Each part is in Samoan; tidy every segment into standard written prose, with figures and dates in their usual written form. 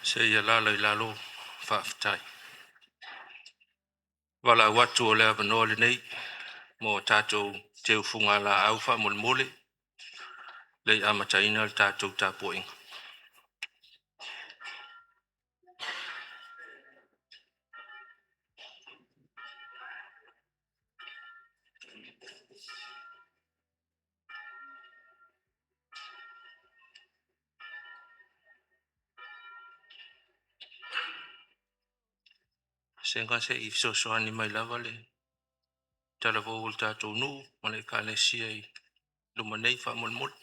Seia alaala i lalo. Faafetai. E valaau atu o le avanoa lenei mo a tatou teufugalaau faamolemole e le i amataina le tatou tapuaiga. Sega se i fesoasoani mai lava le talavou o le tatou nuu ma le ekalesia i luma nei faamolemole.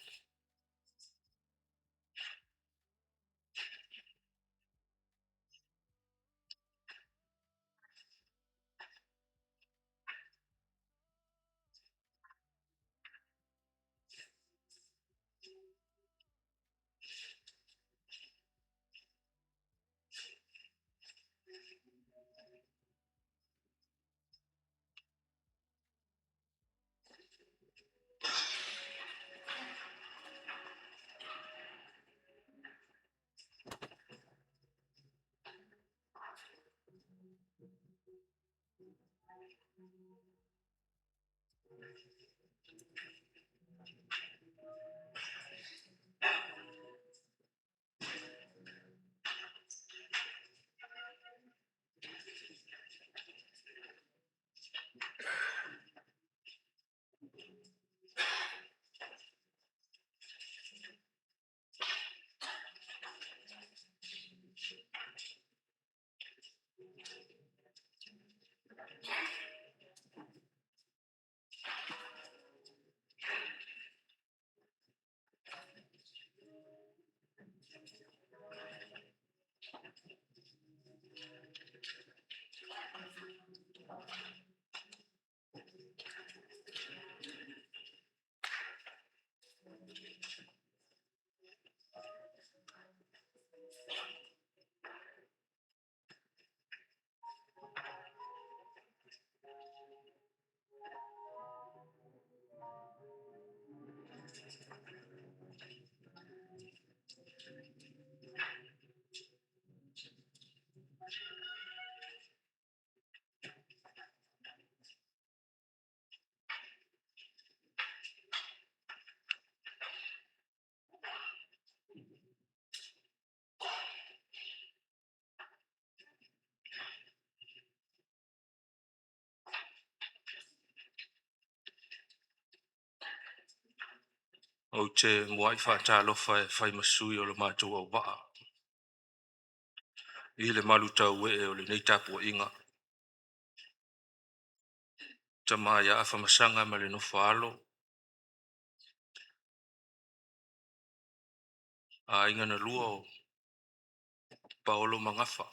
Ou te muai faatalofa e fai ma sui o le matou auvaa i le malutauee o lenei tapuaiga, tama ia Afamasaga ma le nofo a alo, aiga na lua o Paolo ma Gafa,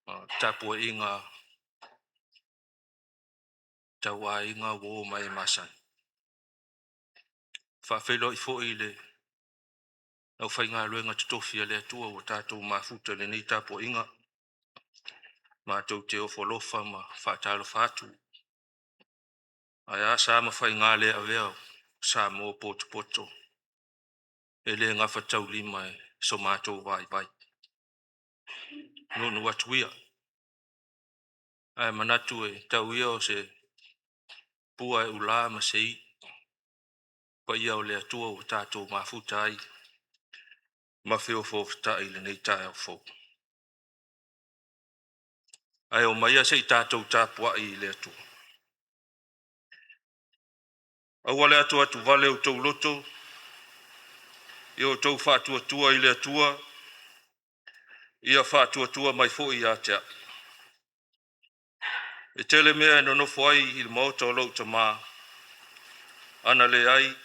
le tapuaiga tau aiga, uo ma e masani. E faafeiloai foi i le aufaigaluega totofi a le Atua ua tatou mafuta i lenei tapuaiga. Matou te ofo alofa ma faatalofa atu. Ae a sa ma faiga le avea o Samoa potopoto e le gafataulima e so matou vaivai. Nuunuu atu ia, ae manatu e tau ia o se pua e ula ma se iu paia o le Atua ua tatou mafuta ai ma feofoofotai i lenei taeao fou. Ae omaia se i tatou tapuai i le Atua. Aua le atuatuvale o outou loto, ia outou faatuatua i le Atua, ia faatuatua mai foi ia te a'u. E tele mea e nonofo ai i le maota o lo'u Tama, a na leai,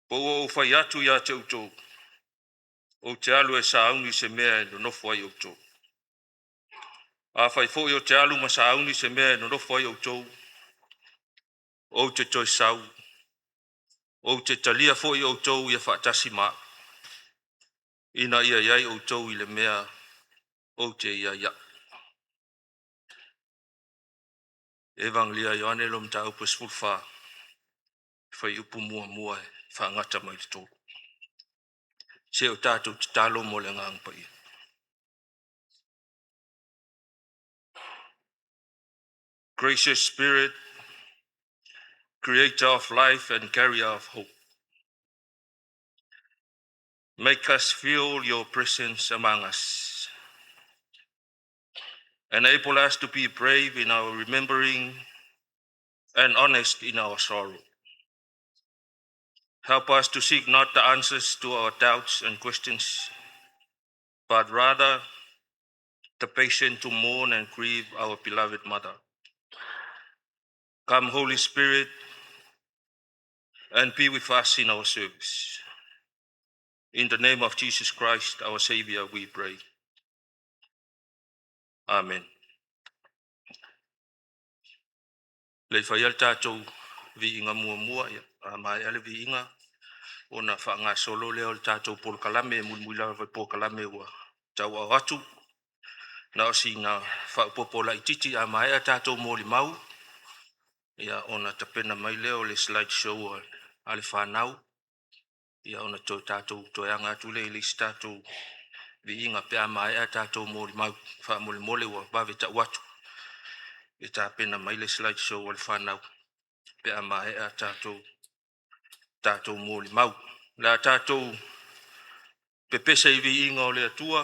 pe ua ou fai atu ia te outou, ou te alu e sauni se mea e nonofo ai outou. Afai foi ou te alu ma sauni se mea e nonofo ai outou, ou te toe sau ou te talia foi outou ia faatasi ma au, ina ia i ai outou i le mea ou te i ai au. Eufagelia a Ioane Mataupu 14, fuaiupu 1 faagata mai le 3. Se o tatou tatalo mo le agaga paia. Gracious Spirit, creator of life and carrier of hope, make us feel your presence among us. Enable us to be brave in our remembering and honest in our sorrow. Help us to seek not the answers to our doubts and questions, but rather the patience to mourn and grieve our beloved mother. Come, Holy Spirit, and be with us in our service. In the name of Jesus Christ, our Savior, we pray. Amen. Le fai al tatou viiga muamua ia a maea le viiga ona faagasolo lea o le tatou polokalame e mulimuli lava i polokalame ua tauaaoo atu. Na o sina faaopoopo laititi a maea tatou molimau, ia ona tapena mai lea o le slide show a le fanau, ia ona toe tatou toe aga atu lea i le isi tatou viiga pe a maea a tatou molimau. Faamolemole ua vave ta'u atu e tapena mai le slide show a le fanau pe a maea a tatou molimau. O le a tatou pepese i viiga o le Atua,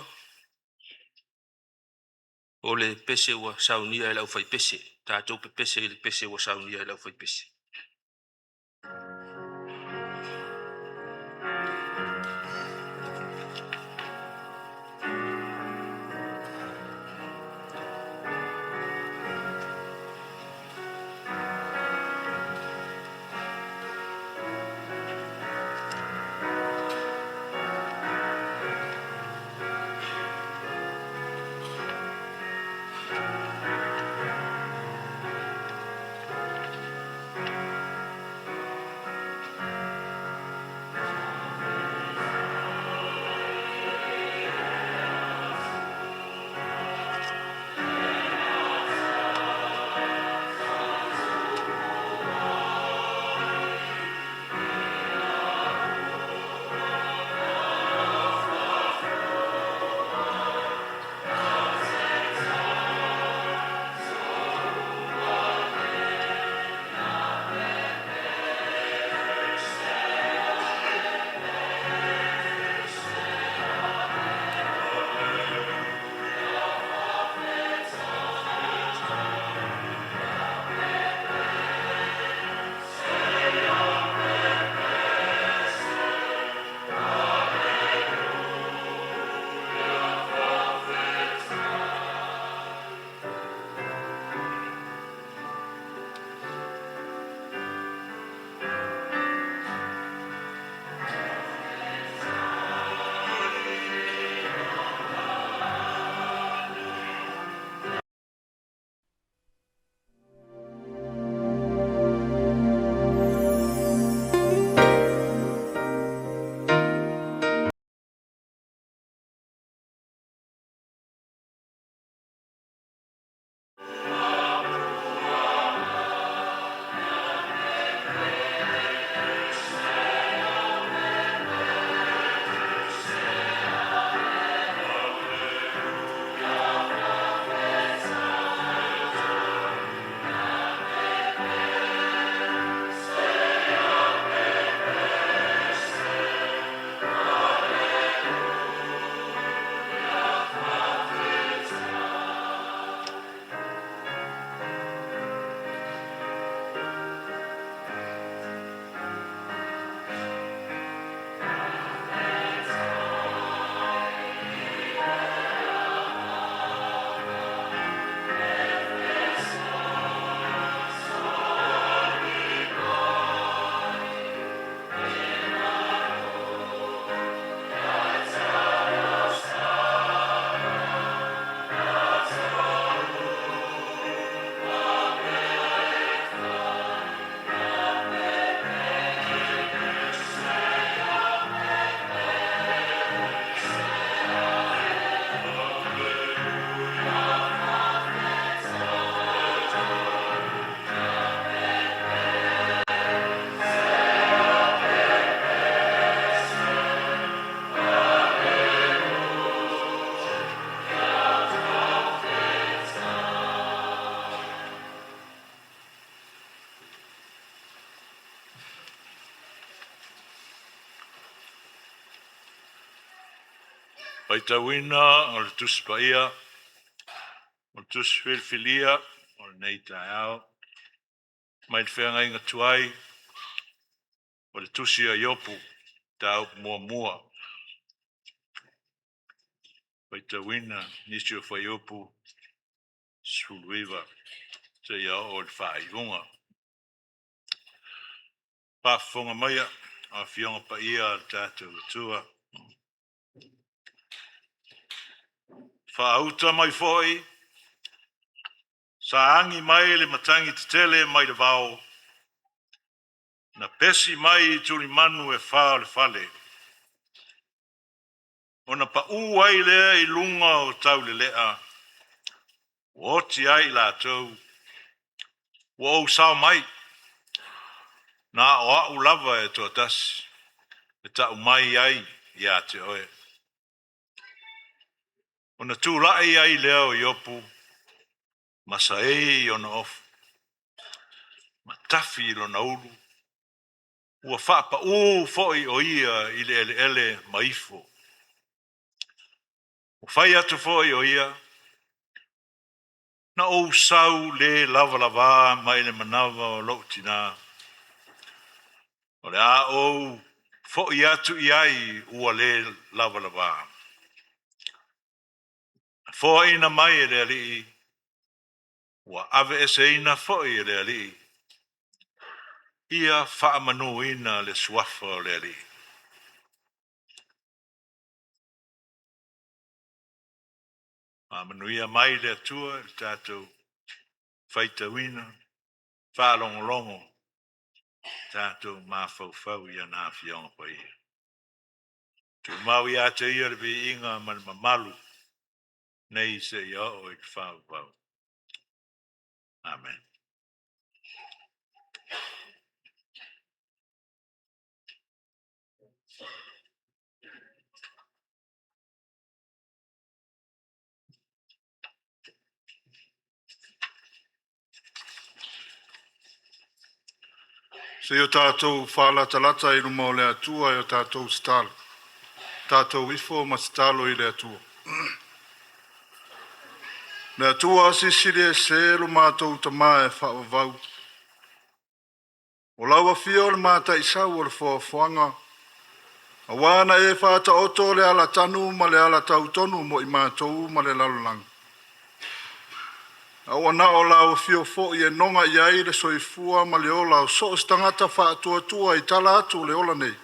o le pese ua saunia e le aufaipese. Tatou pepese i le pese ua saunia e le aufaipese. Faitauina o le Tusi Paia, o le Tusi Filifilia o lenei taeao, mai le Feagaiga Tuai o le Tusi a Iopu, Mataupu muamua, faitauina nisi o fuaiupu 19 seia oo i le faaiuga. Faafofoga maia o Afioga Paia a le tatou Atua. Faauta mai foi, sa agi mai le matagi tetele mai le vao, na pesi mai i tulimanu e fa o le fale, ona pau ai lea i luga o taulelea, ua oti ai i latou, ua ou sao mai, na o au lava e toatasi e tau mai ai ia te oe. Ona tulai ai lea o Iopu ma saei ona ofu, ma tafi i lona ulu, ua faapaū foi o ia i le eleele ma ifo. Ua fai atu foi o ia, na ou sau le lavalavā mai le manava o lou tinā, o le a ou foi atu i ai ua le lavalavā. Na foaina mai e le Alii, ua aveeseina foi e le Alii, ia faamanuina le suafa o le Alii. Faamanuia mai le Atua i le tatou faitauina, faalogologo, tatou mafaufau i ana Afioga Paia. Tumau ia te ia le viiga ma le mamalu nei seia oo i le faavavau. Amen. Seia o tatou faalatalata i luma o le Atua e o tatou tatalo. Tatou ifo ma tatalo i le Atua. Le Atua silisili ese lo matou Tama e faavavau. O lau afio o le Mataisau o le foafoaga, auā na e faataoto le alatanu ma le alatautonu mo i matou ma le lalolagi. A ua na o lau afio foi e noga i ai le soifua ma le ola o so o se tagata faatuatua i tala atu o le ola nei.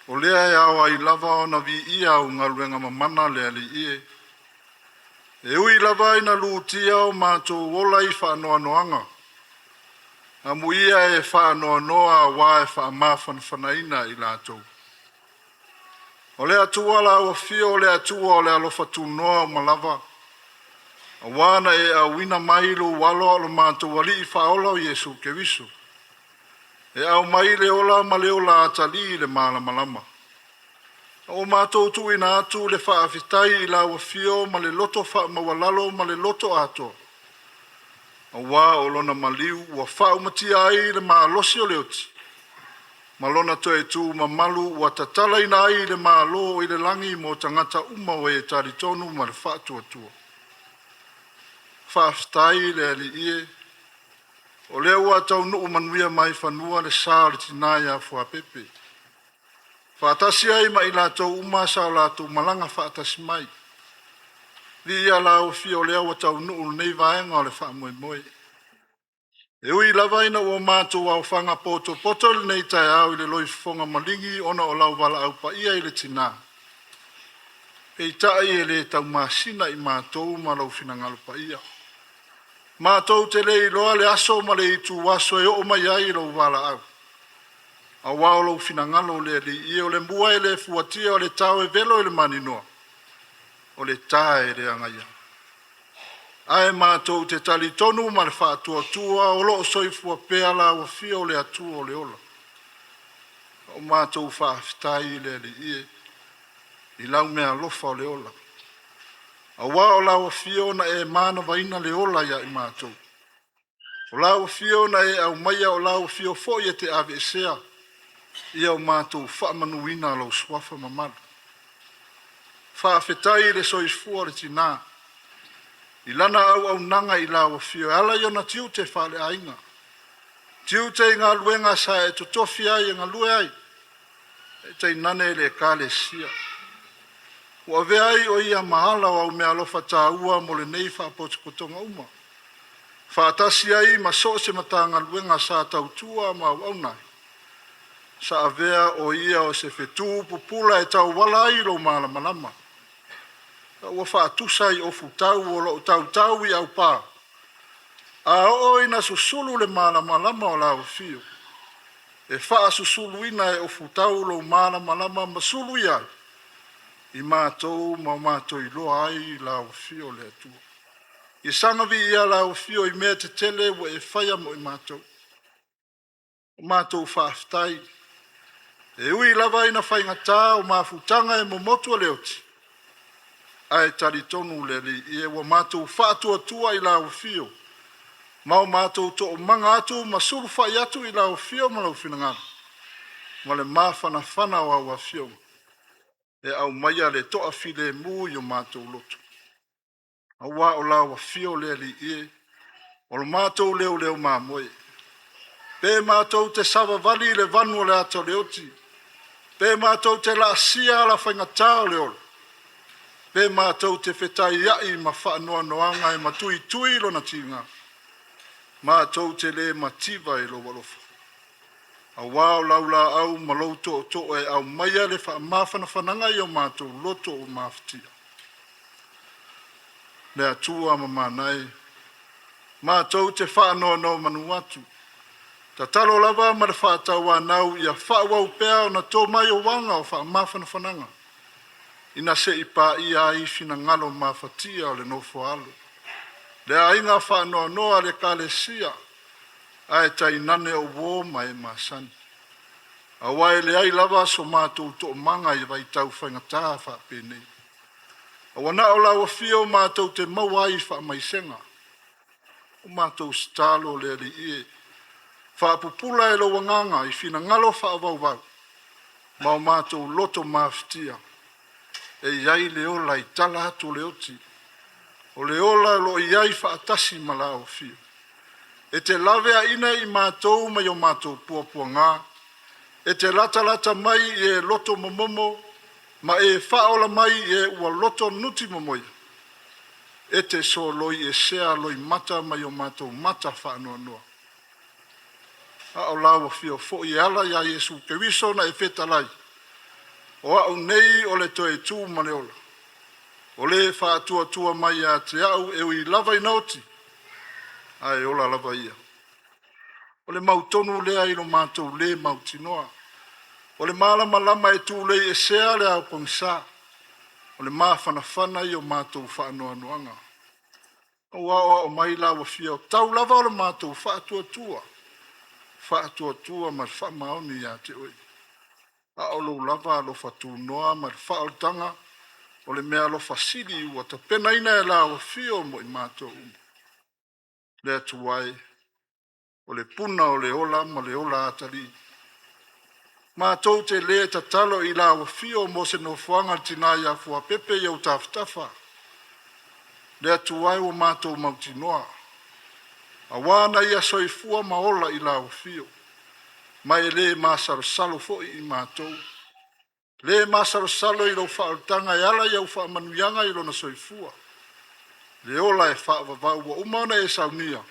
O lea e ao ai lava ona viia au galuega mamana le Alii e. E ui lava ina lutia o matou ola i faanoanoaga, amuia e faanoanoa auā e faamafanafanaina i latou. O le Atua lau afio o le Atua o le alofa tunoa uma lava, auā na e auina mai lou alo o lo matou Alii Faaola o Iesu Keriso, e aumai le ola ma le ola atalii i le malamalama. A ua matou tuuina atu le faafetai i lau afio ma le loto faamaualalo ma le loto atoa, auā o lona maliu ua faaumatia ai le malosi o le oti, ma lona toe tu mamalu ua tatalaina ai le Malo i le lagi mo tagata uma o e talitonu ma le faatuatua. Faafetai le Alii e, o lea ua taunuu manuia mai fanua le sa o le tina ia Fuapepe, faatasi ai ma i latou uma sa o latou malaga faatasi mai. Viia lau afio o lea ua taunuu lenei vaega o le faamoemoe. E ui lava ina ua matou aofaga potopoto i lenei taeao i le loifofoga maligi ona o lau valaau paia i le tina, peitai e le taumasina i matou ma lou finagalo paia. Matou te le iloa le aso ma le ituaso e oo mai ai lou valaau, auā o lou finagalo le Alii e, o le mua e le fuatia, o le tao e velo i le maninoa, o le ta e le agaia. Ae matou te talitonu ma le faatuatua o loo soifua pea lau afio o le Atua o le ola. O matou faafetai i le Alii e i lau meaalofa o le ola, auā o lau afio na e manavaina le ola ia i matou. O lau afio na e aumaia, o lau afio foi e te aveesea, ia o matou faamanuina lou suafa mamalu. Faafetai i le soifua o le tinā i lana auaunaga i lau afio e ala i ona tiute faaleaiga, tiute i galuega sa e totofi ai e galue ai, e tainane le Ekalesia. Ua avea ai o ia ma ala o au meaalofa taua mo lenei faapotopotoga uma, faatasi ai ma so o se Matagaluega sa tautua ma auauna ai, sa avea o ia o se fetu pupula e tauala ai lou malamalama, a ua faatusa i ofutau o lo o tautau i aupa. A oo ina susulu le malamalama o lau afio, e faasusuluina e ofutau lou malamalama ma suluia ai i matou ma o matou iloa ai lau afio le Atua. Ia saga viia lau afio i mea tetele ua e faia mo i matou. O matou faafetai, e ui lava ina faigata o mafutaga e momotu o le oti, ae talitonu le Alii e ua matou faatuatua i lau afio ma o matou toomaga atu ma sulufai atu i lau afio ma lou finagalo ma le mafanafana o au afioga e aumaia le toafilemu i o matou loto. Aua o lau afio le Alii e, o le matou leoleo mamoe. Pe matou te savavali i le vanu o le ata o le oti, pe matou te laasia ala faigata o le ola, pe matou te fetaiai ma faanoanoaga e matuitui lona tiga, matou te le mativa i lou alofa. Aua o lau laau ma lou tootoo e aumaia le faamafanafanaga i o matou loto ua mafatia. Le Atua mamana e, matou te faanonomanu atu, tatalo lava ma le faatauanau ia faaauau pea ona to mai o aga o faamafanafanaga, ina se i paia ai finagalo mafatia o le nofoaalo, le aiga faanoanoa a le Ekalesia, ae tainane o uo ma e masani. Aua e leai lava so matou toomaga i vaitau faigata faapenei. Ua na o lau afio matou te maua ai faamaisega. O matou tatalo le Alii e, faapupula e lou agaga i finagalo faavauvau ma o matou loto mafatia, e i ai le ola i tala atu o le oti, o le ola o lo o i ai faatasi ma lau afio. E te laveaina i matou mai o matou puapuaga, e te latalata mai i e loto momomo, ma e faaola mai i e ua loto nuti momoia. E te soloi esea loimata mai o matou mata faanoanoa. A o lau afio foi e ala ia Iesu Keriso na e fetalai, o au nei o le toe tu ma le ola. O le faatuatua mai ia te au e ui lava ina oti, ae ola lava ia. O le mautonu lea i lo matou le mautinoa. O le malamalama e tulei esea le ao pogisa. O le mafanafana i o matou faanoanoaga. Ua aoao mai lau afio tau lava o le matou faatuatua, faatuatua ma le faamaoni ia te oe. A o lou lava alofa tunoa ma le faaolataga o le meaalofa sili ua tapenaina e lau afio mo i matou uma. Le Atua e, o le puna o le ola ma le ola atalii. Matou te le tatalo i lau afio mo se nofoaga o le tina ia Fuapepe i ou tafatafa. Le Atua e, ua matou mautinoa, auā na ia soifua ma ola i lau afio, ma e le masalosalo foi i matou. Le masalosalo i lou faaolataga e ala i au faamanuiaga i lona soifua. Le ola e faavavau ua uma ona e saunia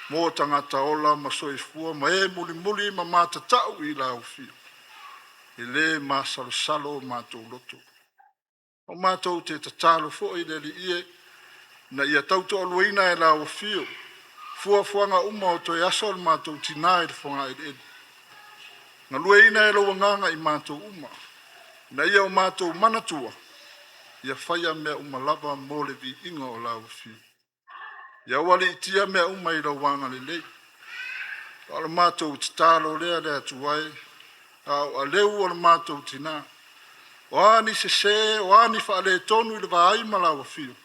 mo tagata ola ma soifua ma e mulimuli ma matatau i lau afio. E le masalosalo o matou loto. O matou te tatalo foi le Alii e, na ia tautoaluaina e lau afio fuafuaga uma o toe aso o le matou tinā i le fogaeleele. Galueina e lou agaga i matou uma, na ia o matou manatua, ia faia mea uma lava mo le viiga o lau afio. Ia ualiitia mea uma i lau agalelei. A o le matou tatalo lea le Atua e, a o aleu o le matou tinā. O a ni sese, o a ni faaletonu i le vaai ma lau afio,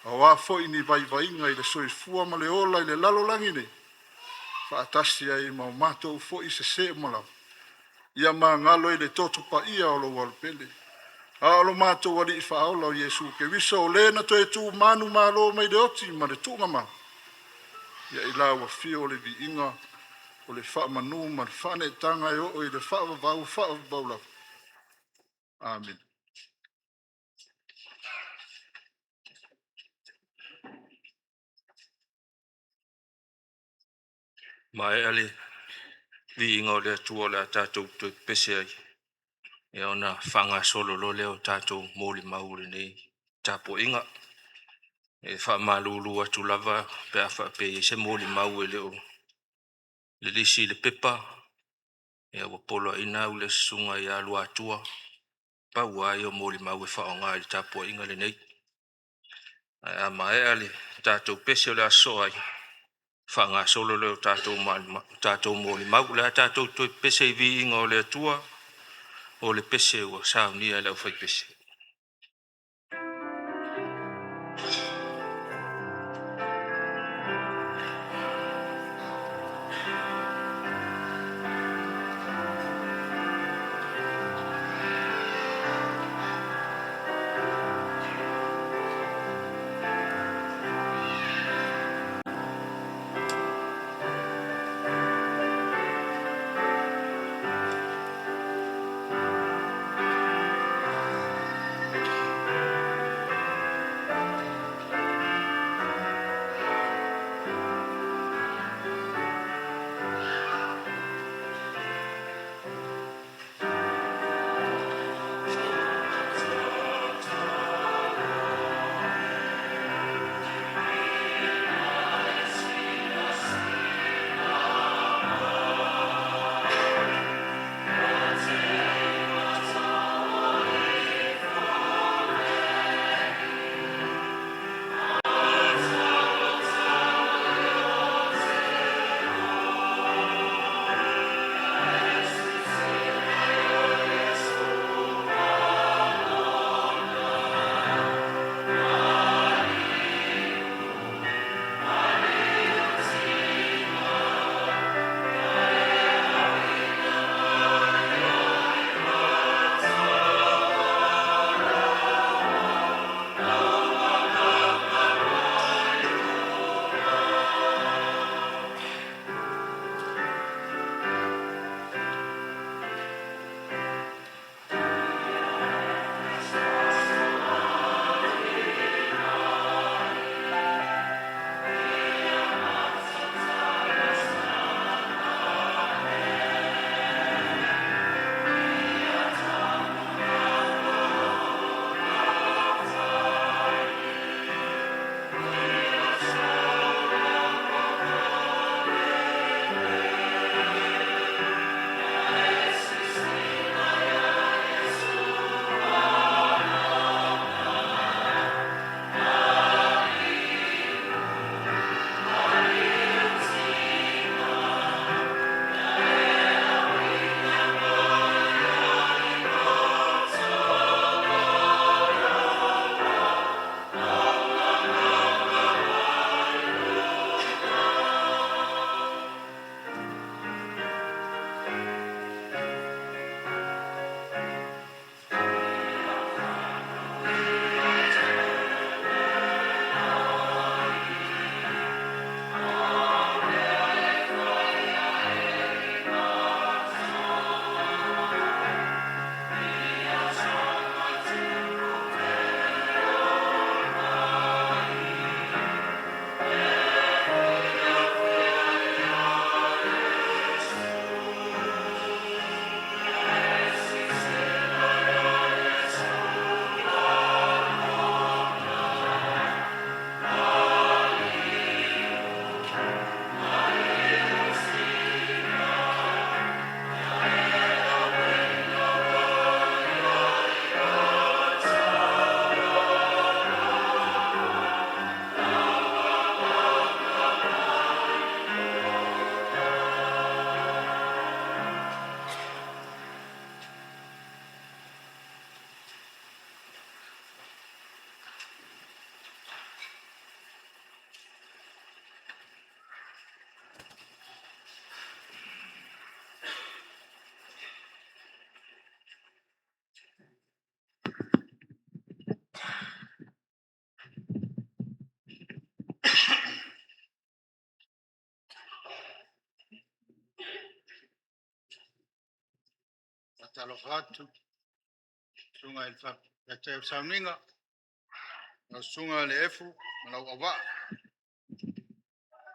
a o a foi ni vaivaiga i le soifua ma le ola i le lalolagi nei, faatasi ai ma o matou foi sese uma lava, ia magalo i le toto paia o lou alopele. A o lo matou Alii Faaola o Iesu Keriso, o le na toe tu manumalo mai le oti ma le tuugamau, ia i lau afio o le viiga o le faamanu ma le faaneetaga e oo i le faavavau faavavau lava. Amene. Maea le viiga o le Atua o le a tatou toe pepese ai, ia ona faagasolo loa lea o tatou molimau o lenei tapuaiga. E faamalulu atu lava pe a faapea e i ai se molimau e le o lilisi i le pepa, ia ua poloaiina au i le susuga ia Luatua, pau lava ia o molimau e faaaoga i le tapuaiga lenei. Ae a maea le tatou pese o le a sosoo ai, faagasolo lea o tatou molimau. O le a tatou toe pepese i viiga o le Atua, o le pese ua saunia e le aufaipese. Faatalofa atu susuga i le Faataitai o le Sauniga, lau susuga le Efu ma lau auvaa.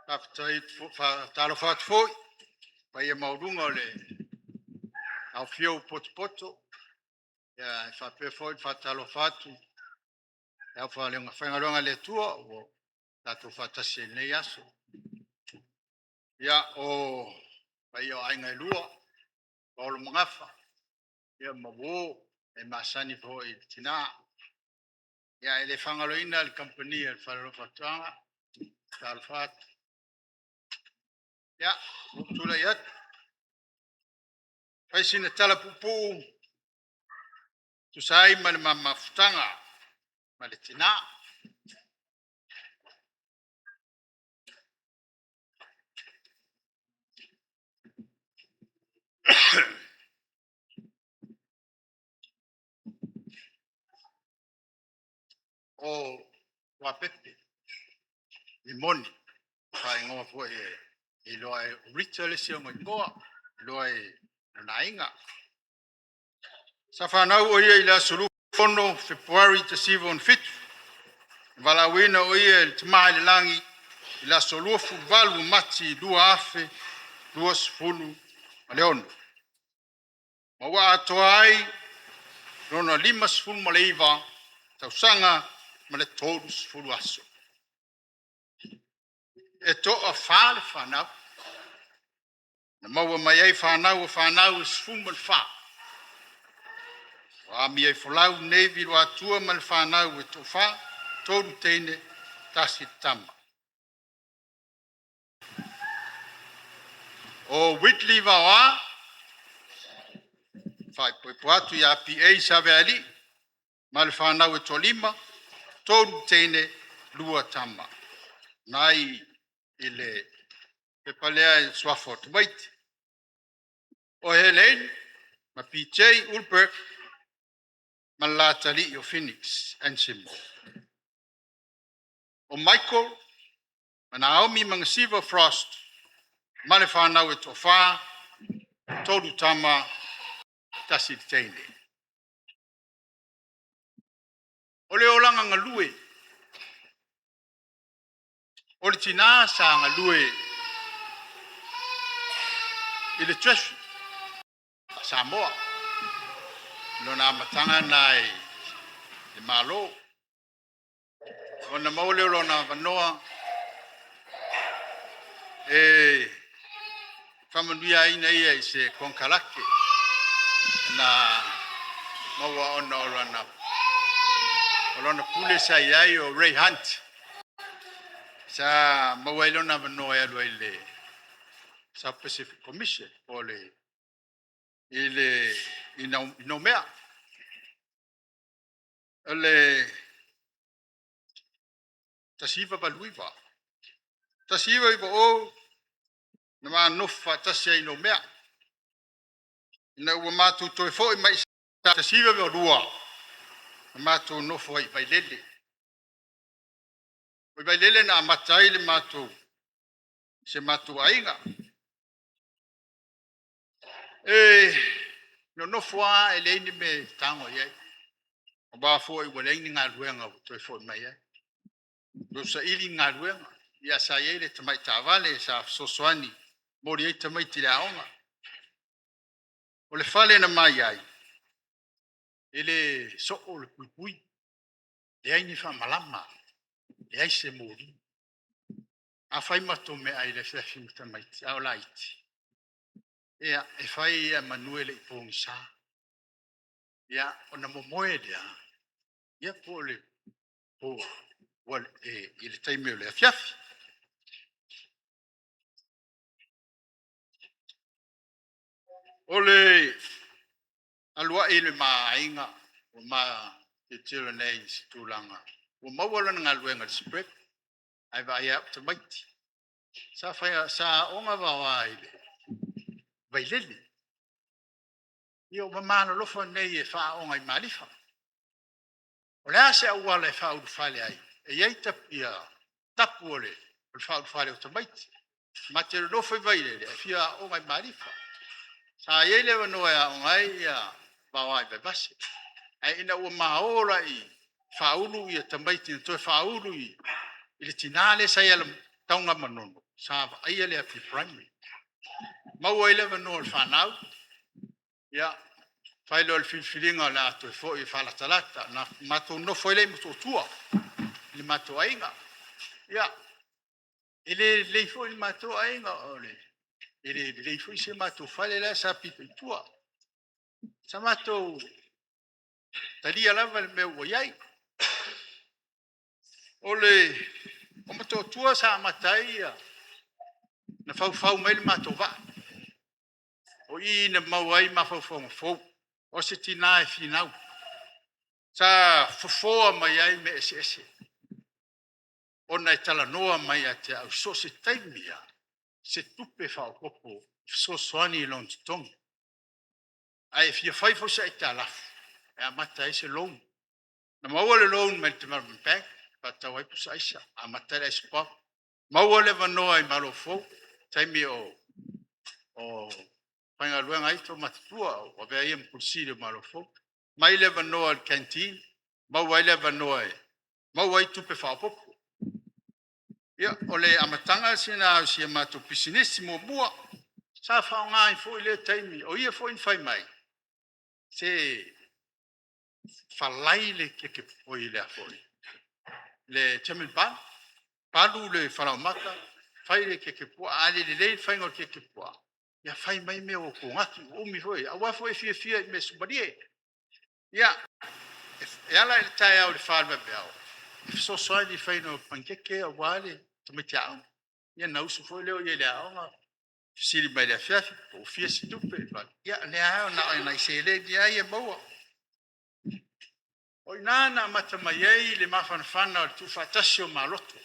Faafetai, faatalofa atu foi i le paia maualuga o le afifio o potopoto, ia e faapea foi ona faatalofa atu i le aufaigaluega a le Atua ua tatou faatasi ai i lenei aso. Ia, o paia o aiga e lua, paolo ma gafa, ia ma uo e masani foi i le tina. Ia, e le faagaloina le kamupani a le Faleoloa o Faatoaga, talofa atu. Ia, ua ou tulai atu, fai sina tala puupuu e tusa ai ma le ma mafutaga ma le tina. O Tuapepe Rimoni faaigoa foi e iloa ai o Rita le isi ona igoa, e iloa ai e lona aiga. Sa fanau o ia i le aso 26 Fepuari 1967, na valaauina o ia e le Tama i le Lagi i le aso 28 o Mati 2026 ma ua atoa ai lona 59 tausaga ma le 30 aso. E toafa le fanau, na maua mai ai fanau a fanau e 14. Ua amia ai folau Navy Luatua ma le fanau e toafa, 3 teine, tasi le tama. O Whitley Vaoa, faaipoipo atu ia PA Savealii ma le fanau e toalima, 3 teine, 2 tama. Nai i le pepa lea i le suafa o tamaiti. O Helen ma PJ Ulberg ma le la talii o Phoenix Anselmo. O Michael ma Naomi Magasiva Frost ma le fanau e toafa, 3 tama, tasi le teine. O le olaga galue, o le tina sa galue i le Treasury a Samoa i lona amataga lena i le Malo. Ona maua lea o lona avanoa e faamanuiaina ia i se konekarate na maua ona o lana pule sa i ai o Ray Hunt, sa maua ai lona avanoa e alu ai i le South Pacific Commission po o le i le i Noumea. O le 1989, 1990 na ma nonofo faatasi ai i Noumea. Ina ua matou toe foi mai i 1992, na matou nofo ai i Vailele. O i Vailele na amata ai le matou, se matou aiga. E nonofo lava e leai ni mea e tago i ai, aua foi ua leai ni galuega ua toe foi mai ai. Ua saili ni galuega, ia sa i ai le tamai taavale sa fesoasoani e momoli ai tamaiti i le aoga. O le fale na mai ai, e le soo le puipui, leai ni faamalama, leai se moli. A fai matou meaai i le afiafi ma tamaiti a o laiti, ia e fai semeamanu e le i pogisa. Ia, ona momoe lea, ia po o le taimi o le afiafi. O le alu ai o le ma aiga ua ma tilotilo nei i se tulaga ua maua lana galuega i le SPREP ae vaai ai au tamaiti. Sa aooga Vaoa i Vailele. Ia ua ma alolofa nei e faaaooga i Malifa. O le a se auala e faaulufale ai? E i ai tapu o le faaulufale o tamaiti. Ma te nonofo i Vailele ae fia aooga i Malifa. Sa i ai le avanoa e aoga ai Vaoa i Vaivase. Ae ina ua ma o la i faaulu ia tamaiti na toe faaulu i le tinā lea sa i Tanugamanono, sa vaaia le Apia Primary. Maua ai le avanoa o le fanau, ia, fai loa o le filifiliga o le a toe foi e faalatalata. Na matou nofo ai lea i Motootua i le matou aiga. Ia, e le lelei foi le matou aiga, e le lelei foi si o matou fale la sa pito i tua. Sa matou talia lava le mea ua i ai. O Motootua sa amata ai ona faufau mai le matou vaa. O i na maua ai mafaufauga fou. O se tina e finau. Sa fofoa mai ai mea eseese ona e talanoa mai ia te au so o se taimi lava, se tupe faaopoopo e fesoasoani i lona totogi. Ae fia fai foi se aitalafu e amata ai se loan. Na maua le loan mai le Development Bank e faatau ai pusa aisa amata ai le ice pop. Maua le avanoa i Malofou i le taimi o faigaluega ai toomatutua o avea ia ma Ofisa Sili o Malofou. Aumai le avanoa i le canteen, maua ai le avanoa e maua ai tupe faaopoopo. Ia, o le amataga lena o si a matou pisinisi muamua. Sa faaaoga ai foi lea taimi, o ia foi na fai mai, se falai le German bun, palu le falaoamata, fai le keke puaa. A le lelei le faiga o le keke puaa, ia fai mai mea o okonaki ua umi foi, aua foi e fiafia i mea suamalie. Ia, e ala i le taeao i le 4 i le vaveao, e fesoasoani i le faiga o panikeke aua tamaiti aoga. Ia ona usu foi lea o ia i le aoga fesili mai i le afiafi po ua fia se tupe. Ia o lea lava na o nai seleni lava ia e maua. O i ina na amata mai ai le mafanafana o le tuufaatasi o ma loto.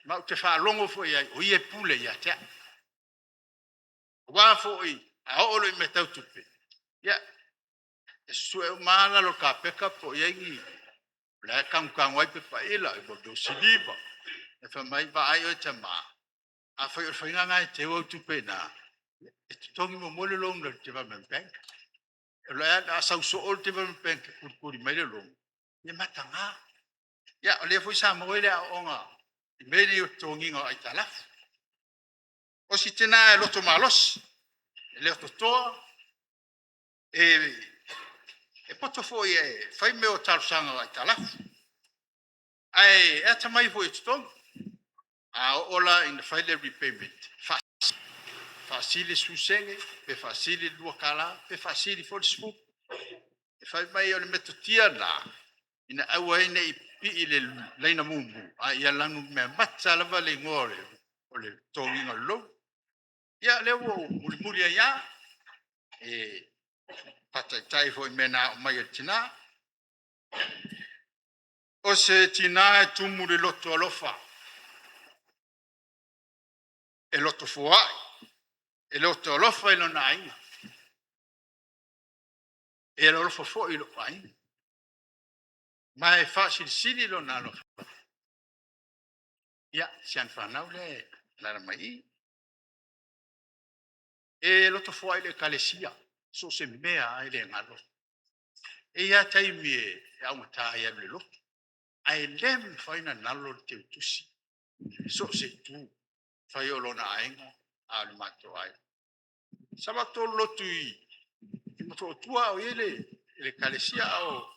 Ma ou te faalogo foi i ai, o ia e pule ia te au. Aua foi a oo loa i mea tau tupe, ia, e susue uma lava lalo o le kapeta po o i ai ni... o la e tanutanu ai pepa ila, o siliva. Ae fai mai, vaai oe tama, afai o le faiga lena e te teu au tupe i ina, e totogi muamua le loan a le Development Bank. A sau soo le Development Bank e tulikuli mai le loan, ia mataga. Ia, o lea foi sa maua ai le aoaoga i mea nei o le totogiina o aitalafu. O si tina e loto malosi, e lototoa, e poto foi e fai mea o talosaga o aitalafu. Ae atamai foi e totogi. A oo la ina fai le repayment, e faasili le 10sene, pe faasili le $2, pe faasili foi le 10. E fai mai o le metotia lena, ina ia aua ai ne i pipii i le laina mumu, a ia lanumeamata lava le igoa o le totogiina o le loan. Ia o lea ua ou mulimuli ai lava, e faataitai foi i mea na aao mai e le tina. O se tina e tumu i le loto alofa, e loto foai, e loto alofa i lona aiga, e alofa foi i lou aiga, ma e faasilisili lona alofa ia si ana fanau lea e alaala mai i i. E loto foai i le Ekalesia, so o se mea lava e le galo. E i ai lava taimi e augata ai e alu i le lotu, ae le mafai ona galo le teutusi i so o se itu, e fai o lona aiga a o le matou aiga. Sa matou lotu i Motootua a o i ai le Ekalesia, a o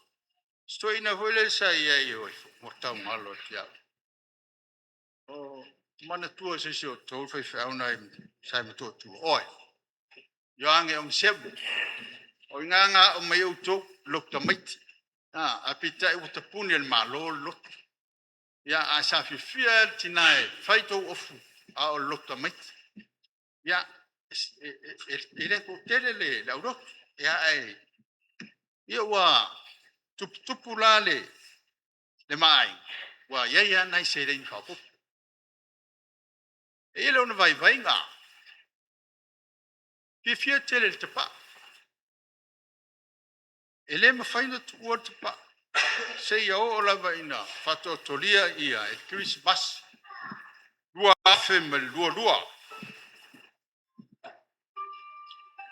si toeaina foi lea sa i ai ua tau galo ia te au. Manatua e se isi o outou le faifeau lena sa i Motootua? Oi, Ioane Onesemo. O i ina na aao mai ai outou i lotu tamaiti. Ae peitai ua tapuni e le Malo le lotu. Ae sa fiafia lava le tina e fai tou ofu a o le lotu tamaiti. Ia, e le toatele le aulotu, ae ua tuputupu la le ma aiga, ua i ai lava nai seleni faaopoopo. E i ai lona vaivaiga, e fiafia tele i le tapaa. E le mafai ona tuua le tapaa seia oo lava ina faataotolia i le Kerisimasi 2022.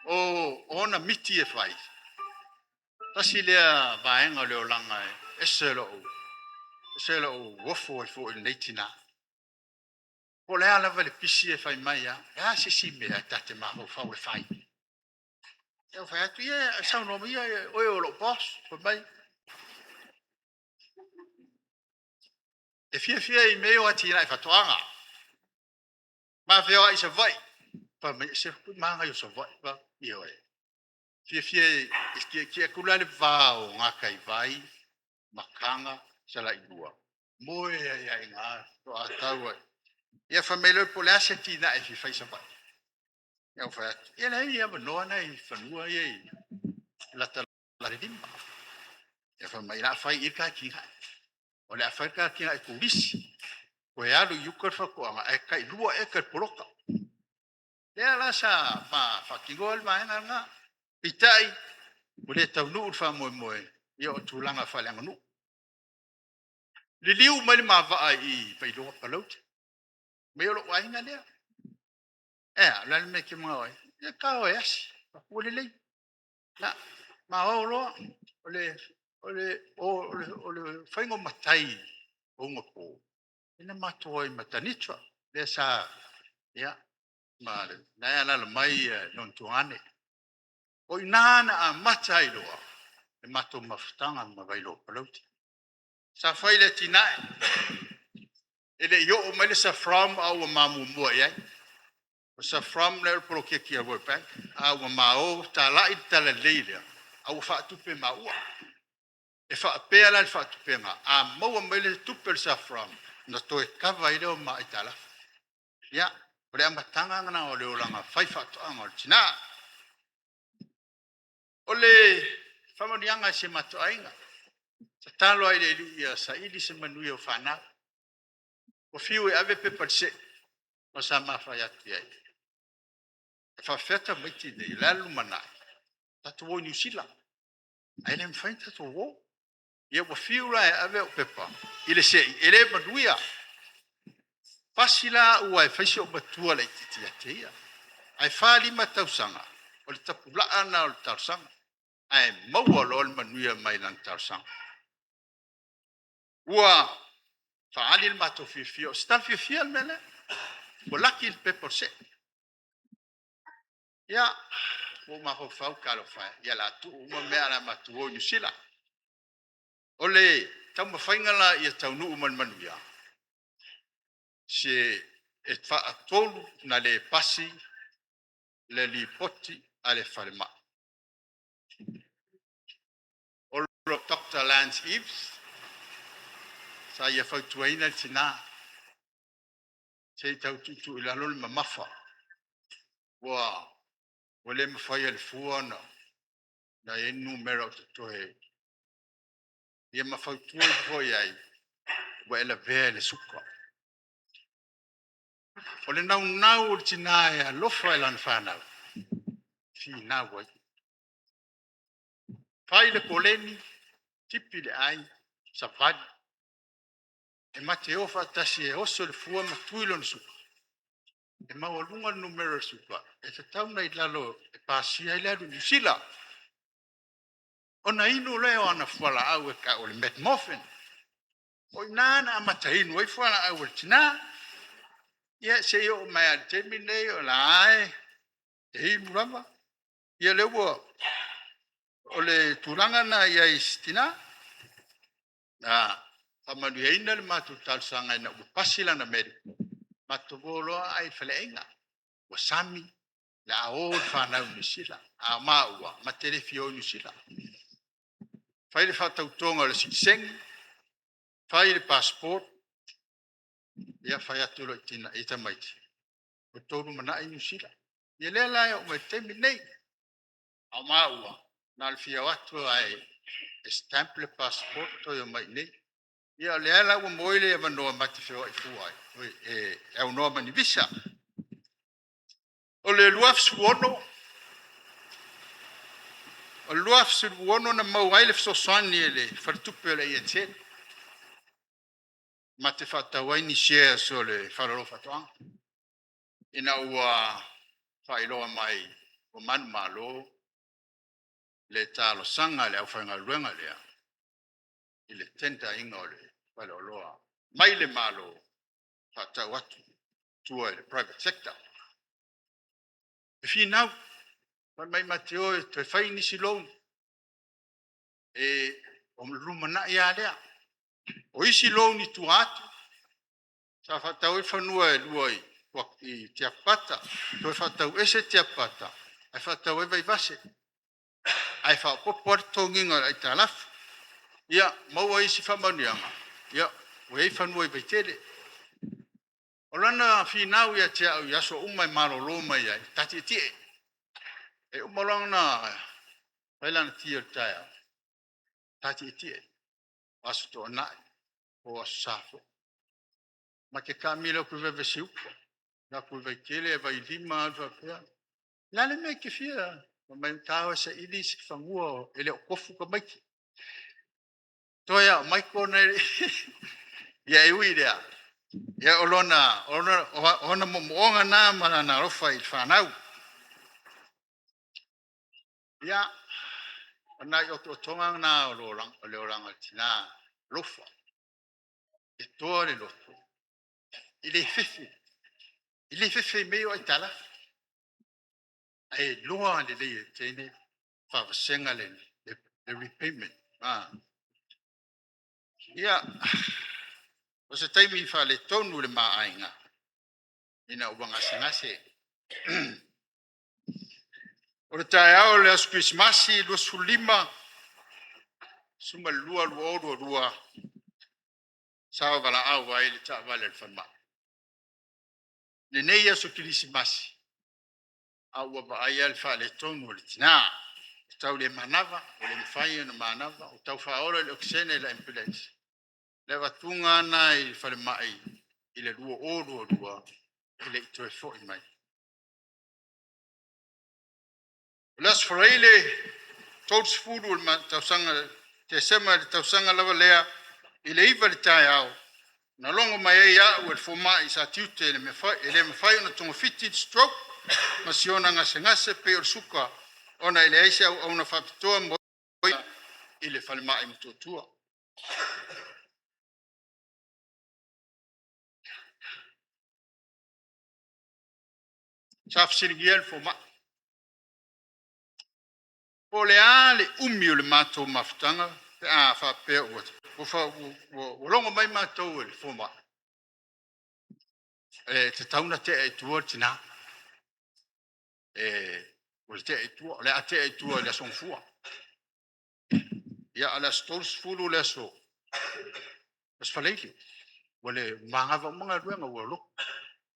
O ona miti e fai, tasi lea vaega o le olaga e ese lou ofo ai foi i lenei tinā. Po o le a lava le pisi e fai mai lava, o le a se isi mea ta te mafaufau e fai? Ia, ou fai atu, ia, saunoa maia oe o lou boss. Fai mai, e fiafia i mea ia o atinae faatoaga. Ma feoai i Savaii. Fai mai, e ese foi le manaia o Savaii. Ioe. Fiafia e tietie atu la le va o Gataivai, Mataga, Salailua, moe ai lava i ina faatoa tau ai. Ia fai mai loa po o le a se atinae e fia fai i Savaii. Ia ou fai atu, ia leai avanoa na i fanua ia i lata i le lima. Ia fai mai, o le a fai i i le ta atinae. O le a fai le ta atinae turisi. Toe alu i uta le faatoaga, ae tai 2 eka i le poloka. Lea la sa ma faatinoa le vaega lena. Peitai, ua le taunuu le faamoemoe, ia o tulaga faaleaganuu. Liliu mai le ma vaa i Vailoa Faleula, mei o lou aiga lea. E a, o le a le mea e te manao ai? Ia ta o e asi. Ua lelei. Ia, ma o loa. O le faiga o matai o onapo, na matou o ai ma Tanitua, lea sa, ia, ma la e alaala mai Leon Tuagane. O i ina na amata ai loa le matou mafutaga ma Vailoa Faleula. Sa fai le atinae, e le i oo mai le SAFPROM a ua ma muamua i ai. O le SAFPROM lea o le poloketi a le World Bank, a ua ma o talai le talalelei lea, a ua faatupe e maua. E faapea la le faatupega, a maua mai le tupe a le SAFPROM, ona toe kava ai lea o ma aitalafu. Ia, o le amataga lena o le olaga faifaatoaga o le tina. O le faamanuiaga i si o matou aiga, tatalo lava i le Alii ia saili se manuia o fanau. Ua fiu e ave pepa i le se ma sa ma fai atu i ai, e faapefea tamaiti nei o le a le lumanai? Tatou o i Niu Sila, ae le mafai ona tatou o. Ia ua fiu la e ave au pepa i le SEI, e le manuia. Pasi la au aua e fai si ou matua laitiiti ia te ia. Ae 4, 5 tausaga, o le tapulaa lena o le talosaga, ae maua loa le manuia mai lana talosaga. Ua faaali le matou fiafia, o se tala fiafia le mea lea. Ua laki le pepa o le SEI. Ia, ua ou mafaufau, talofa e, ia o le a tuu uma mea ae o le a matou o i Niu Sila. O le taumafaiga la ia taunuu ma le manuia, se e faatolu na le pasi le lipoti a le falemai. O le Dr. Lance Eaves sa ia fautuaina le tina, se i tau tuutuu i lalo le mamafa, ua le mafai e le fua ona i ai ni numera o totoe, ia ma fautua ifo foi i ai, ua e lavea i le suka. O le naunau o le tina e alofa i lana fanau, e finau ai. Fai le koleni, tipi le ai, savali. E ma te o faatasi e oso le fua ma tui lona suka. E maualuga le numera o le suka e tatau ona i lalo e pasia ai le alu i Niu Sila. Ona inu lea o ana fualaau e tau o le metmorphin. O i ina na amata inu ai fualaau a le tina. Ia se i oo mai lava i le taimi lenei, o la e inu lava. Ia lea ua... O le tulaga lena i ai i si tina. Na faamanuiaina le matou talosaga ina ua pasi lana medical, matou o loa ai i le faleaiga. Ua sami, o le a o le fanau i Niu Sila, a o maua, ma te le fia o i Niu Sila. Fai le faatautoga o le sitiseni, fai le passport, ia fai atu loa i tamaiti, outou lumanai Niu Sila. Ia lea la e oo mai i le taimi lenei, a o maua, na o le fia o atu lava e stamp le passport toe omai i inei. Ia o lea la ua maua le avanoa ma te feoai fua ai, e aunoa ma ni visa. O le 2016, o le 2016 na maua ai le fesoasoani e le Faletupe o le ANZ ma te faatau ai ni shares o le Faleoloa o Faatoaga, ina ua faailoa mai Ua manumalo le talosaga a le aufaigaluega lea i le tender ina o le faleoloa mai le Malo faatau atu tua i le private sector. E finau, fai mai ma te o e toe fai nisi loan, e o lumanai lava lea. O isi loan i tua atu, sa faatau ai fanua e 2 i Tiapapata, toe faatau ese Tiapapata, ae faatau ai Vaivase, ae faaopoopo lava le totogiina o le aitalafu. Ia, maua isi faamanuiaga, ia, ua i ai fanua i Vaitele. O lana finau ia te au i aso uma e malolo mai ai, ta tietie. E uma loa ona fai lana ti o le taeao, ta tietie. O Aso Toonai, po o Aso Sa foi. Ma te taamilo atu i Vaivase-uta, alu atu i Vaitele, Vailima, alu faapea. O le a le mea e te fia? Fai mai, ta o e saili se fanua e le o tofu tamaiti. Toe lava o Michael na e Ia e ui i lea, ia o lona, o ona moomooga na ma lana alofa i le fanau. Ia, o nai otootoga na o le olaga o le tina alofa. E toa le loto, e le fefe, e le fefe i mea ia o aitalafu. Ae iloa lelei e le teine faavasega le repayment. Ia, o se taimi faaletonu i le ma aiga ina ua gasegase. O le taeao o le aso Kerisimasi 25 12 2022, sa valaau ai le taavale a le falemai. Lenei aso Kerisimasi, a ua vaaia le faaletonu o le tina, ua tau le manava, ua le mafai ona manava, ua tau faaola i le okesene i le ambulance. Le avatuga lena i le falemai i le 2022, e le i toe foi mai. O le Aso Faraile 30 o le tausaga Tesema i le tausaga lava lea i le 9 i le taeao, na logo mai ai au e le fomai sa tiute e le mafai ona togafiti le stroke ma si ona gasegase pei o le suka ona e leai se auauna faapitoa mo ia i le falemai i Motootua. Sa fesiligia le fomai, po o le a le umi o le matou mafutaga pe a faapea ua logo mai matou e le fomai, e tatau ona tea i tua le tina. Ua tea i tua, o le a tea i tua i le Aso Gafua. Ia, a o le aso 30 le aso Faraile, ua le manava uma galuega, ua lotu,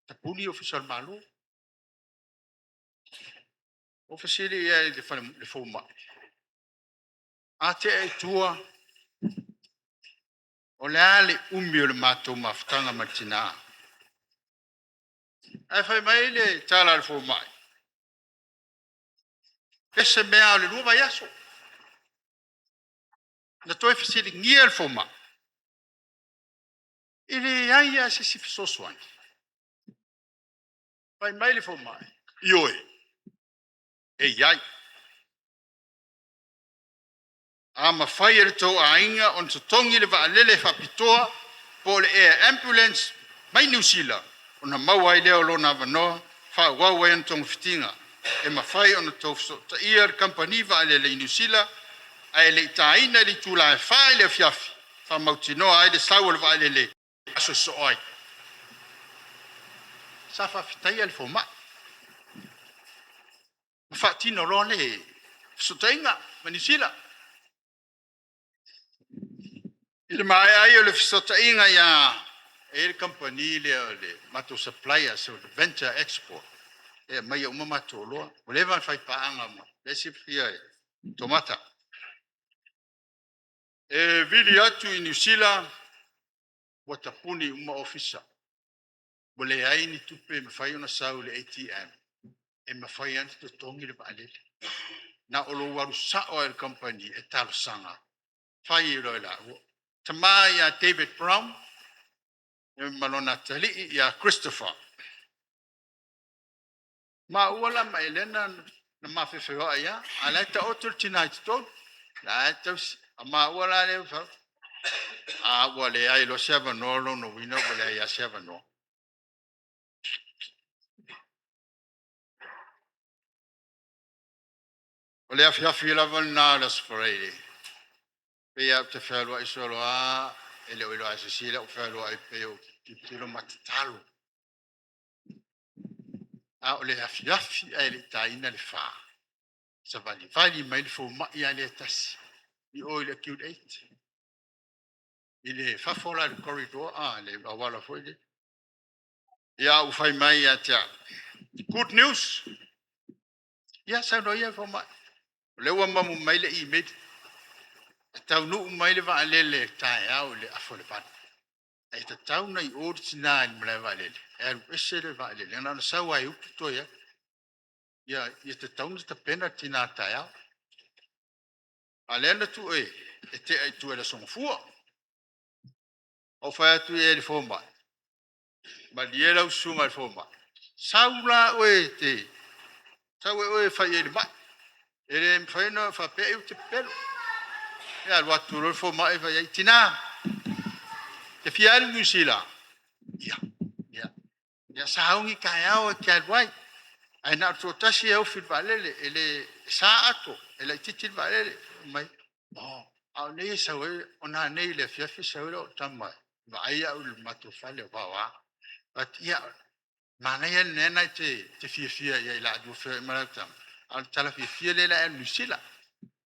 tapuni Ofisa o le Malo. Ou fesili i ai i le fomai, a tea i tua, o le a le umi o le matou mafutaga ma le tina? Ae fai mai le tala a le fomai, e se mea o le 2 vaiaso. Na toe fesiligia le fomai, e leai lava se isi fesoasoani. Fai mai le fomai, ioe, e i ai. A mafai e le tou aiga ona totogi le vaalele faapitoa po o le air ambulance mai Niu Sila ona maua ai lea o lona avanoa faaauau ai ana togafitiga. E mafai ona outou fesootaia le kamupani vaalele i Niu Sila ae le i taina i le itula e 4 i le afiafi, faamautinoa ai le sau o le vaalele i aso e sosoo ai. Sa faafetaia le fomai ma faatino loa le fesootaiga ma Niu Sila. I le maea ai o le fesootaiga ia e i ai le kamupani lea o le matou supplier, so le Venture Export, e aumaia uma matou oloa. Ua leva ona faipaaga ma le silafia e Tomata. E vili atu i Niu Sila, ua tapuni uma ofisa. Ua leai ni tupe e mafai ona sau i le ATM e mafai ai ona totogi le vaalele. Na o lou alu sao lava i le kamupani e talosaga, fai ai loa e laua. Tama ia David Brown ma lona atalii ia Christopher. Maua la ma Elena Na ma feofeoai lava, a o la e taoto le tina i totonu, la e tausi. A maua la lea ua sau, a ua leai loa se avanoa, o lona uiga ua leai lava se avanoa. O le afiafi lava lena o le Aso Faraile, pei lava ou te fealuai solo a, e le o iloa lava e se isi lau fealuai, pei ou te tilotilo ma tatalo. A o le afiafi ae le i taina le 4, savalivali mai le fomai lava lea e tasi i o i le acute 8. I le fafo la i le corridor, le auala foi lea. Ia ua fai mai ia te au, good news. Ia saunoa ia le fomai. O lea ua mamu mai le email. E taunuu mai le vaalele taeao i le afa o le 8. Ae tatau ona i o le tina i le malae vaalele, e alu ese le vaalele, na ona sau lava e utu toe alu. Ia tatau ona tapena le tina taeao. A o lea na tuu e tea i tua i le Aso Gafua. Ou fai atu i ai i le fomai, malie lau susuga i le fomai, sau la oe e te, sau e oe e fai i ai le mai. E le mafai ona faapea ai ou te pepelo. E alu atu loa le fomai fai ai, tina, e fia alu i Niu Sila? Ia, ia, ia sauni taeao e te alu ai. Ae na o le toatasi e ofi i le vaalele, e le sa ato, e laitiiti le vaalele. Mai, oh, a o nei e sau ai, o nanei i le afiafi e sau ai lau tama, vaai au i le matou fale o Vaoa. Ia, manaia le mea lena e te fiafia i ai i la lua feoai ma lau tama, a o le tala fiafia lea la e alu i Niu Sila.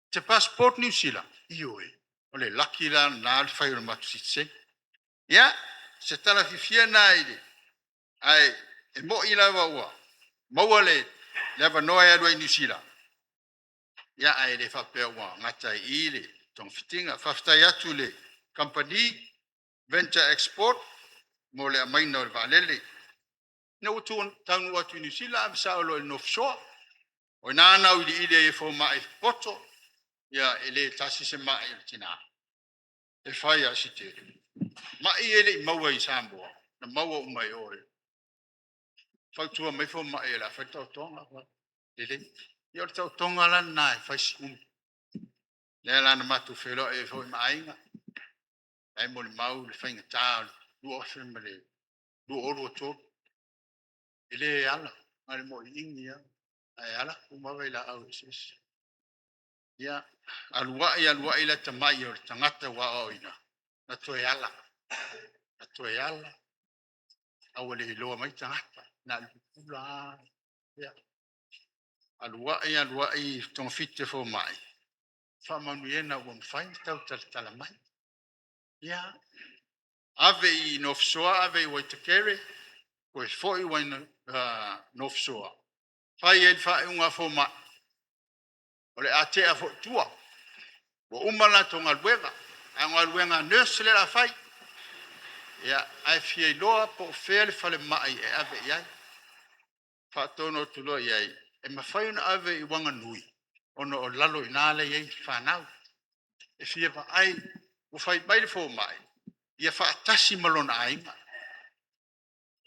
Te passport Niu Sila? Ioe. O le laki la lena le fai o le matou sitiseni. Ia, se tala fiafia lena i le, ae e moi lava ua maua le avanoa e alu ai i Niu Sila. Ia, ae le faapea ua gata ai i le togafitiga. Faafetai atu i le kamupani Venture Export mo le aumaiga o le vaalele. Ina ua taunuu atu i Niu Sila, ave sao loa i le North Shore. O ina na auiliili ai e fomai poto, ia e le tasi se mai o le tina. E fai lava si tele. Mai e le i maua i Samoa, na maua uma i o. Fautua mai fomai o le a fai le taotoga. Lelei. Ia o le taotoga la lena e fai si umi. Lea la na matou feiloai ai foi ma aiga, ae molimau le faigata o le 2023. E le ala, na o le moiini lava, ae ala uma vailaau eseese. Ia, alu ai, alu ai lata mai o le tagata ua aoaoina, na toe ala. Na toe ala, a ua le iloa mai tagata, na o le pupula lava. Ia, alu ai, alu ai, togafiti e fomai, faamanuiaina ua mafai ona tau talatala mai. Ia, ave i North Shore, ave i Waitakere, toe foi North Shore, fai ai le faaiuga a fomai, o le a tea foi i tua. Ua uma latou galuega, a o galuega a nurse lea o le a fai. Ia, ae fia iloa po o fea le falemai e ave i ai. Faatonu atu loa i ai, e mafai ona ave i Wanganui, ona o lalo i ina la e i ai fanau. E fia vaai, ua fai mai le fomai, ia faatasi ma lona aiga.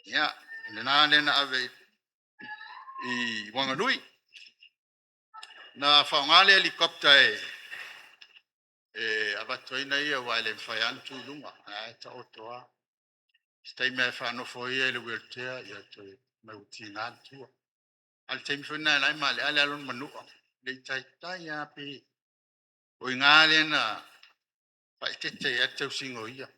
Ia, lena lea na ave i Wanganui. Na faaaoga le helicopter e avatu ai ia, aua e le mafai lava ona tu i luga, ae taoto lava. Se taimi lava e faanofo ai ia i le wheelchair, ia toe mai ua tiga le tua. A o le taimi foi lena o la e maaleale lona manua, e le i taitai lava pe... O i ina lea na faaeteete ai lava le tausiga o ia.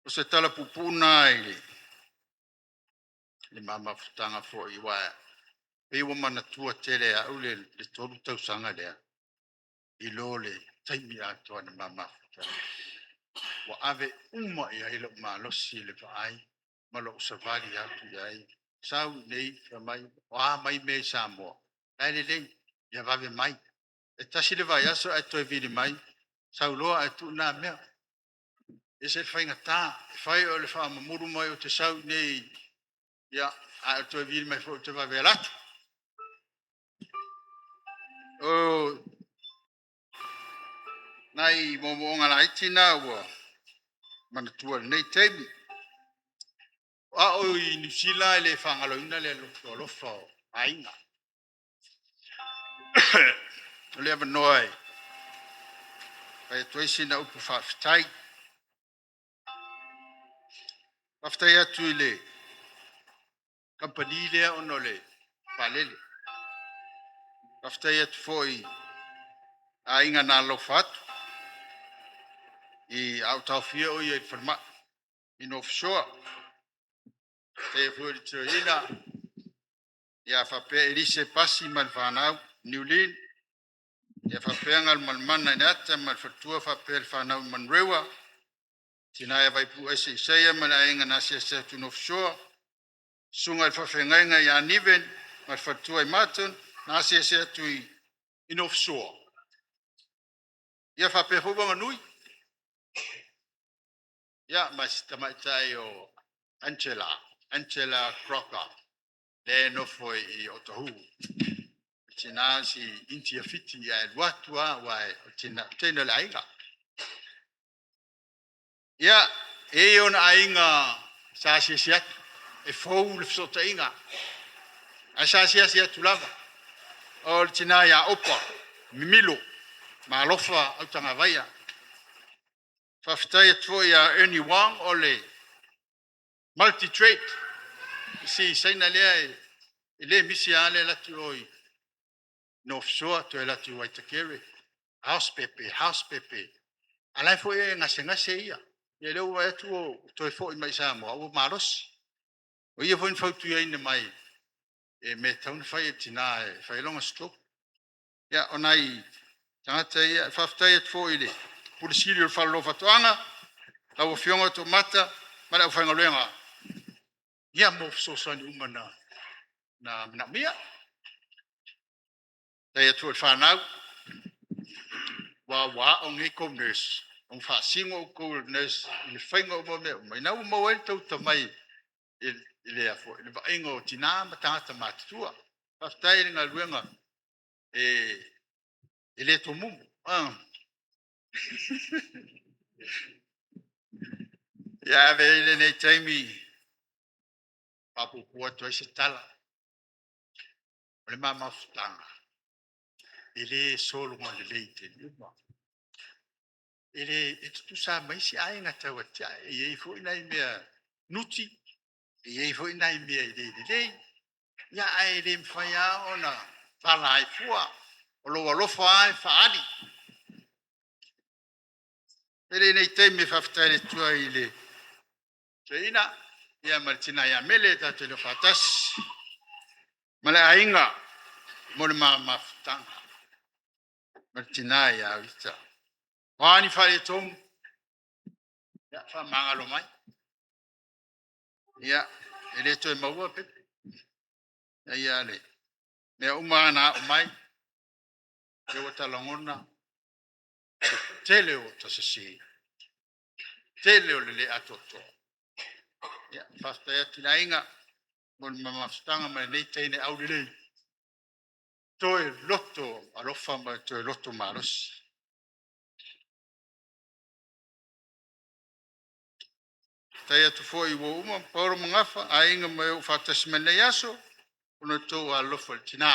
O se tala puupuu lena i le ma mafutaga foi, aua pei ua manatua tele e au le 3 tausaga lea, i lo le taimi atoa na ma mafuta ai. Ua ave uma i ai lou malosi i le vaai ma lou savali atu i ai. Sau i inei fai mai, o a mai mea i Samoa, o la e lelei, ia vave mai. E tasi le vaiaso ae toe vili mai, sau loa ae tuu na mea. E ese le faigata, e fai o le faamamulu mai ou te sau i inei, ia, ae o le toe vili mai foi ou te vave alu atu. O nai moomooga laiti na ua manatua i lenei taimi. O ao i Niu Sila e le faagaloina le alofa o aiga. O le avanoa e fai atu ai sina upu faafetai. Faafetai atu i le kamupani lea ona o le vaalele. Faafetai atu foi i aiga na alofa atu i a o taofia o ia i le falemai i North Shore. Faafetai foi i le toeaina ia faapea Elise Pasi ma le fanau Niulin, ia faapea Galumalemana i le Ata ma le faletua faapea le fanau i Manurewa, tina ia Vaipuuese Isaia ma le aiga na asiasi atu i North Shore, susuga i le faafeagaiga ia Niven ma le faletua i Martin na asiasi atu i North Shore. Ia faapea foi Wanganui, ia ma si tamaitai o Angela, Angela Crocker, lea e nofo i Otahuhu. Tina si Intia Fiti ae alu atu lava aua o le teine o le aiga. Ia, e i ai ona aiga sa asiasi atu, e fou le fesootaiga, ae sa asiasi atu lava. O le tina ia Opa Mimilo ma Alofa Autagavaia. Faafetai atu foi ia Ernie Wong o le multi-trade, si Saina lea e le misi lava le alu atu o i North Shore toe alu atu i Waitakere, house pepe, house pepe. A o la e foi e gasegase ia. Ia lea ua vaai atu ua toe foi mai i Samoa ua malosi. O ia foi na fautuaina mai e mea e tatau ona fai e le tina e fai ai lona stroke. Ia, o nai tagata ia, faafetai atu foi i le Pule Sili o le Fale o Faatoaga, lau Afioga Toomata ma le aufaigaluega, ia mo fesoasoani uma na manaomia. Faafetai atu foi i le fanau, aua ua ao nei tou nurse, ua faasino outou e le nurse i le faiga uma o mea uma, lena ua maua ai le tou atamai i le vaaiga o tina ma tagata matutua. Faafetai i le galuega e le tomumu. Ia ave ai lenei taimi faapuupuu atu ai se tala. O le ma mafutaga, e le sologa lelei i taimi uma. E tutusa lava ma isi aiga tau atiae, e i ai foi nai mea nuti, e i ai foi nai mea e le lelei, ae le mafai lava ona vala ai fua. O lou alofa lava e faaali. E avea lenei taimi e faafetai atu ai i le toeaina ma le tina ia Mele tatou te le o faatasi, ma le aiga mo le ma mafutaga ma le tina ia Rita. O a ni faaletonu, ia faamagalo mai. Ia, e le toe maua Pepe. Ia, mea uma lava na aao mai, ia ua ta lagona le tele o ota sese, tele o le le atoatoa. Ia, faafetai atu i le aiga mo le mafutaga ma lenei teine aulelei, toe loto alofa ma le toe loto malosi. Faafetai atu foi i uo uma, paolo ma gafa, aiga ma e ua faatasi mai i lenei aso, ona o le tou alolofa i le tina.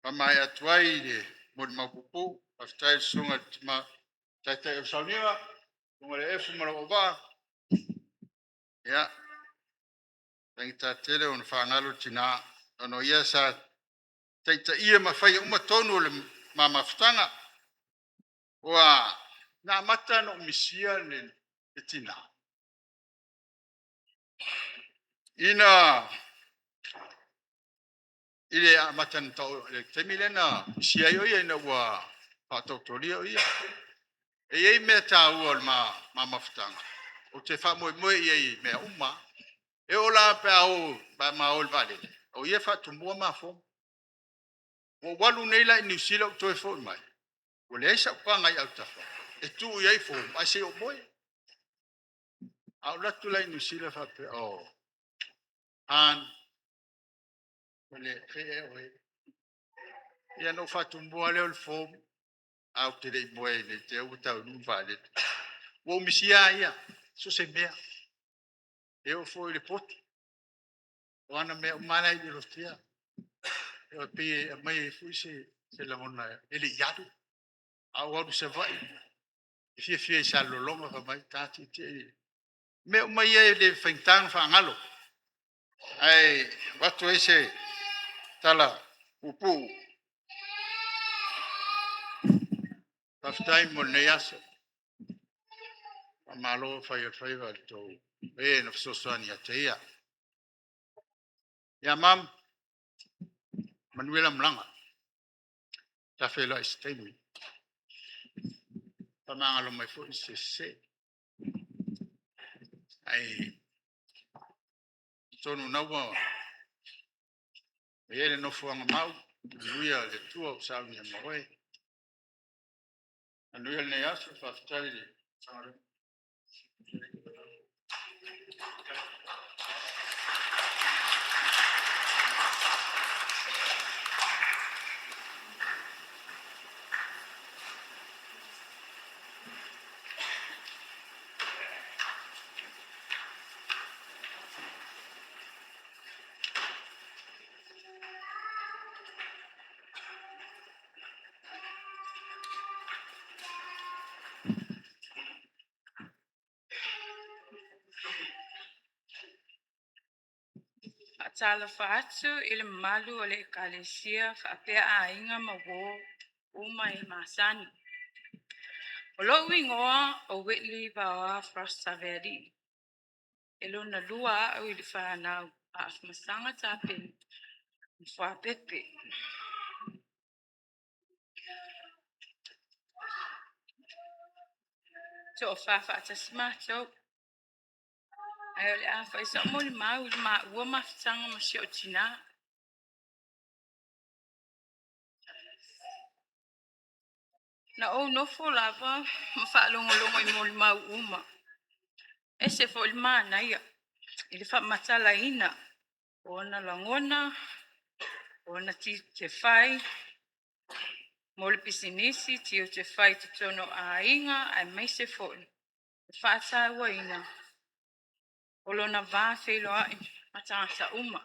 Faamaea atu ai le molimau puupuu, faafetai i le susuga i le taitai o le sauniga, susuga i le Efu ma lou auvaa, ia, e faigata tele ona faagalo le tina, ona o ia sa taitaia ma faia uma tonu o le ma mafutaga. Ua na amata ona ou misia le tina, ina i le amata na le taimi lea na misia ai o ia ina ua faataotolia o ia. E i ai mea taua o le ma mafutaga, ou te faamoemoe i ai i mea uma lava. E oo la pe a ma o i le vaalele, o ia e faatumua ma form. Ua ou alu nei la i Niu Sila ou toe foi mai, ua leai sau paga i autafa e tuu i ai form ae se i ou moe. A ou alu atu la i Niu Sila faapea, oh, hon, o fea ea oe? Ia ona ou faatumua lea o le form ae ou te le i moe ne i te i ua taunuu le vaalele. Ua ou misia lava ia, so o se mea. E oo foi i le potu, o ana mea uma lava la e i Lotea. E pei e aumai ai foi se lagona e le i alu. A ou alu i Savaii, e fiafia i Salelologa, fai mai, ta tietie i... O mea uma ia e le faigata ona faagalo. Ae avatu ai se tala puupuu, faafetai mo lenei aso. Faamalo fai o le faiva i e na fesoasoani ia te ia. Ia mom, manuia lau malaga. Ta feiloai i se taimi. Faamagalo mai foi se sese. Ae atonu o lena ua i ai le nofoaga mau, manuia le Atua ua saunia ma oe. Manuia lenei aso. Faafetai i le Matagaluega. Faatalofa atu i le mamalu o le Ekalesia faapea aiga ma uo uma e masani. O lou igoa o Whitley Vaoa Frost Savealii. E lona lua au i le fanau a Afamasaga Tapena ma Fuapepe. Toafa faatasi matou. Ae o le a fai sau molimau i le maua mafutaga ma si ou tinã. Na ou nofo lava ma faalogologo i molimau uma. E ese foi le manaia i le faamatalaina o ona lagona, o ona tiute fai mo le pisinisi, tiute fai i totonu o aiga, aemaise foi le faatauaina o lona va feiloai ma tagata uma.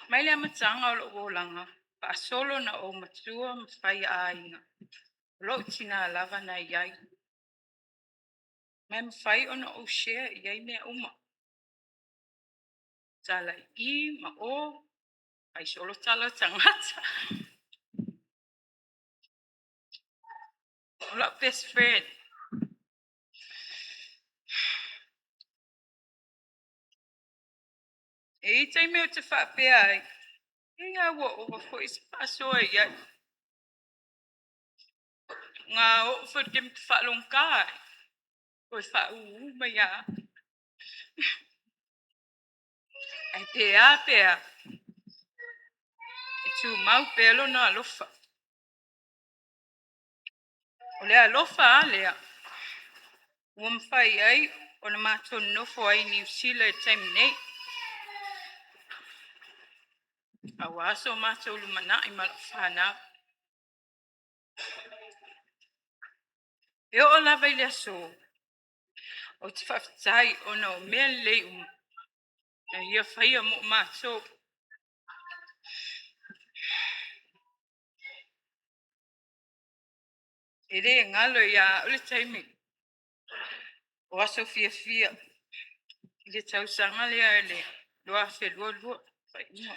Mai le amataga o lou olaga faasolo ina ou matua ma fai aiga, o lou tina lava na i ai. Ma e mafai ona ou share i ai mea uma. Tala i i ma o, fai solo tala a le tagata. O lau best friend. E i ai taimi ou te faapea ai, e a ua ova foi se faasoa i ai. Na oo foi i le taimi ou te faalogogata ai, toe faaūū mai lava au. Ae pe a pe a, e tumau pea lona alofa. O le alofa lava lea ua mafai ai ona matou nonofo ai i Niu Sila i le taimi nei, aua so matou lumanai ma lau fanau. E oo lava i le aso, ou te faafetai ona o mea lelei uma na Ia faia mo matou. E le galo ia au le taimi o aso fiafia i le tausaga lea i le 2022 faaiuga.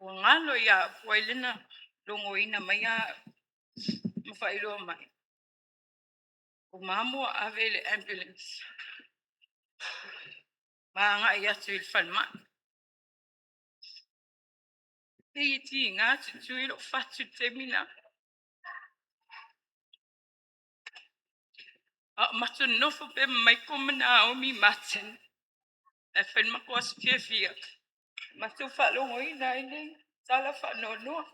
Ua galo ia au po o ai lea na logoina maia au ma faailoa mai, o mamo ua ave i le ambulance ma agai atu i le falemai. E pei e tiga tutui lou fatu i le taimi lena. A o matou nonofo pea ma Michael ma Naomi Martin ae fai le matou aso fiafia, matou faalogoina ai le tala faanoanoa.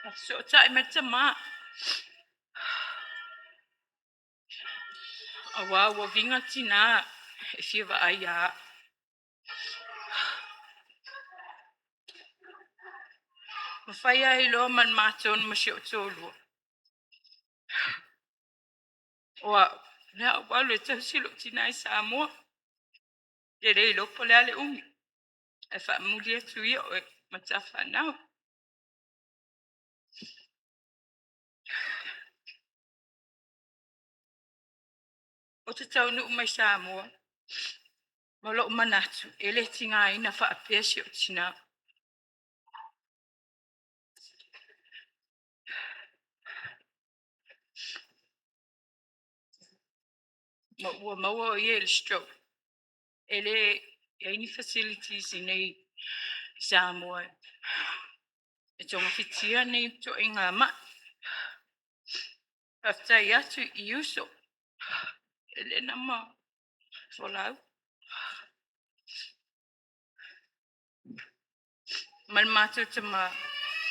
Na fesootai mai le tama. Auā ua viga tinā e fia vaai ia a'u. Ma fai ai loa ma le matou ma si ou toalua. O a'u, o le a ou alu e tausi lou tinā i Samoa. Ou te le iloa po o le a le umi, ae faamuli atu ia oe ma ta fanau. Ou te taunuu mai Samoa ma lou manatu e le tigaina faapea si ou tinā. Ma ua maua o ia i le stroke. E le i ai ni facilities i inei i Samoa e togafitia nei ituaiga ma'i. Faafetai atu i uso, Elena ma Folau. Ma le matou tamā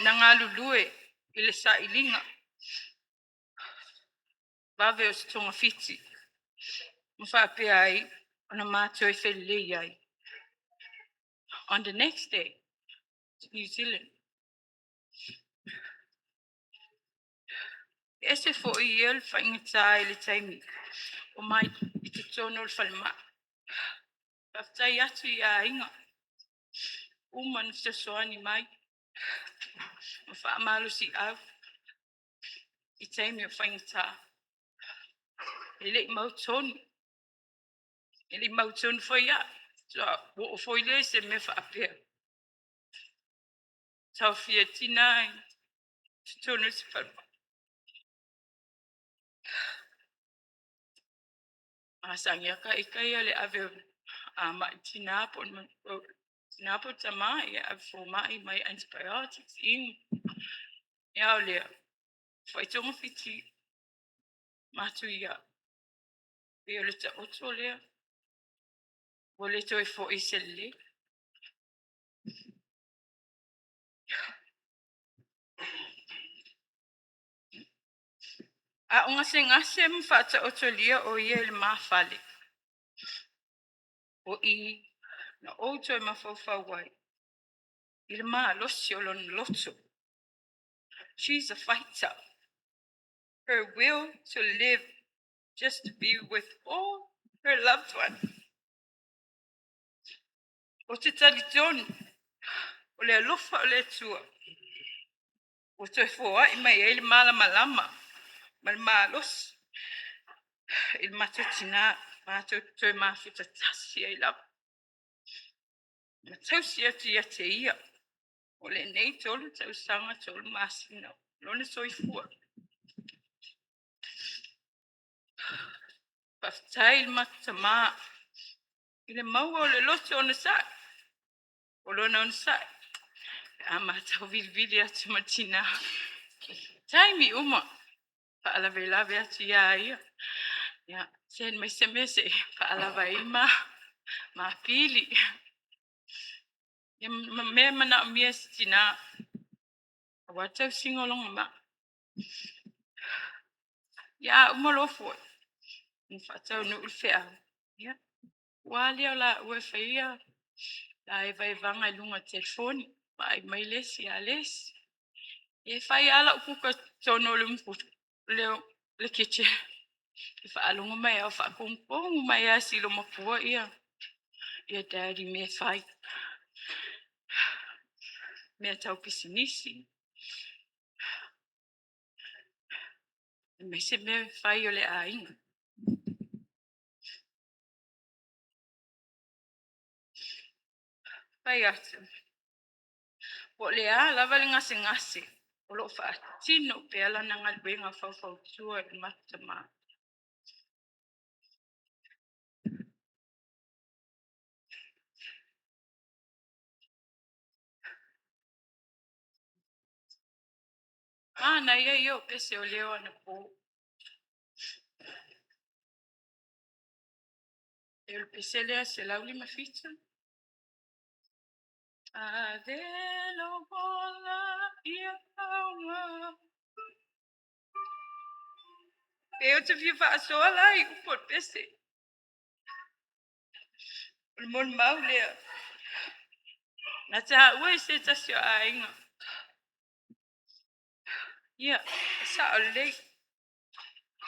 na galulue i le sailiga vave o se togafiti ma faapea ai ona matou felelei ai on the next day to New Zealand. E ese foi ia le faigata i le taimi o mai i totonu o le falemai. Faafetai atu i aiga uma na fesoasoani mai ma faamalosiau i taimi o faigata. E le i mautonu, e le i mautonu foi au. Faatoa oo foi lea i se mea faapea. Taofia e tinā i totonu o se falemai. Masani lava ita ia le ave o ma'i tinā po o tamā, ia ave fomai mai antibiotics inu. Ia o lea, fai togafiti matuia. Pei o le taoto lea, ua le toe foi se lelei. A o gasegase ma faataotolia o ia i le mafale, o i na ou toe mafaufau ai i le malosi o lona loto. She's a fighter. Her will to live just to be with all her loved ones. Ou te talitonu o le alofa o le Atua ua toe foai mai ai le malamalama ma le malosi i le matou tinā, matou te toe mafuta tasi ai lava. Ma tausi atu ia te ia o lenei 3 tausaga 3 masina lona soifua. Faafetai i le matou tamā i le maua o le loto onosai, o lona onosai, a matau vilivili atu ma tinā. Taimi uma, faalavelave atu ia ia. Ia, send mai se mea se i faalava ai ma mapili. Ia, ma mea manaomia e se tinā, aua tausiga o lona ma'i. Ia, a uma loa foi, ona faataunuu le feau. Ia, ua lea o laua e faia la evaevaga i luga o le telefoni, vaai mai le isi ia le isi. E fai lava lau kuka i totonu o le le kitchen. E faalogo mai au, faakogokogo mai lava e si loomatua ia daddy mea e fai. Mea tau pisinisi. Aemaise mea e fai o le aiga. Fai atu, po o le a lava le gasegase o lo o faatino pea lana galuega faufautua i le matou tamā. Manaia ia o pese o leo anapo. E o le pese lea 157. Ave lou ola ia auga. Pe ou te fia faasoa la i upu o le pese. O le molimau lea. Na taua i se tasi o aiga. Ia, e sao lelei.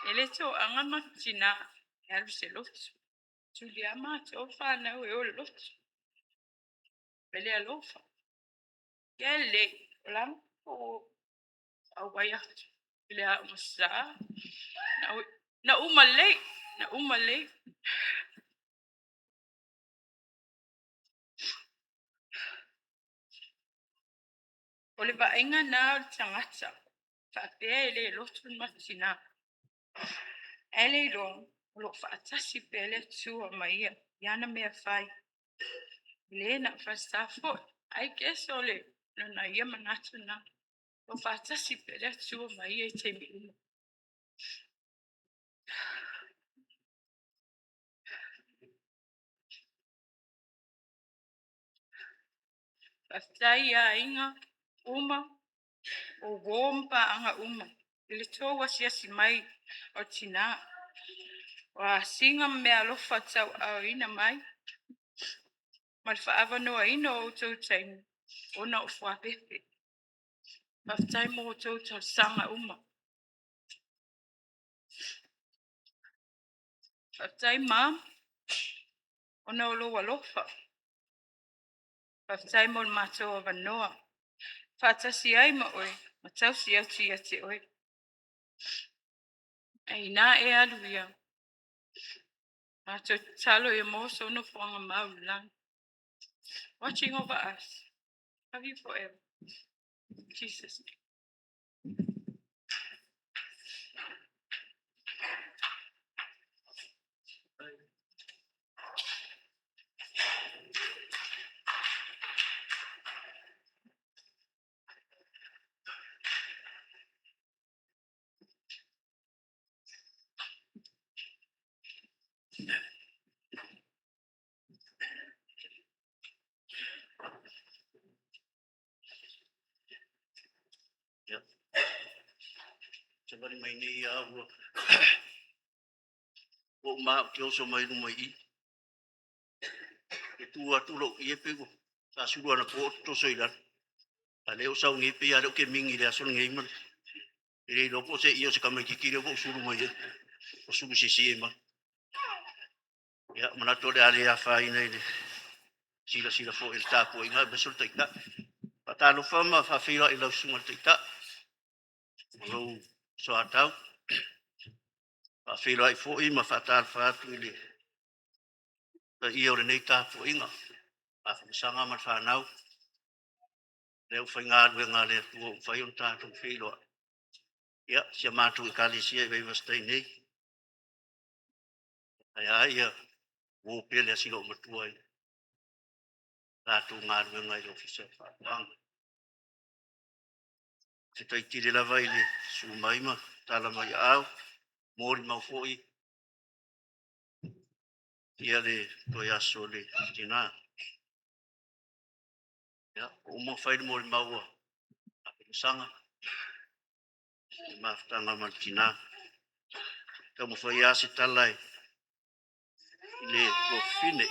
E le toaga ma tinā e alu i se lotu. Tuli lava matou fanau e o i le lotu. Me le alofa. Ia e lelei, o le a matou auai atu i le aoga sa. Na uma lelei, na uma lelei. O le vaaiga na o le tagata faapea e le lotu le matou tinā. Ae le iloa o lo o faatasi pea le Atua ma ia i ana mea fai. E le na o falesa foi. I guess o le lona ia manatu na. O lo o faatasi pea le Atua ma ia i taimi uma. Faafetai i aiga uma, o uo ma paaga uma i le tou asiasi mai o tinā. O asiga ma meaalofa tauaaoina mai ma le faaavanoaina o outou taimi ona o fuapepe. Faafetai mo outou talosaga uma. Faafetai, Mom, ona o lou alofa. Faafetai mo le matou avanoa. Faatasi ai ma oe ma tausi atu ia te oe. Ae inā e alu ia, matou tatalo ia maua sou nofoaga mau i le lagi. Watching over us. Love you forever. In Jesus' name. Ia, savali mai nei lava ua ou ma ou te oso mai luma i i. E tu atu lou ie pei ua sa sulu anapo o toso i lalo. A o lea ua sau nei pei lava o lea ou te mingi i le aso lenei ma le e le iloa po o se ie o se tamaitiiti lea ua ou sulu mai ai, ua sulu sese mai. Ia, manatu o le a le afaina i le silasila foi i le tapuaiga aemaise o le Taitai. Faatalofa ma faafeiloai i lau Susuga i le Taitai ma lou soatau. Faafeiloai foi ma faatalofa atu i le paia o lenei tapuaiga, Afamasaga ma le fanau, le aufaigaluega a le Atua ua mafai ona tatou feiloai. Ia, si a matou Ekalesia i Vaivase-tai nei, ae a uo pele a si loomatua i le latou galuega i le Ofisa o Faatoaga. Faafetai tele lava i le susu mai ma tala mai aao, molimau foi ia le toe aso o le tina. Ia, ua uma ona fai le molimau a Afamasaga, le mafutaga ma le tina. Taumafai lava se tala i le tuafafine.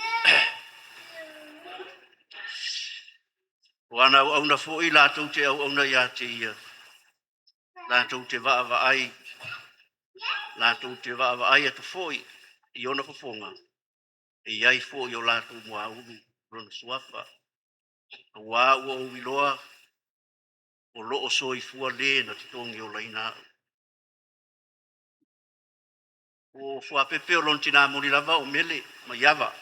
O ana auauna foi latou te auauna ia te ia, latou te vaavaai, latou te vaavaai atu foi i ona fofoga, e i ai foi o latou muaulu lona suafa, aua ua ou iloa o lo o soifua le na totogi olaina au. O Fuapepe o lona tina moni lava o Mele Maiava.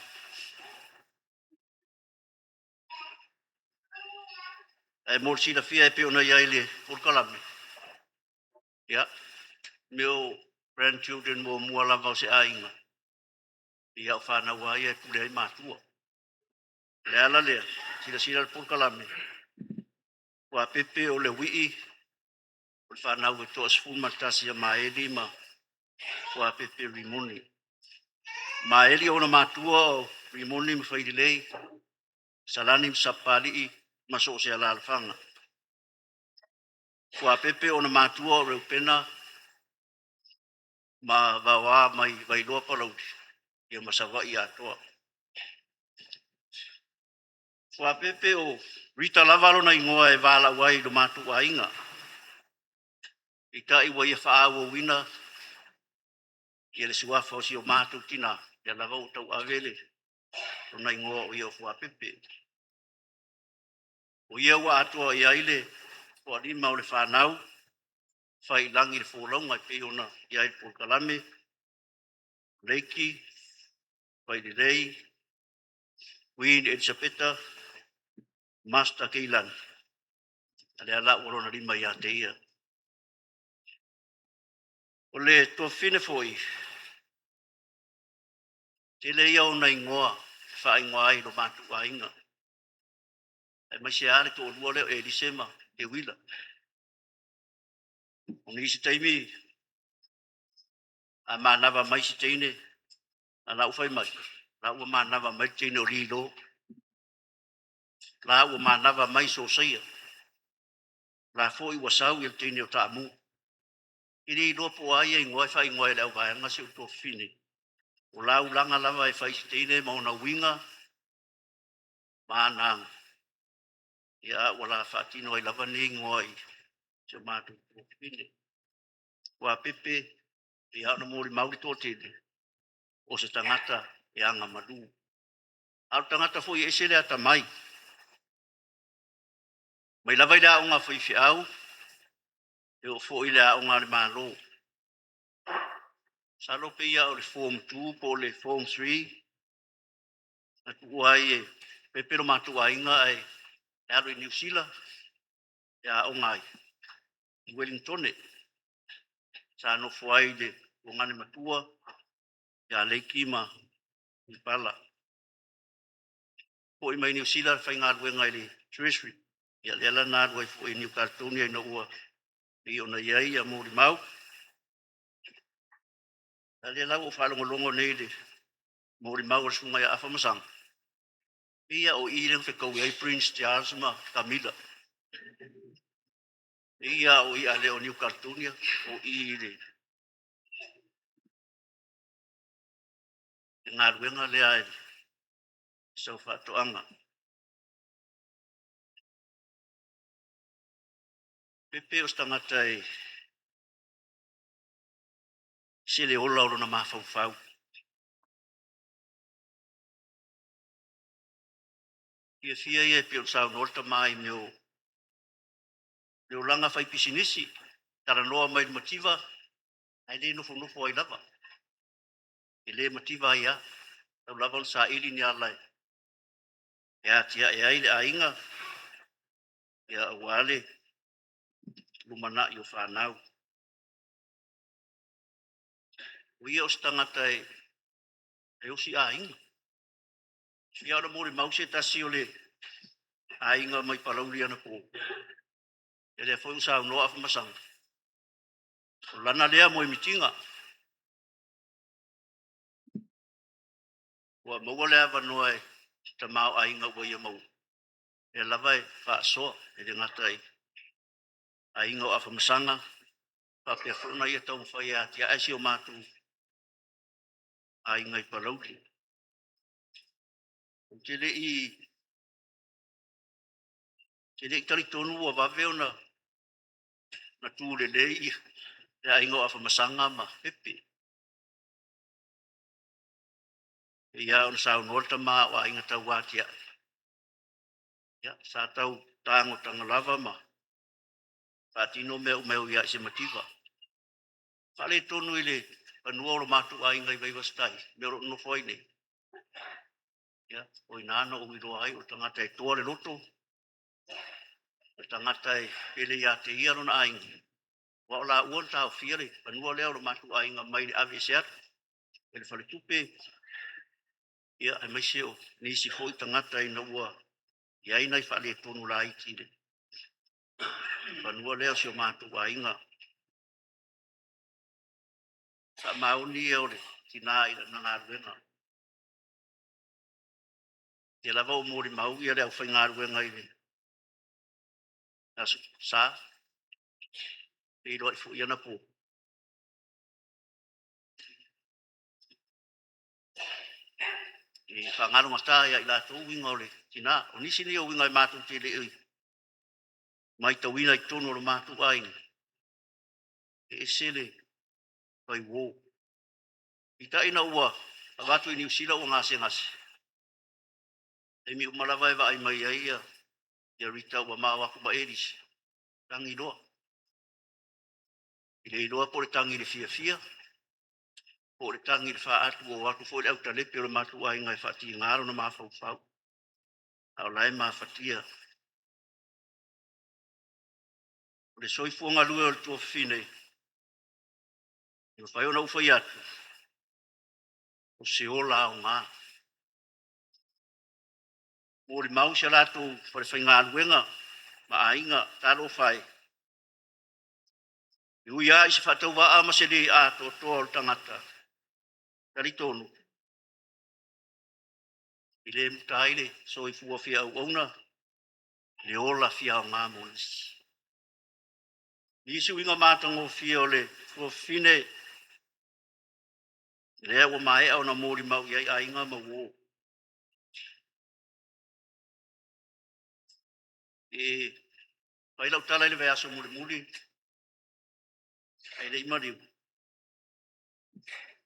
Ae mo le silafia e pei ona i ai i le polokalame, ia, mea o grandchildren muamua lava o se aiga, ia o fanau lava ia e pule ai matua. O le ala lea, silasila i le polokalame, Fuapepe o le uii o le fanau e toa-11 a Maeli ma Fuapepe Rimoni. Maeli ona matua o Rimoni ma Failelei, Salani ma Sapapalii ma so o se alaalafaga. Fuapepe ona matua o Reupena Ma vaoa mai Vailoa Palauli, ia ma Savaii atoa. Fuapepe o Rita lava lona igoa e valaau ai i lo matou aiga. Peitai ua ia faaauauina ia le suafa o si o matou tina, lea lava ua tauave le lona igoa o ia o Fuapepe. O ia ua atoa i ai le toalima o le fanau fai i lagi le folauga e pei ona i ai le polokalame, Leiki, Failelei, Queen Elisapeta, Master Keilani, a lea la ua lona lima ia te ia. O le tuafafine foi, tele ia ona igoa e faaigoa ai i lo matou aiga, aemaise lava le toalua lea o Elise ma Teuila. O nisi taimi, a manava mai si teine, a la ua fai mai, la ua manava mai le teine o Lilo, la ua manava mai Sosaia, la foi ua sau le teine o Taamu. E le iloa po o a ia igoa e faaigoa ai e le auvaega si ou tuafafine. O la ulaga lava e fai i si teine ma ona uiga ma ana aga, ia a ua la faatino ai lava nei igoa i si o matou tuafafine. Ua pepe, ia ona molimau le toatele, o se tagata e agamalu. A o le tagata foi e ese le atamai. Mai lava i le aoga a faifeau, e oo foi i le aoga a le Malo. Masalo pei lava o le Form 2 po o le Form 3 na tuua ai e pepe lo matou aiga ae alu i Niu Sila e aoga ai i Ueligitone. Sa nofo ai i le tuagane matua ia Leiki ma Ipala. Foi mai Niu Sila faigaluega i le Treasury. Ia lea la na alu ai foi i Niu Caledonia ina ua pei ona i ai molimau. A lea la ua ou faalogologo nei i le molimau a le susuga ia Afamasaga, pei lava o i lea na fetaui ai Prince Charles ma Camilla. Pei lava o i, a le o Niu Caledonia, o i i le galuega lea i sau faatoaga. Pepe o se tagata e ese le ola o lona mafaufau. Fiafia ia e pei ona saunoa le tama i mea o le olaga fai pisinisi, talanoa mai i le mativa, ae le nofonofo ai lava. E le mativa ai lava. Tau lava ona saili ni ala e atiae ai le aiga, ia aua le lumanai o fanau. O ia o se tagata e osi aiga. Ia ona molimau se tasi o le aiga mai Palauli anapo, ia lea foi ua saunoa Afamasaga, o lana lea moemitiga. Ua maua le avanoa e tamaoaiga ua ia maua, lea lava e faasoa, e le gata i aiga o Afamasaga, faapea foi ona ia taumafai e atiae si o matou aiga i Palauli. Ou te le i talitonu ua vave ona tulelei le aiga o Afamasaga ma Pepe. E pei lava ona saunoa le tama o aiga tauatiae, ia, sa tau tagotago lava ma faatino mea uma e ui lava i se mativa. Faaletonu i le fanua o lo matou aiga i Vaivase-tai, mea o lo o nonofo ai nei, ia, o i ina na ou iloa ai o le tagata e toa le loto, o le tagata e pele ia te ia lona aiga, aua o laua na taofia le fanua lea o lo matou aiga mai le aveese atu e le faletupe, ia, aemaise o nisi foi tagata ina ua i ai nai faaletonu laiti i le fanua lea o si o matou aiga. Faamaoni ia o le tina i lana galuega. Ia lava ua molimau le aufaigaluega i le Aso Sa, feiloai foi anapo. E faagalogata ia i latou uiga o le tinā. O nisi nei o uiga e matou te le i matauina i totonu o le matou aiga, e ese le faiuō. Peitai ina ua avatu i Niu Sila ua gasegase, taimi uma lava e vaai mai ai ia Rita ua mao atu ma Elisi, tagi loa. E le iloa po o le tagi i le fiafia, po o le tagi i le faatu ua o atu foi le autalepe o le matou aiga e faatiga lona mafaufau, a o la e mafatia. O le soifua galue o le tuafafine, e mafai ona ou fai atu, o se ola aoga. Molimau si a latou falefaigaluega ma aiga, talofa e, e ui lava i se faatauvaa ma se le atoatoa o le tagata, talitonu, e le muta ai le soifua fia auauna, le ola fia aoga mo nisi. Nisi uiga matagofie o le tuafafine, lea ua maea ona molimau i ai aiga ma uo. E fai lau tala i le vaiaso mulimuli, ae le i maliu,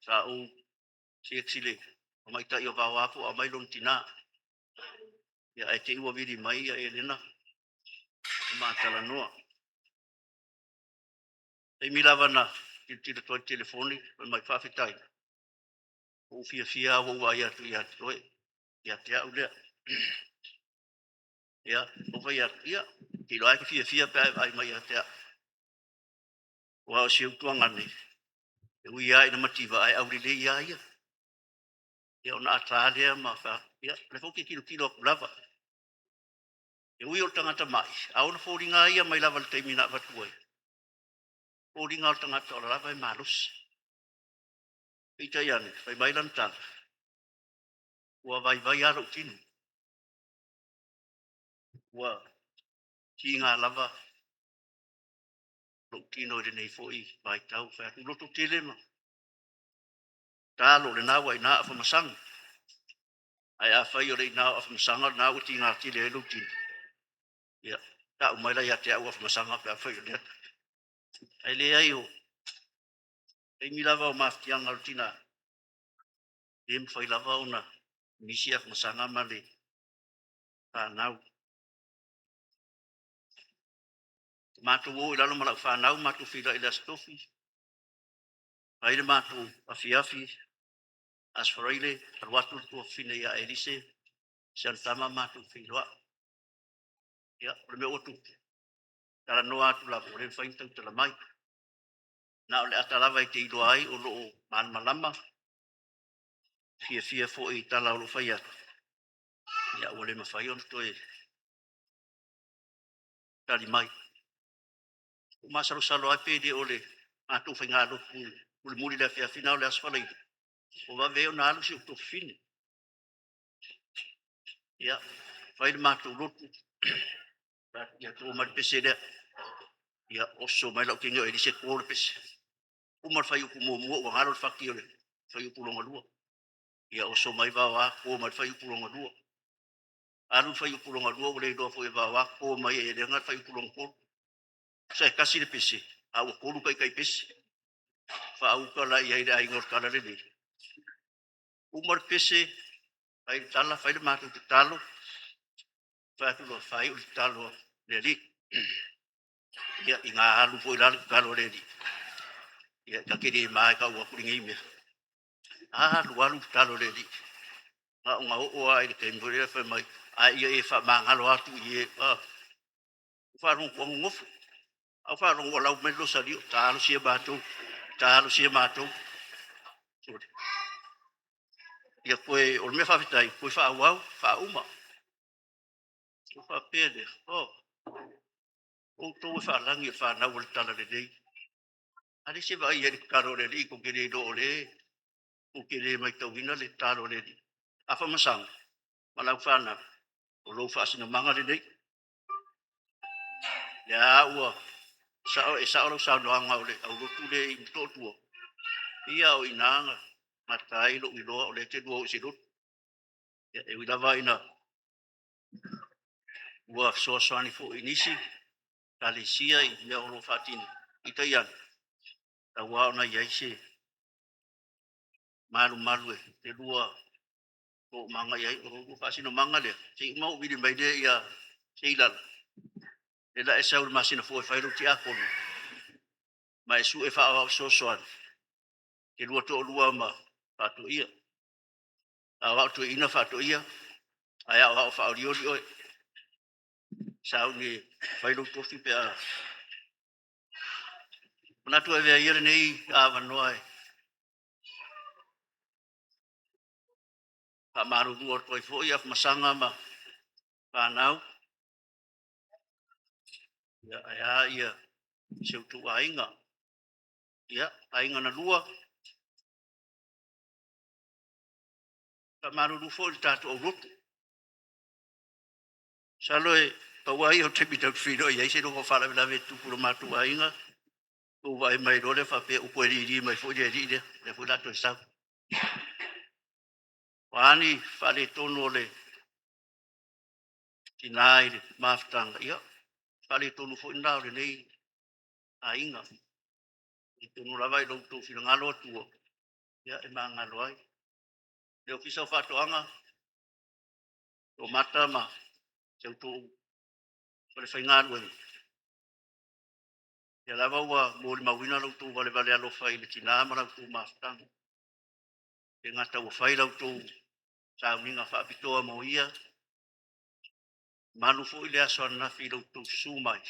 sa ou text i le tamaitai o Vaoa po o aumai lona tinā. Ia, ae te i ua vili mai ia Elena ma talanoa. Taimi lava na tilotilo atu ai i le telefoni, fai mai faafetai, ua ou fiafia lava ua ou vaai atu ia te oe, ia te au lea. Ia, ou fai atu, ia, ou te iloa lava e te fiafia pe a e vaai mai ia te au. Aua o si ou tuagane, e ui lava ina mativa, ae aulelei lava ia. Ia, ona ata lea ma fai atu, ia, o lea foi ou te tilotilo atu lava. E ui o le tagata mai, a ona foliga lava ia mai lava i le taimi na avatu ai, foliga o le tagata o la lava e malosi. Peitai ane, fai mai lana tala, ua vaivai lava lou tino, ua tiga lava lou tino i lenei foi vaitau. Fai atu, loto tele ma talo, lena ua i ina Afamasaga. Ae afai o le i ina o Afamasaga lena ua tiga tele ai lou tino, ia, tau mai la ia te au Afamasaga pe afai o lea. Ae leai, o taimi lava o mafatiaga o le tina, le mafai lava ona misi Afamasaga ma le fanau. Matou o i lalo ma lau fanau, matou feiloai i le Aso Tofi, fai le matou afiafi, Aso Faraile, alu atu le tuafafine ia Elise, si ana tama matou feiloai. Ia, o le mea ua tupu, talanoa atu lava, ua le mafai ona tautala mai. Na o le ata lava e te iloa ai o lo o malamalama, fiafia foi i tala o lo o fai atu, ia ua le mafai ona toe tali mai. Ua masalosalo ai pe le o le matou faigalotu mulimuli i le afiafi na o le Aso Faraile, ua vave ai ona alu si ou tuafafine. Ia, fai le matou lotu, ia to mai le pese lea. Ia, oso mai lau teine o Elise to le pese. Uma le fuaiupu muamua ua galo le fati o le fuaiupu lona lua. Ia oso mai Vaoa to mai le fuaiupu lona lua. Alu le fuaiupu lona lua ua le iloa foi e Vaoa to mai e Elena le fuaiupu lona tolu. Sa e tasi le pese, a ua tolu taitai pese. Faauta la i ai le aiga o le tala lelei. Uma le pese, fai le tala, fai le matou tatalo, fai atu loa, faaiu le tatalo a le Alii. Ia, ina alu foi la le tatalo a le Alii, ia, ta te le ma e tau atu lenei mea. Alu, alu le tatalo a le Alii. Na ona oo lava i le taimi foi lea fai mai, a ia e faamagalo atu i e, faalogo atu nonofo. A faalogo ua lau mai le losalio, talosia matou, talosia matou. Ia toe, o le mea faafetai, toe faaauau, faauma. Ua faapea lea, oh, outou e faalagi o le fanau o le tala lelei. A leai se vaai i le tatalo a le Alii, tou te le iloa o le tou te le matauina le tatalo a le Alii. Afamasaga ma lau fanau, o lou faasinomaga lenei. Lea ua sao, e sao lau saunoaga o le aulotu lea i Motootua, ia o i ina na gata ai lou iloa o lea e te lua o i se lotu. Ia, e ui lava ina ua fesoasoani foi i nisi ekalesia i mea o lo o faatino, peitai ane, e tatau lava ona i ai se malumalu e lua toomaga i ai. O lo oulua faasinomaga lea, se i uma ou vili mai lea ia Seilala, lea o le a e sau i le masina fou e fai lou tiakono, ma e sue faaoao fesoasoani e te lua toalua ma Faatoia. Aoao Toeaina Faatoia, ae aoao faaolioli oe. Sauni e fai lou tofi pe a manatu e avea ia lenei avanoa e faamalulu atu ai foi Afamasaga ma fanau, ia, ae a ia si outou aiga. Ia, aiga na lua, faamalulu foi i le tatou aulotu. Masalo e pau lava ia o taimi tatou te feiloai ai seiloga o faalavelave e tutupu i lo matou aiga, ou vaai mai loa lea faapea ua toe lili mai foi le alii lea, o lea foi o le a toe sau. O a ni faaletonu o le tina i le mafutaga, ia, o faaletonu foi lena o lenei aiga. Atonu lava i lo outou finagalo Atua, ia, e magalo ai. Le Ofisa o Faatoaga, Toomata ma si a outou falefaigaluega, o lea lava ua molimauina lo outou valevale alofa i le tina ma la outou mafutaga. E le gata ua fai la outou sauniga faapitoa mo ia, malu foi le aso ananafi i lo outou susu mai,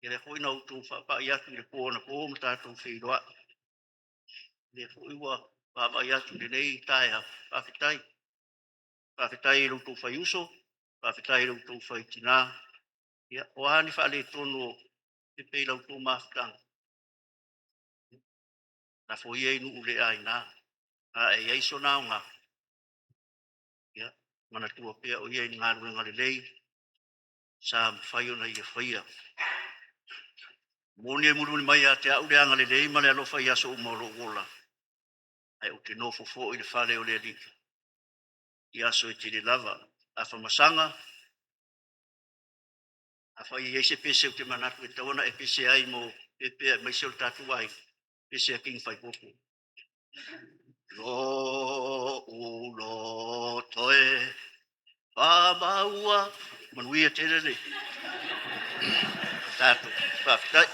ia lea foi na outou faapai atu i le po anapo ma tatou feiloai. O lea foi ua vaavaai atu i lenei taeao, faafetai. Faafetai i lo outou faiuso, faafetai i lo outou faitina. Ia, o a ni faaletonu o tutupu i la outou mafutaga, lafo ia i nuu le aina. A e i ai sona aoga, ia manatua pea o ia i ni galuega lelei sa mafai ona ia faia. Moni e mulimuli mai ia te au le agalelei ma le alofa i aso uma o lou ola, ae ou te nofo foi i le fale o le Alii i aso e tele lava. Afamasaga, afai e i ai se pese ou te manatu e tatau ona e pese ai mo Pepea aemaise o le tatou aiga, pese a King Faipopo. Lo'u loto e faamaua. Manuia tele le tatou. Faafetai.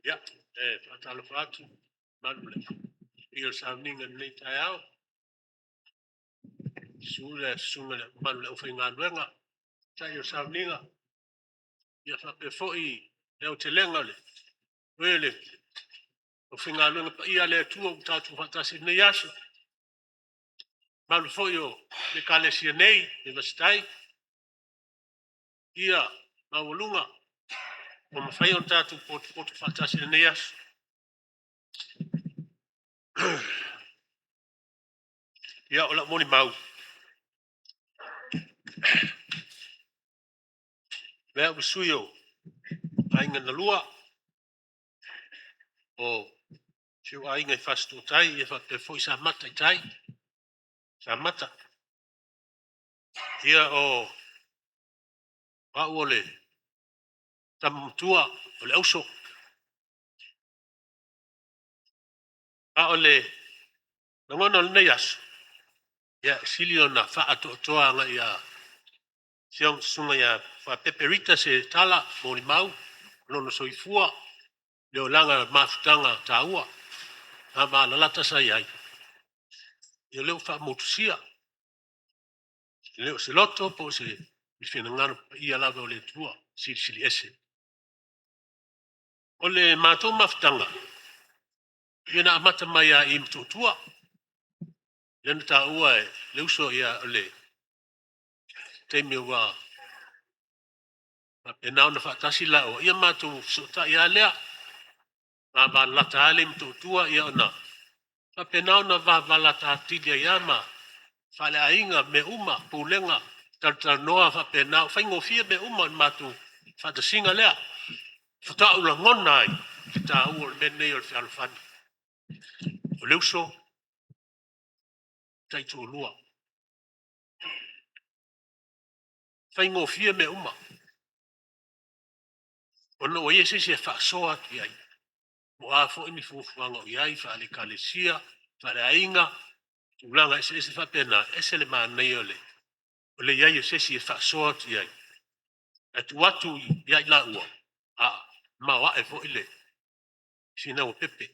Ia, e faatalofa atu i le mamalu i le paia o le sauniga i lenei taeao. Susu le susuga i le mamalu o le aufaigaluega, taitai o le sauniga, ia faapea foi le aotelega o le aufaigaluega paia a le Atua ua tatou faatasi i lenei aso. Le mamalu foi o le Ekalesia nei i Nevasai, le paia maualuga ua mafai ona tatou potopoto faatasi i lenei aso. Ia, o lau molimau, o au ma sui o Aiga na Lua, o si ou aiga i Fasitoo-tai faapea foi Samata i tai. Samata. Ia, o au o le tama matua, o le auso. A o le lagona o lenei aso, ia, e sili ona faatoatoa agai ia Afioga Susuga ia Faapepe Rita se tala molimau. lona soifua, le olaga mafutaga taua, na valalata sa i ai, ia lea ua faamotusia. E le o se loto po o se finagalo paia lava o le Atua Silisili Ese. O le matou mafutaga, ia na amata mai lava i Motootua. Lea na taua e le uso, ia o le taimi ua faapena ona faatasi laua, ia matou fesootai lava lea. Vavalata lava lea i Motootua, ia ona faapena ona vavalata atili ai lava ma faaleaiga, mea uma, pulega, talatalanoa faapena, ua faigofie mea uma i le matou faatasiga lea. Faatoa ou lagona ai le taua o le mea lenei o le fealofani. O le uso, taitoalua. E faigofie mea uma, ona ua i ai se isi e faasoa atu i ai, po o a foi ni fuafuaga o i ai faale-ekalesia, faale-aiga, tulaga eseese faapena, e ese le manaia o le i ai o se isi e faasoa atu i ai, ae tuu atu ia i laua, a maoae foi le finau a Pepe.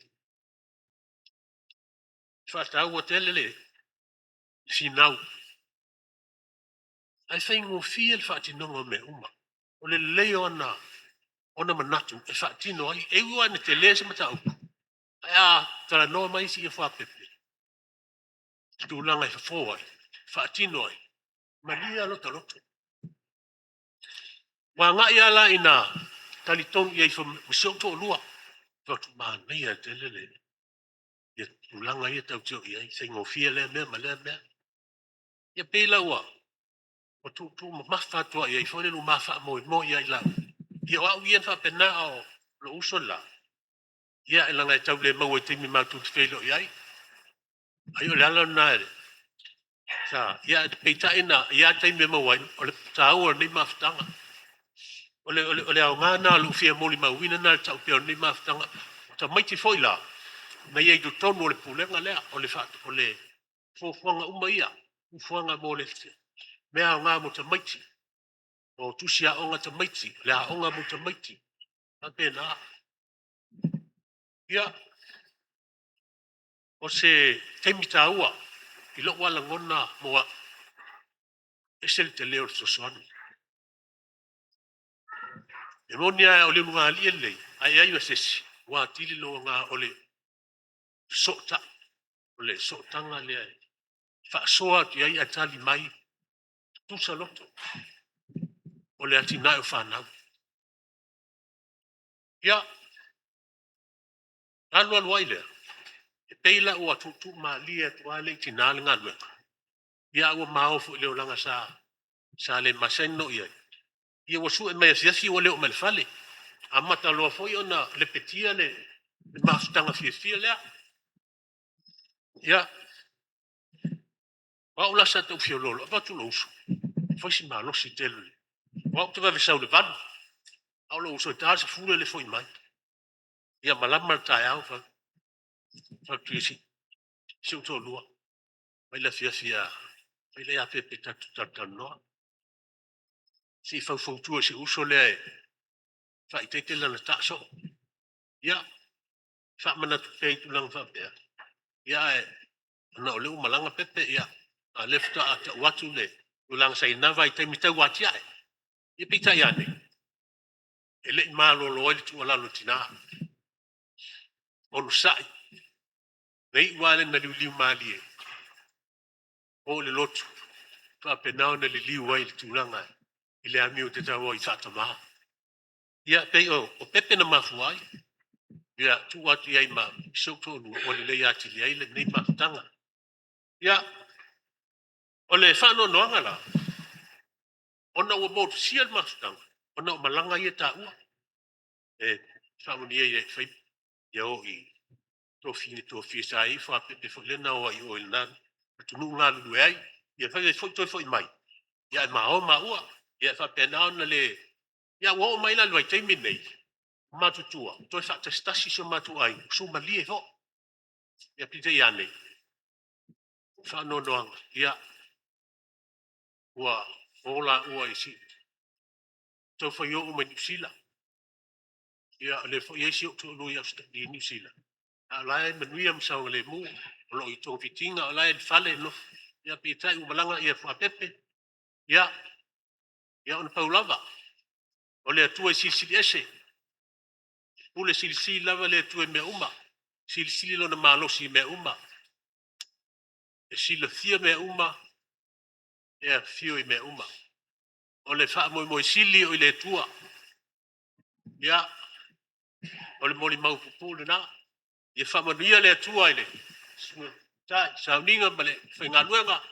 E faataua tele le finau, ae faigofie le faatinoga o mea uma. O le lelei o ona manatu e faatino ai. E ui lava ina tele se mataupu, ae a talanoa mai sii ifo a Pepe i tulaga e fofo ai, faatino ai, malie lava lo ta loto. Ua agai lava la ina talitonu i ai ma si ou toalua. Ou fai atu, manaia tele le tulaga ia tatou te o i ai, e faigofie lea mea ma lea mea. Ia pei la ua tuumamafa atu lava i ai foi lele ua ma faamoemoe ia i laua. Ia o au ia na faapena, a o lou uso le la, ia leaga e tau le maua i taimi matou te feiloai ai. Ai o le ala lena, ia ae peitai na, i a taimi e maua ai, o le taua o lenei mafutaga. O le aoga lena o lou fia molimauina lena o le tau pea o lenei mafutaga. O tamaiti foi la, na i ai i totonu o le pulega lea, o le fuafuaga uma ia, fuafuaga mo le mea aoga mo tamaiti, o tusi aoga a tamaiti, o le aoga mo tamaiti, e faapena. Ia, o se taimi taua i lou lava lagona mo au, e ese le tele o le fesoasoani. E moni lava o le ulugalii e lelei, ae i ai ma se isi, ua atili le aoga o le fesootai, o le sootaga lea e faasoa atu i ai ae tali mai, tutusa loto, o le atinae o fanau. Ia, alu alu ai lea, e pei la ua tuutuumalie atu lava lea i tina le galuega, ia ae ua ma o foi i le olaga sa le masani ona oo i ai. Ia ua sue mai afiafi ua le oo mai i le fale. Amata loa foi ona lepetia le mafutaga fiafia lea. Ia, o au la sa tau feoloolo, e vaai atu lou uso, ua fai si malosi tele. O au ou te vave sau i le 8, a o lou uso e ta le 10 e le i foi mai. Ia malama le taeao, ou fai atu i si ou toalua, fai le afiafi fai lea ia Pepe tatou te talatalanoa. Se i faufautua i si ou uso lea e faaeteete lana taa soo. Ia, faamanatu pea i tulaga faapea, ae ona o lea ua malaga Pepe, a o lea faatoa tau atu le tulaga sa i ai i na vaitaimi tauatiae. Ia peitai ane, e le i malolo ai le tuualalo a le tina. Onosai, na iu lava lea ina liuliu malie, o i le lotu, faapena ona liliu ai i le tulaga i le amio e te au ai faatama. Ia, pei o Pepe na mafua ai, ia tuu atu i ai ma si ou toalua, ua lelei atili ai lenei mafutaga. Ia, o le faanoanoaga la, ona ua motusia le mafutaga, ona o malaga ia e taua, e faamanuia i ai, e fai, ia o i tofiga sa i ai fuapepe foi lea na o ai i o i lena atunuu galulue ai. Ia fai foi toe foi mai, ae ma o maua. Ia e faapena ona le... Ia ua oo mai la i le vaitaimi lenei, ua matutua, ua toe faatasitasi si o matou aiga, ua suamalie foi. Ia peitai ane, o le faanoanoaga, ia, ua o laua i tau fai o uma i Niu Sila. Ia, o lea foi e i ai si ou toalua i Ausetalia i Niu Sila, a o la e manuia ma saogalemu, o lo o i togafitiga, o la e i le fale e nofo. Ia peitai ua malaga Fuapepe, ia ona pau lava. O le Atua e silisili ese, e pule silisili lava le Atua i mea uma, e silisili lona malosi i mea uma, e silafia mea uma, e afio i mea uma. O le faamoemoe sili o i le Atua. Ia, o le molimau puupuu lena. Ia faamanuia le Atua i le sauniga ma le faigaluega.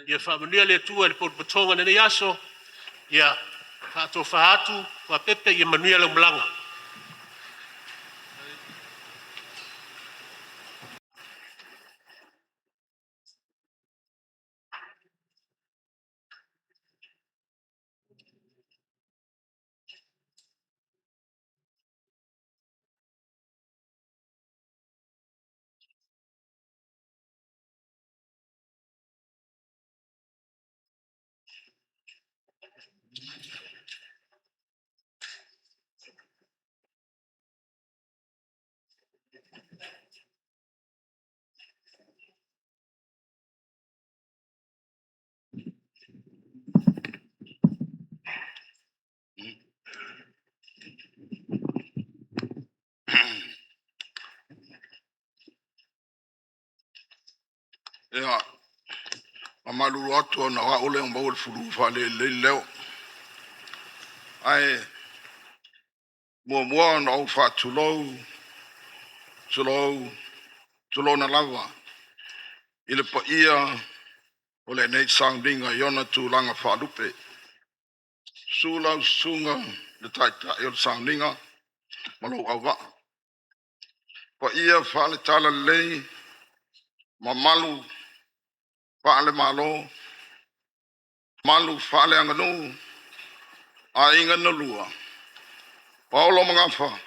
Ia faamanuia le Atua i le potopotoga o lenei aso. Ia faatofa atu Fuapepe, ia manuia lau malaga. Ia, faamalulu atu ona o au lea ua maua le fulu faalelelei le leo. Ae muamua ona ou faatulou, tulou, tulouna lava i le paia o lenei sauniga i ona tulaga faalupe. Susu lau susuga i le Taitai o le sauniga ma lou auvaa, paia faale-Talalelei, mamalu faale-Malo, mamalu faaleaganuu, aiga na lua, paolo ma gafa,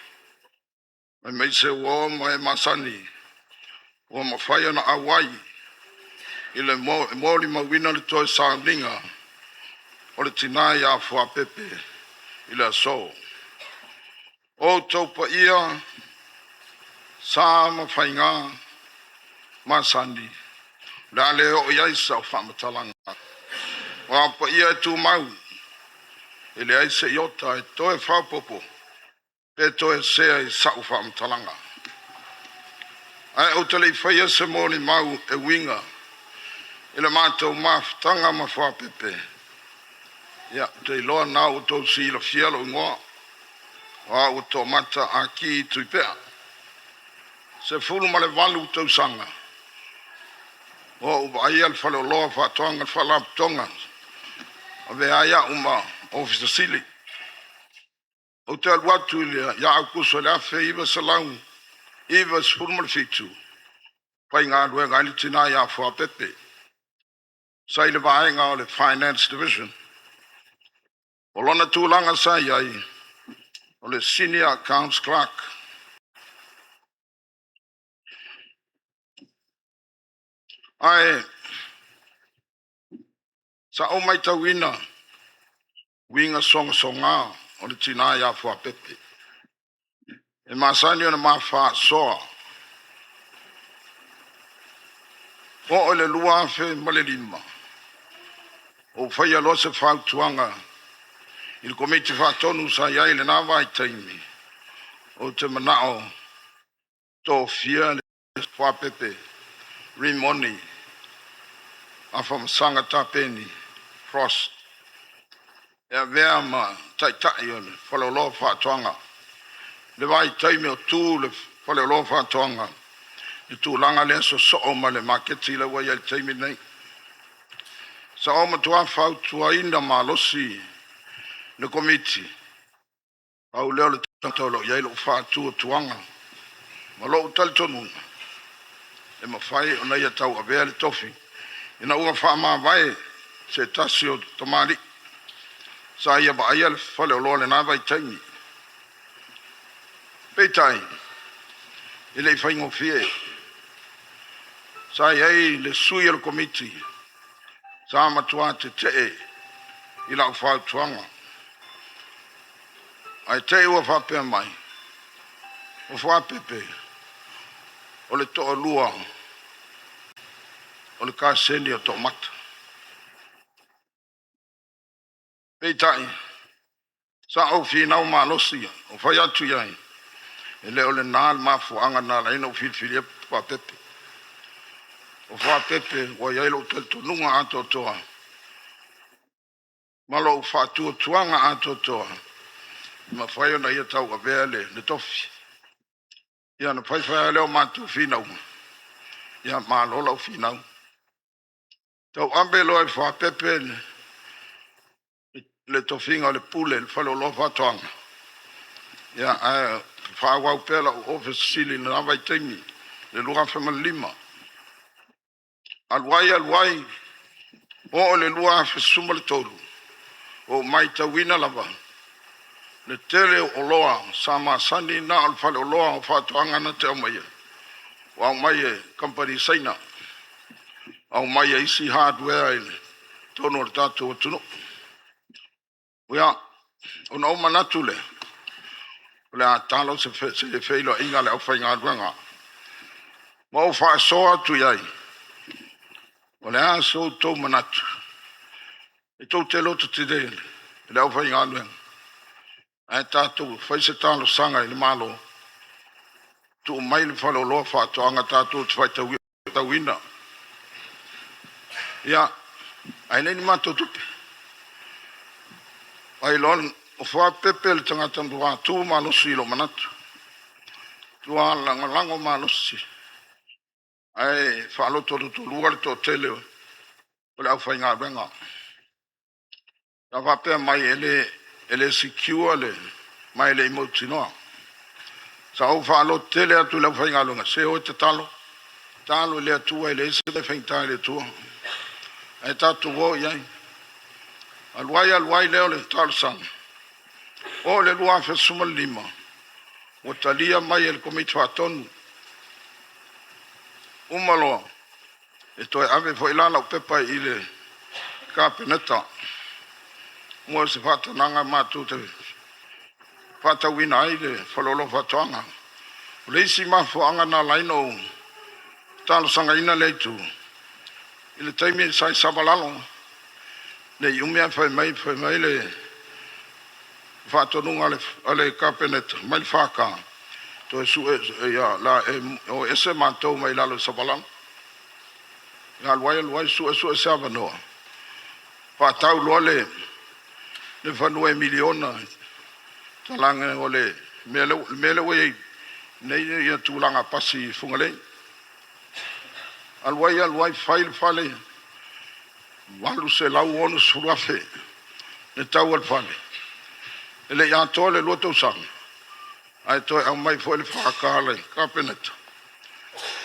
aemaise uo ma e masani ua mafai ona auai i le molimauina le toe sauniga o le tina ia Fuapepe i le aso. O outou paia, sa ma faiga masani, o le a le oo i ai sau faamatalaga. O a paia e tumau, e leai se iota e toe faaopoopo pe toe sea i sau faamatalaga. Ae ou te le i faia se molimau e uiga i le matou mafutaga ma Fuapepe, ia, ou te iloa lena ua outou silafia lou igoa, o au o Toomata Aki Tuipea. 18 tausaga ua ou vaaia le faleoloa faatoaga le Faalapotopotoga, avea ai au ma Ofisa Sili. Ou te alu atu ia Aokuso i le 1997, faigaluega ai le tina ia Fuapepe, sa i le vaega o le Finance Division. O lona tulaga sa i ai, o le Senior Accounts Clerk. Ae sa ou matauina uiga sogasoga o le tina ia Fuapepe, e masani ona ma faasoa. Oo i le 2005, ua faia loa se fautuaga i le Komiti Faatonu sa i ai i lena vaitaimi, ou te manao tofia le Fuapepe Rimoni Afamasaga Tapeni Frost e avea ma taitai o le Faleoloa Faatoaga. Le vaitaimi o tu le Faleoloa Faatoaga i le tulaga lea sosoo ma le maketi lea ua i ai i le taimi lenei. Sa ou matua fautuaina malosi le Komiti, pau lea o le tagata o lo o i ai lou faatuatuaga ma lou talitonuga e mafai ona ia tauavea le tofi ina ua faamavae se tasi o tamalii sa ia vaaia le faleoloa i lena vaitaimi. Peitai, e le i faigofie. Sa i ai le sui o le Komiti sa matua tetee i lau fautuaga, ae te i ua faapea mai, O Fuapepe, o le toalua o le kaseni o Toomata. Peitai, sa ou finau malosi o fai atu i ai, e le o lena le mafuaaga na ala ai ona ou filifilia Fuapepe. O Fuapepe ua i ai lou talitonuga atoatoa ma lou faatuatuaga atoatoa e mafai ona ia tauavea le tofi. Ia ona fai fai lava lea o matou finauga, ia malo lau finau. Tauave loa e Fuapepe le tofiga o le pule le faleoloa faatoaga, ia ae faaauau pea lau Ofisa Sili i lena vaitaimi le 2005. Alu ai alu ai, oo i le 2013, ua ou matauina lava le tele o oloa sa masani na o le faleoloa o faatoaga na te aumaia, ua aumai e kamupani Saina, aumai e isi hardware i totonu o le tatou atunuu. Ia, ona ou manatu lea, o le a talo se feiloaiga a le aufaigaluega ma ou faasoa atu i ai, o le a so outou manatu e tou te lototetele le aufaigaluega, ae tatou fai se talosaga i le Malo, tuu mai le faleoloa faatoaga tatou te faitauina. Ia, ae leai ni matou tupe. Ai loa o Fuapepe le tagata na tu malosi i lou manatu, tua lagolago malosi, ae faalotolotolua le toatele o le aufaigaluega. Sa faapea mai e le secure le ma e le i mautinoa. Sa ou faalototele atu i le aufaigaluega, se o e tatalo, tatalo i le Atua e leai se mea e faigata i le Atua. Ae tatou o i ai. Alu ai alu ai lea o le talosaga. Oo i le 2015, ua talia mai e le Komiti Faatonu. Uma loa, e toe ave foi la lau pepa i le Kapeneta mo se faatanaga matou te faatauina ai le faleoloa faatoaga. O le isi mafuaaga na ala ai ona ou talosagaina lea itu, i le taimi sa i Savalalo, ne i umi ae fai mai le faatonuga a le Kapeneta mai le FK, toe sue ia la e o ese matou mai lalo i Savalalo. Alu ai alu ai sue sue se avanoa, faatau loa le fanua e miliona talaga o le mea lea ua i ai nei ia tulaga pasi i Fugalei. Alu ai alu ai fai le fale $860,000 le tau o le fale. E le i atoa le 2 tausaga ae toe aumai foi le FK a le Kapeneta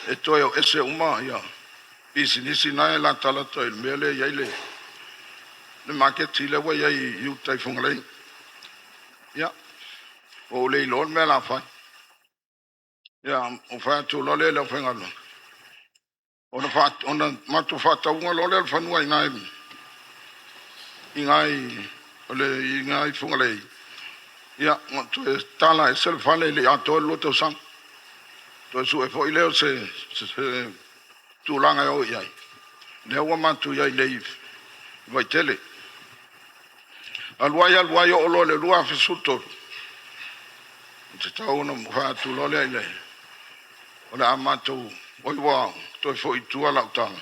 e toe o ese uma ia pisinisi na e latalata i le mea lea e i ai le maketi lea ua i ai i uta i Fugalei. Ia, ua ou le iloa le mea o le a fai. Ia, ou fai atu loa lea i le aufaigaluega, ona matou faatauga loa lea o le fanua i ina i Fugalei. Ia, ona toe tala ese le fale e le i atoa le 2 tausaga. Toe sue foi lea o se tulaga e o i ai. Lea ua matou i ai nei i Vaitele. Alu ai alu ai oo loa i le 2013, e tatau ona fai atu loa lea i le o le a matou oi ua toe foi i tua lau tala.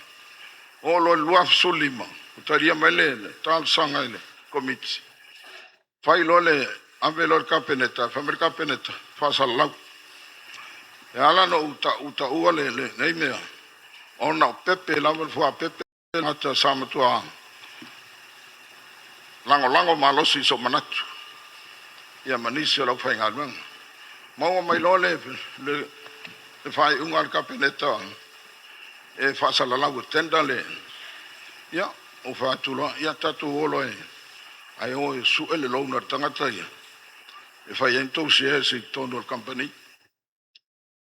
Oo loa i le 2015, ua talia mai le talosaga i le Komiti, fai loa le ave loa le Kapeneta, fai mai le Kapeneta, faasalalau. E ala ona ou taua lenei mea, ona o Pepe lava le Fuapepe tagata sa matua lagolago malosi i sou manatu, ia ma nisi o le aufaigaluega. Maua mai loa le faaiuga a le Kapeneta e faasalalau e tender le, ia, ou fai atu loa, ia tatou o loa ae o e sue le loan a le tagata ia e fai ai ni tou shares i totonu o le kamupani.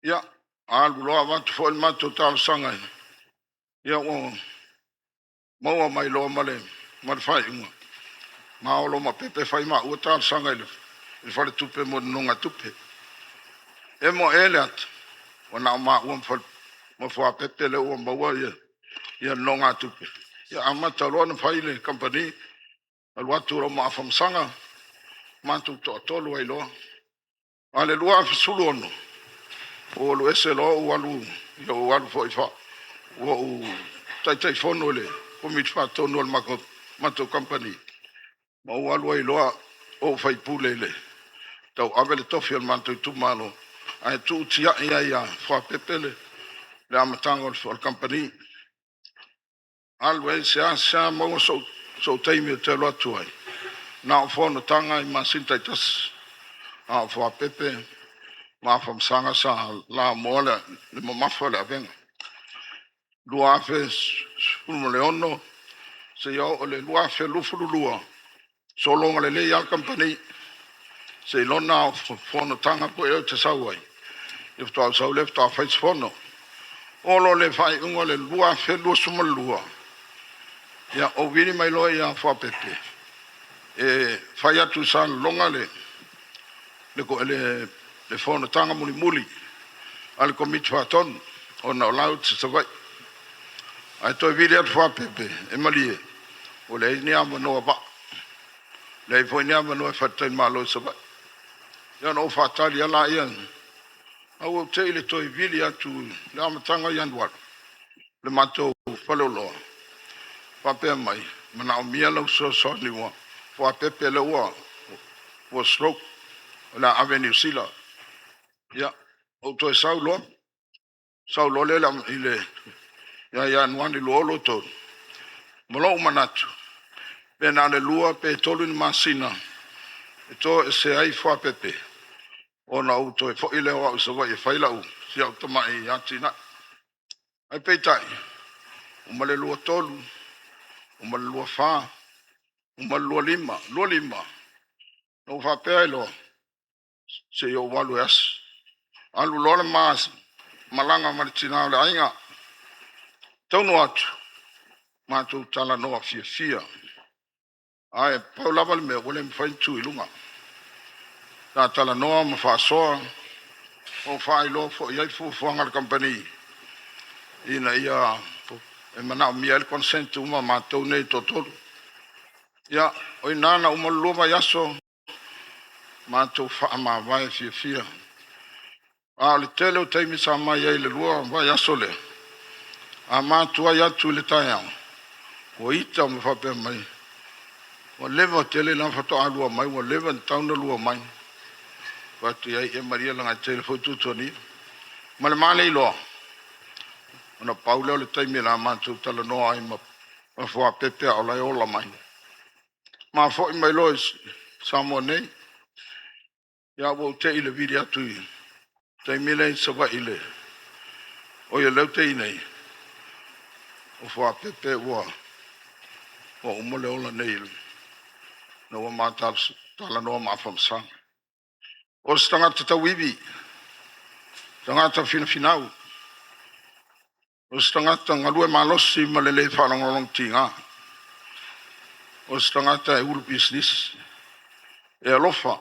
Ia, alu loa avatu foi le matou talosaga, ia ua maua mai loa ma le faaiuga, ma o loa ma Pepe fai maua talosaga i le faletupe mo nonogatupe. Emo ea le ata, ua na o maua ma Fuapepe lea ua maua ia nonogatupe. Ia amata loa ona fai le kamupani, alu atu loa ma Afamasaga, matou toatolu ai loa. A o le 2016, ua ou alu ese loa ou alu, ia ou alu foi ua ou Taitaifono i le Komiti Faatonu a le matou kamupani, ma ou alu ai loa ou faipule i le tauave le tofi o le matou itumalo, ae tuutiai ai ia Fuapepe le amataga o le kamupani. Alu ai seasea maua so'u taimi ou te alu atu ai, na o fonotaga i masina taitasi, a o Fuapepe ma Afamasaga sa lamoa le mamafa o le avega. 2016 seia oo i le 2022, sologa lelei lava le kamupani, seiloga lava o fonotaga foi ia ou te sau ai, ia faatoa ou sau lea faatoa fai se fono. Oo loa i le faaiuga o le 2022, ia ou vili mai loa ia Fuapepe e fai atu i Salelologa le fonotaga mulimuli a le Komiti Faatonu ona o la e ou te Savaii. Ae toe vili atu Fuapepe e malie ua leai ni avanoa vaa, leai foi ni avanoa e faletalimalo i Savaii. Ia ona ou faatali lava lea, ae ua ou te i le toe vili atu i le amataga o Ianuari le matou faleoloa, faapea mai, manaomia lau fesoasoani ua Fuapepe lea ua stroke, o le a ave i Niu Sila. Ia, ou toe sau loa, sau loa lea i le ia Ianuari 2023, ma lou manatu, pe na o le 2 pe 3 ni masina e toesea ai Fuapepe, ona ou toe foi lea o au i Savaii e fai si au tamai atinae. Ae peitai, uma le 23, uma le 24, uma le 25, 25, na ou faapea ai loa, se i ou alu e asi. Alu loa le malaga ma le tina o le aiga. Taunuu atu, matou talanoa fiafia. Ae pau lava le mea, ua le mafai ona tu i luga. Sa talanoa ma faasoa, ma ou faailoa foi i ai fuafuaga a le kamupani ina ia e manaomia ai le consent uma a matou nei e toatolu. Ia, o i ina na uma le 2 vaiaso, matou faamavae fiafia. A o le tele o taimi sa mai ai i le 2 vaiaso lea, a matuai atu i le taeao, ua ita ma faapea mai, ua leva tele na faatoa lua mai, ua leva ona tatau ona lua mai. Fai atu i ai, ia malie leaga e tele foi tuatuagia. Ma le ma le iloa, ona pau lea o le taimi o le a matou talanoa ai ma Fuapepe a o la e ola mai. Ma foi mai loa i Samoa nei, ia ua ou te i le vili atu i taimi lea i Savaii i le oi o lea ou te i nei, o Fuapepe ua uma le ola nei ina ua ma talanoa ma Afamasaga. O se tagata tauivi, tagata finafinau, o se tagata galue malosi ma le le faalogologo tiga, o se tagata e ulu pisinisi, e alofa,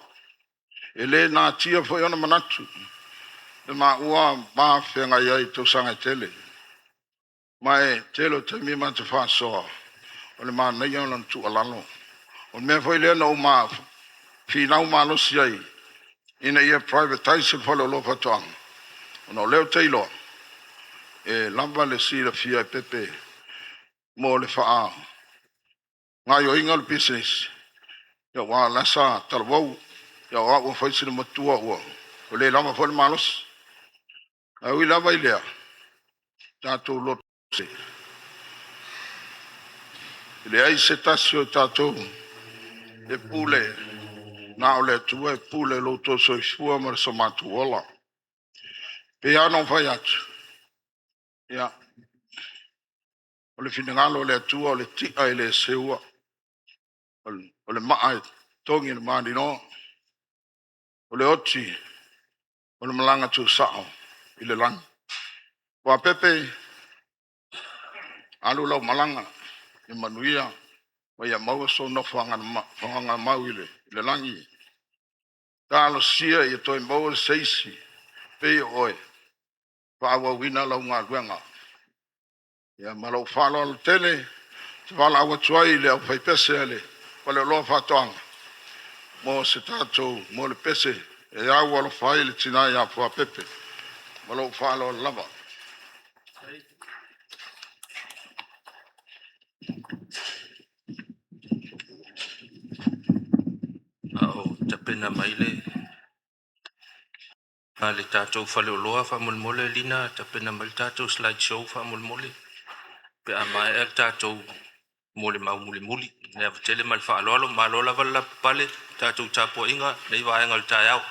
e le natia foi ona manatu, e maua ma feagai ai i tausaga e tele. Ma e tele o taimi matou faasoa, o le manaia o lana tuualalo. O le mea foi lea na ou finau malosi ai ina ia privatize le faleoloa o faatoaga, ona o lea ou te iloa e lava le silafia e Pepe mo le faagaoioiga o le pisinisi, aua o la sa talavou, o au ua fai sina matua ua le lava foi le malosi. Ae ui lava i lea, tatou loto e leai se tasi o tatou e pule, na o le Atua e pule lo outou soifua ma so matou ola. Pei lava ona ou fai atu, ia, o le finagalo o le Atua o le ti'a e le seua, o le maa e togi i le maninoa, o le oti o le malaga tuusao i le lagi. Fuapepe, alu lau malaga ia manuia ma ia maua sou nofoaga mau i le lagi. Talosia ia toe maua se isi pei o oe, faaauauina lau galuega. Ia ma lou faaaloalo tele, ou te valaau atu ai i le aufaipese a le Faleoloa Faatoaga mo se tatou mo le pese e au alofa ai le tina ia Fuapepe. Ma lou faaaloalo lava. A o tapena mai le a le tatou faleoloa faamolemole Lina, tapena mai le tatou slide show faamolemole pe a maea le tatou molimau mulimuli. Le ava tele ma le faaaloalo, malo lava le lavapapale, tatou tapuaiga nei vaega o le taeao.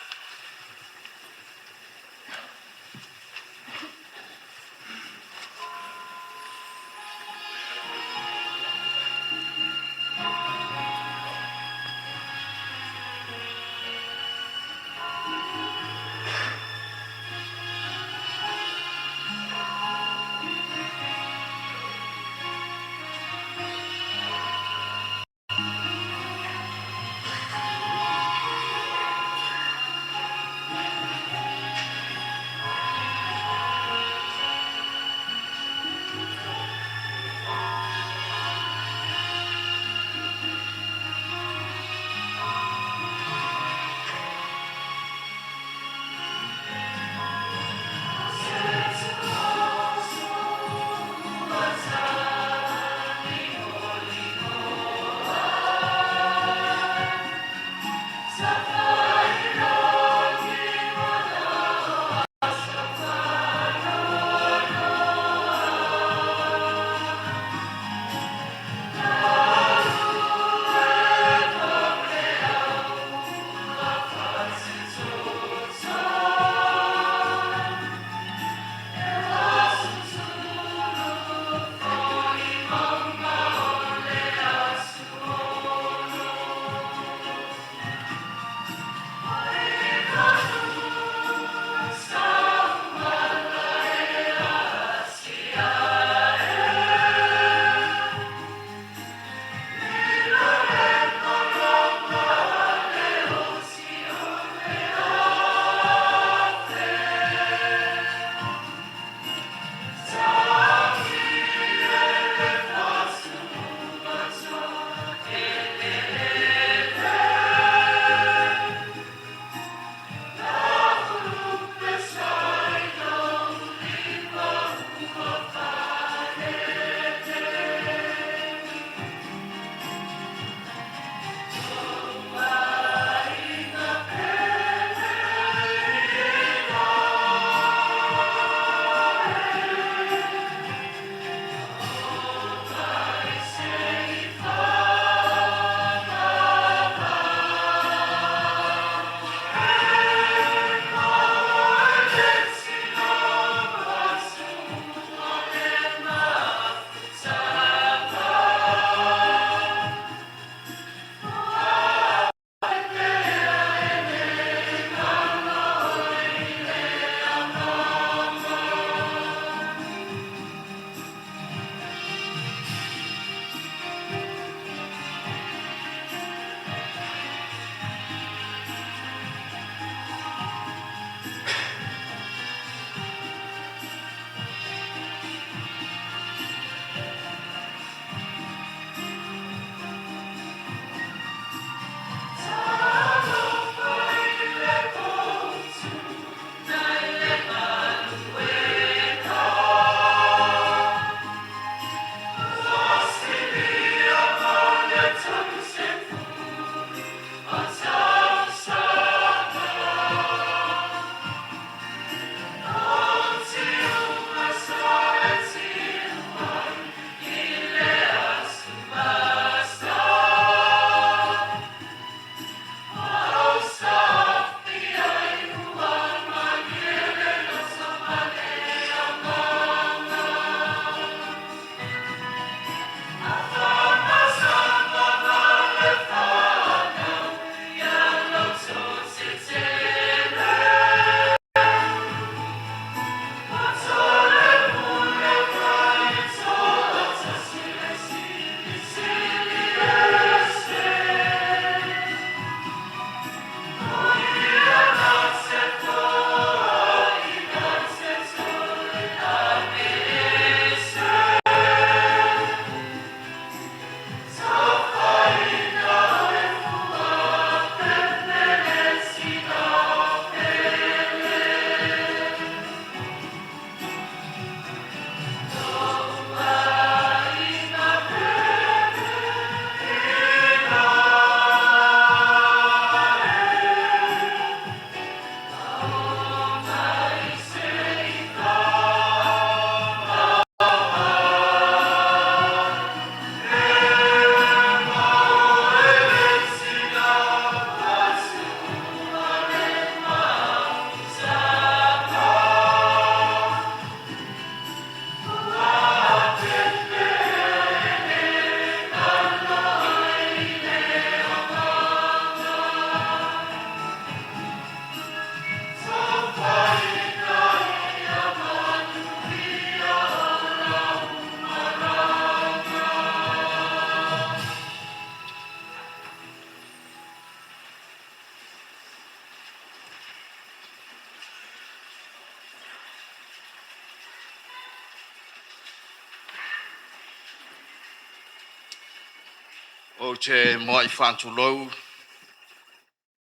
Ou te muai faatulou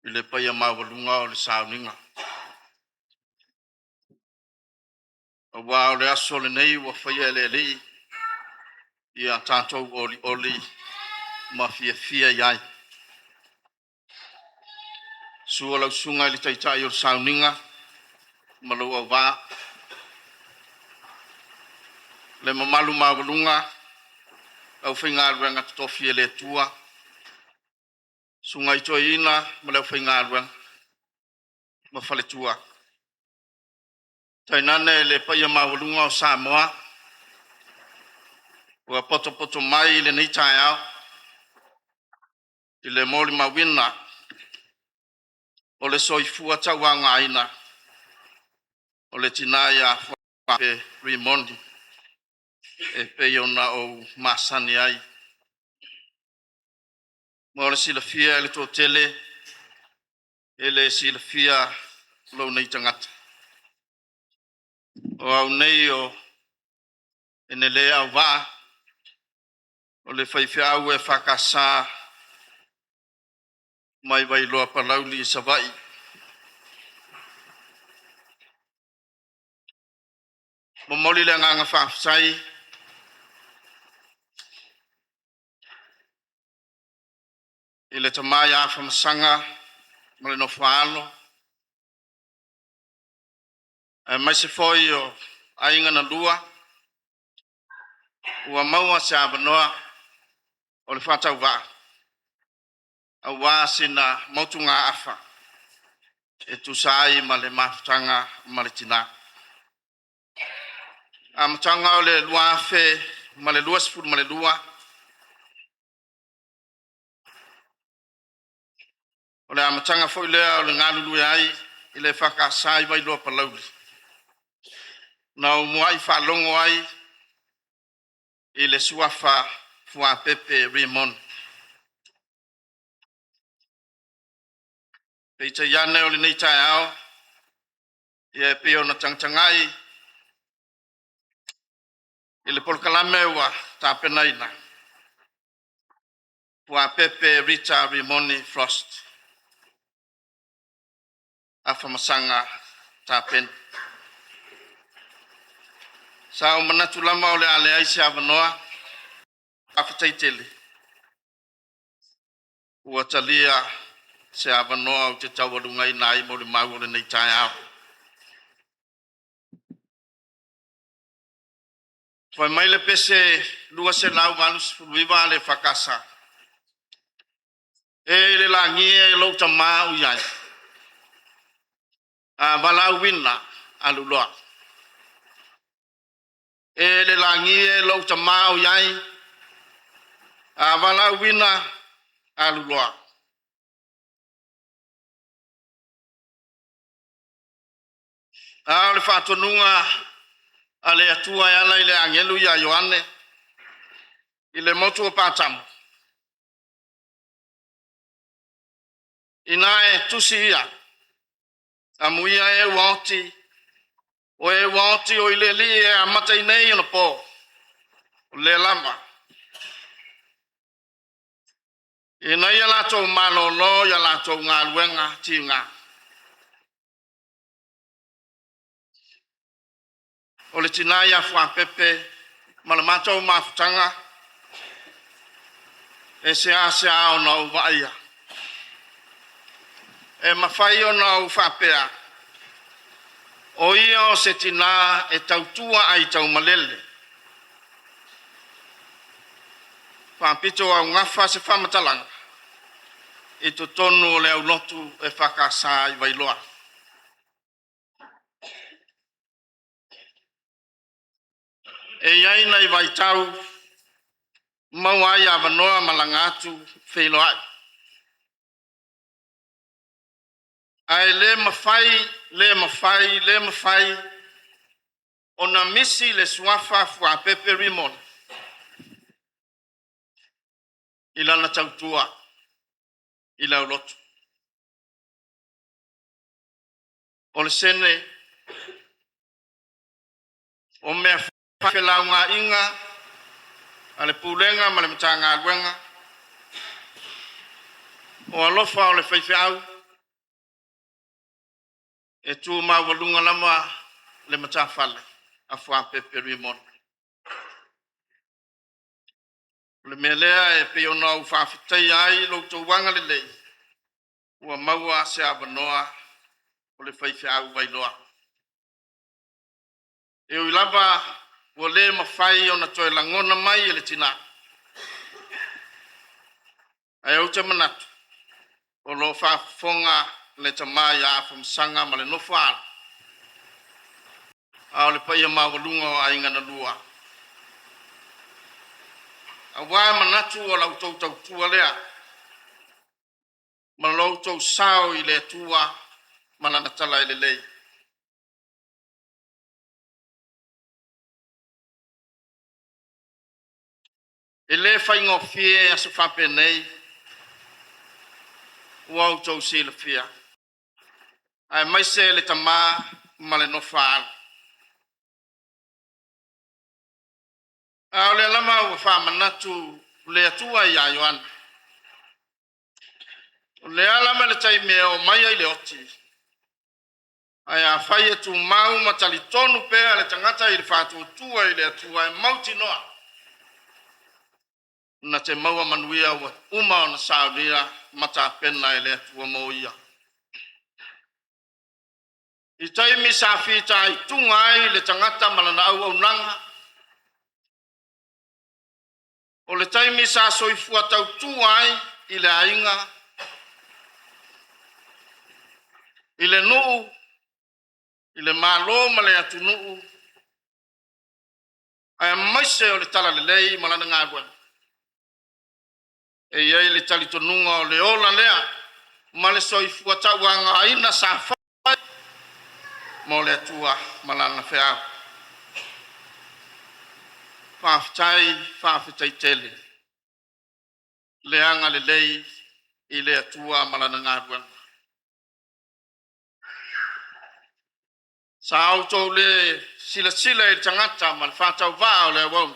i le paia maualuga o le sauniga. Aua o le aso lenei ua faia e le Alii ia tatou olioli ma fiafia i ai. Sua lau susuga i le Taitai o le sauniga ma lou auvaa, le mamalu maualuga aufaigaluega totofi e le Atua, susuga i toeaina ma le aufaigaluega ma faletua. Tainane le paia maualuga o Samoa ua potopoto mai i lenei taeao i le molimauina o le soifua tauaogaina o le tina ia Fuapepe Rimoni e pei ona ou masani ai. Mo le silafia e le toatele, e le silafia lou nei tagata. O au nei o Enelē Auvaa o le faifeau EFKS mai Vailoa Palauli, Savaii. Momoli le agaga faafetai i le tama ia Afamasaga ma le nofo-a-alo, aemaise foi o aiga na lua ua maua se avanoa o le faatauvaa aua sina motugaafa e tusa ai ma le mafutaga ma le tina. Amataga o le 2022, o le amataga foi lea o le galulue ai i le EFKS i Vailoa Palauli, na ou muai faalogo ai i le suafa Fuapepe Raymond. Peitai ane o lenei taeao, ia e pei ona tagatagai i le polokalame ua tapenaina, Fuapepe Rita Rimoni Frost Afamasaga Tapena. Sa ou manatu lava o le a leai se avanoa, faafetai tele ua talia se avanoa ou te taualugaina ai molimau o lenei taeao. Fai mai le pese 289 a le EFKS, E i le lagi e lou tama o i ai, a valaauina, alu loa. E le lagi e lou tama o i ai, a valaauina, alu loa. A o le faatonuga a le Atua e ala i le agelu ia Ioane i le motu o Patamo, ina e tusi ia, amuia e ua oti, o e ua oti o i le Alii e amata ai nei ona po, o lea lava. Ina ia latou malolo i a latou galuega tiga. O le tina ia Fuapepe ma le matou mafutaga, e seasea ona ou vaaia. E mafai ona ou faapea, o ia o se tina e tautua aitaumalele, faapito augafa se faamatalaga i totonu o le aulotu EFKS i Vailoa. E i ai nai vaitau maua ai avanoa malaga atu feiloai, ae le mafai, le mafai, le mafai ona misi le suafa Fuapepe Rimoni i lana tautua i le aulotu. O le sene o mea felaugaaiga a le Pulega ma le Matagaluega. O alofa o le faifeau e tu maualuga lava le matafale a Fuapepe Rimona. O le mea lea e pei ona ou faafetaia ai lo outou agalelei ua maua se avanoa o le faifeau Vailoa. E ui lava ua le mafai ona toe lagona mai e le tina, ae ou te manatu o lo o faafofoga le tama ia Afamasaga ma le nofo a alo, a o le paia maualuga o aiga na lua. Aua manatu o la outou tautua lea ma lo outou sao i le Atua ma Lana tala e lelei. E le faigofie aso faapenei ua outou silafia, aemaise le tama ma le nofo a alo. A o lea lava ua faamanatu le Atua ia Ioane, o le a lava le taimi e oo mai ai le oti, ae afai e tumau ma talitonu pea le tagata i le faatuatua i le Atua e mautinoa na te maua manuia ua uma ona saunia ma tapena e le Atua mo ia. I taimi sa fitaituga ai le tagata ma lana auaunaga, o le taimi sa soifua tautua ai i le aiga, i le nuu, i le Malo ma le atunuu, aemaise o le talalelei ma lana galuega. E i ai le talitonuga o le ola lea ma le soifua tauagaina sa fai mo le Atua ma lana feau. Faafetai, faafetai tele le agalelei i le Atua ma lana galuega. Sa outou le silasila i le tagata ma le faatauvaa o le auauna.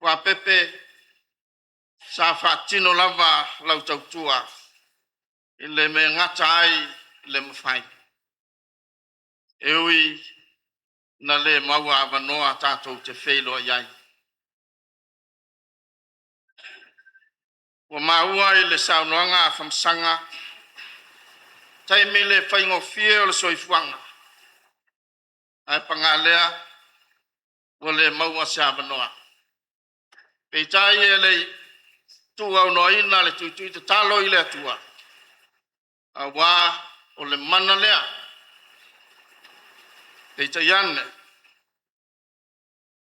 Ua pepe sa faatino lava lau tautua i le mea e gata ai le mafai. E ui na le maua avanoa tatou te feiloai ai. Ua maua i le saunoaga a Afamasaga taimi le faigofie o le soifuaga, ae paga lea ua le maua se avanoa. Peitai e le i tuuaunoaina le tuitui tatalo i le Atua, aua o le mana lea. Peitai ane,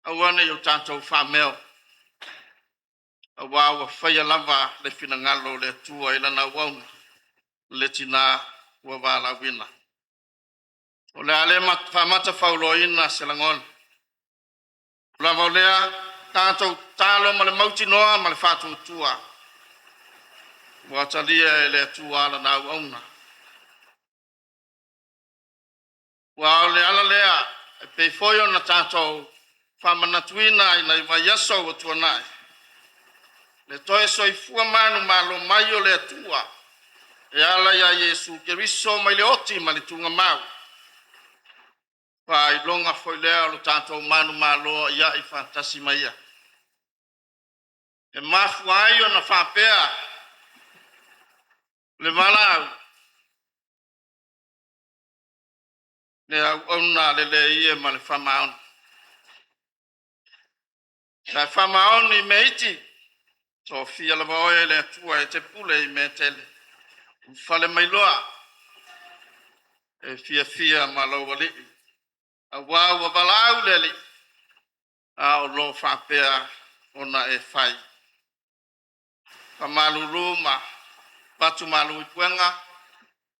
aua ne i o tatou faameo, aua ua faia lava le finagalo o le Atua i lana auauna, le tina ua valaauina. O le a le faamatafauloaina se lagona. Lava o lea, tatou tatalo ma le mautinoa ma le faatuatua ua talia e le Atua lana auauna. Ua o le ala lea e pei foi ona tatou faamanatuina i nai vaiaso ua tuanai, le toe soifua manumalo mai o le Atua e ala ia Iesu Keriso mai le oti ma le tugamau, faailoga foi lea o lo tatou manumalo aiai faatasi ma ia. E mafua ai ona faapea le valaau, le auauna lelei e ma le faamaoni. Sa e faamaoni i mea iti, tofia lava oe e le Atua e te pule i mea e tele. Ulufale mai loa e fiafia ma lou alii, aua ua valaau le Alii, a o lo o faapea ona e fai. Faamalulu ma avatu malu i puega,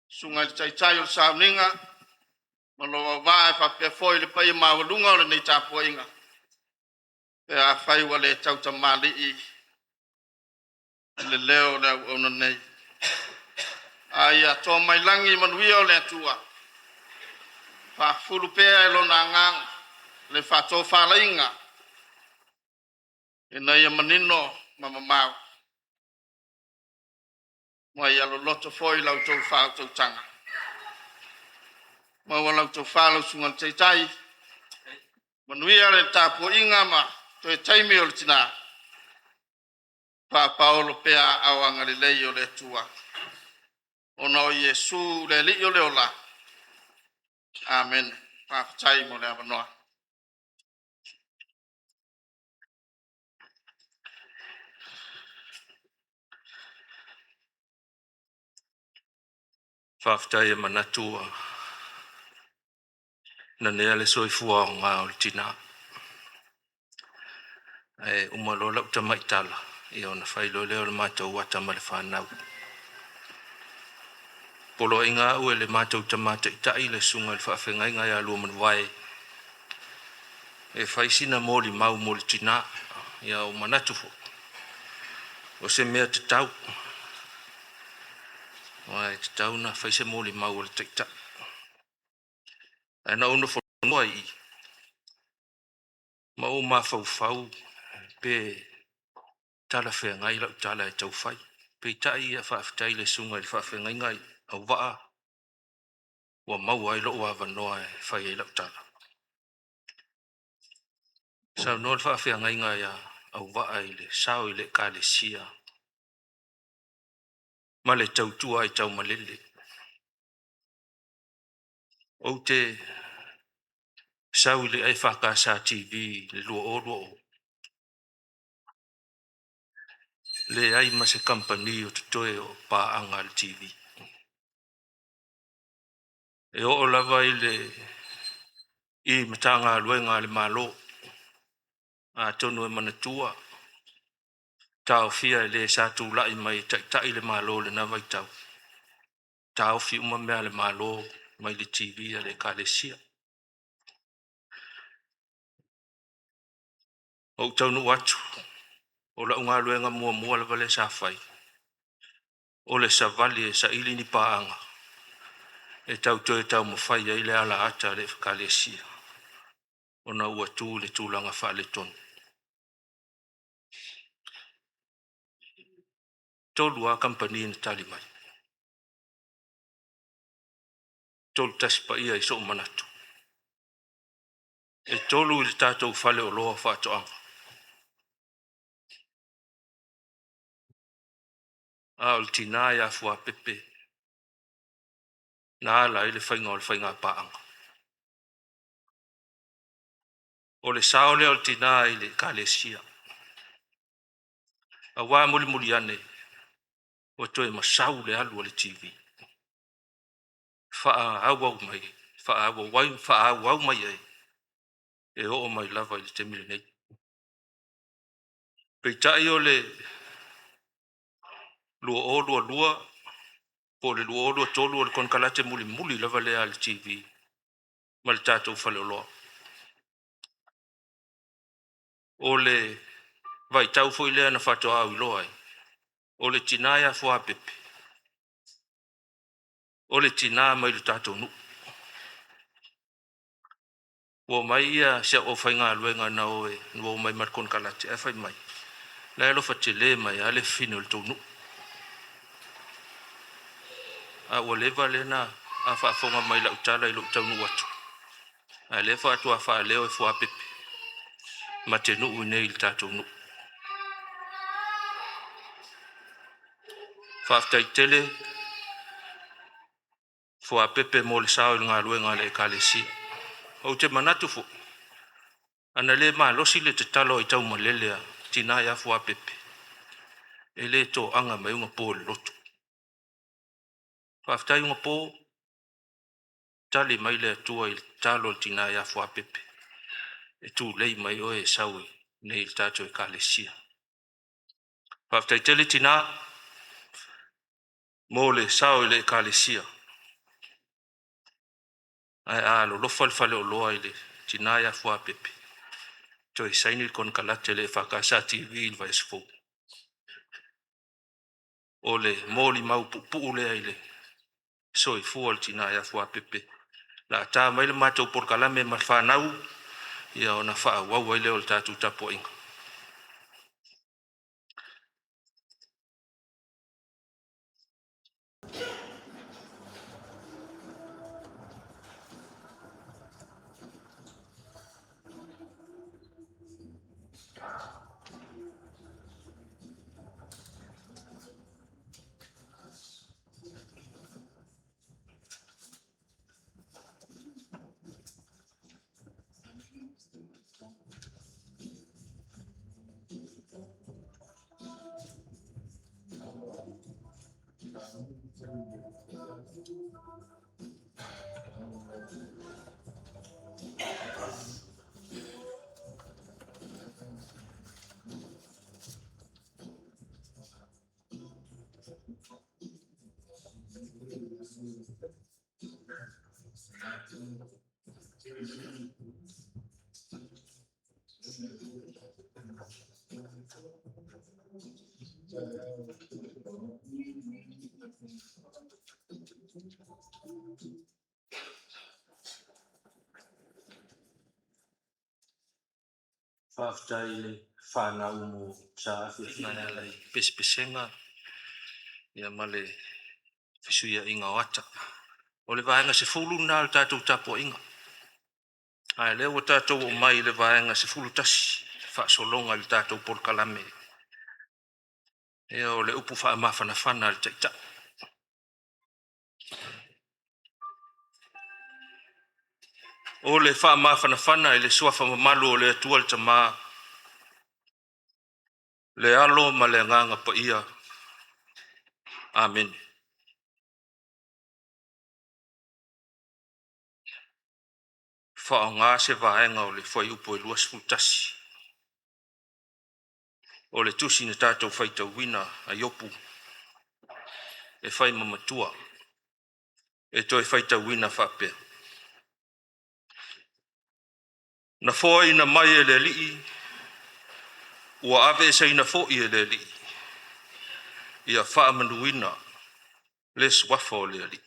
susuga i le Taitai o le Sauniga ma lou auvaa e faapea foi le paia maualuga o lenei tapuaiga, pe afai ua le tautamalii le leo o le auauna nei. A ia toa mai lagi manuia o le Atua, faafulu pea e Lona Agaga le faatofalaiga ina ia manino ma mamao. Ma ia loloto foi la outou faautautaga, maua lau tofa lau susuga i le Taitai, manuia le tapuaiga ma toe taimi o le tina, faapaolo pea aao agalelei o le Atua ona o Iesu le Alii o le ola. Amene. Faafetai mo le avanoa. Faafetai e manatu ua nanea le soifua aoga o le tina, ae uma loa lau tamai tala ia ona fai loa lea o le matou ata ma le fanau. Poloaiga au e le matou tama taitai le susuga i le faafeagaiga ia Luamanuvae e fai sina molimau mo le tina. Ia ua manatu foi o se mea tatau, aua e tatau ona fai se molimau a le taitai. Ae na ou nofonofo ai i i ma ou mafaufau pe talafeagai lau tala e tau fai. Peitai ia faafetai i le susuga i le faafeagaiga i Auvaa ua maua ai lou avanoa e fai ai lau tala. Saunoa le faafeagaiga ia Auvaa i le sao i le Ekalesia ma le tautua aitaumalele. Ou te sau i le EFKS TV i le 2020, leai ma se kamupani o totoe o paaga a le TV. E oo lava i le i Matagaluega a le Malo, atonu e manatua, taofia e le sa tulai mai e taitai le Malo i lena vaitau, taofi uma mea a le Malo mai le TV a le Ekalesia. Ou taunuu atu, o lau galuega muamua lava lea sa fai, o le savali e saili ni paaga e tau toe taumafai ai le alaata a le Ekalesia ona ua tu i le tulaga faaletonu. 3 lava kamupani na tali mai, 3 Tasi Paia i sou manatu. E 3 i le tatou faleoloa o faatoaga. A o le tina ia Fuapepe na ala ai le faiga o le faiga paaga. O le sao lea o le tina i le Ekalesia, aua mulimuli ane ua toe masau le alu a le TV, faaauau mai, faaauau mai ai e oo mai lava i le taimi lenei. Peitai o le 2022 po o le 2023 o le konekarate mulimuli lava lea a le TV ma le tatou faleoloa. O le vaitau foi lea na faatoa ou iloa ai, o le tina ia Fuapepe, o le tina mai le tatou nuu. Ua omai ia si au aufaigaluega na o e na omai ma le konekarate ae fai mai, la e alofa tele mai lava le fafine o le tou nuu. A ua leva lea na faafofoga mai i lau tala i lou taunuu atu, a o lea faatoa faaleo e Fuapepe ma te nuu i inei i le tatou nuu. Faafetai tele Fuapepe mo le sao i le galuega a le Ekalesia. Ou te manatu foi, ana le malosi le tatalo aitaumalele a le tina ia Fuapepe, e le toaga mai ugapo i le lotu. Faafetai ugapo, tali mai le Atua i le tatalo a le tina ia Fuapepe e tulei mai oe e sau nei i le tatou Ekalesia. Faafetai tele tina mo le sao i le Ekalesia. Ae a alolofa le faleoloa i le tina ia Fuapepe, toe saini le konekarate le EFKS TV i le vaiaso fou. O le molimau puupuu lea i le soifua o le tina ia Fuapepe. O le a ta mai le matou polokalame ma le fanau, ia ona faaauau ai lea o le tatou tapuaiga. Faafetai i le fanau mo saafiafiga e ala i pesepesega ia ma le fesuiaiga o ata. O le vaega 10 lena o le tatou tapuaiga. Ae o lea ua tatou oo mai i le vaega 11, faasologa i le tatou polokalame. Ia o le upu faamafanafana a le Taitai. O le faamafanafana i le suafa mamalu o le Atua le Tama, le Alo ma le Agaga Paia. Amene. Faaaoga se vaega o le Fuaiupu 21 o le tusi na tatou faitauina a Iopu e fai ma matua e toe faitauina faapea: Na foaina mai e le Alii, ua aveeseina foi e le Alii, ia faamanuina le suafa o le Alii.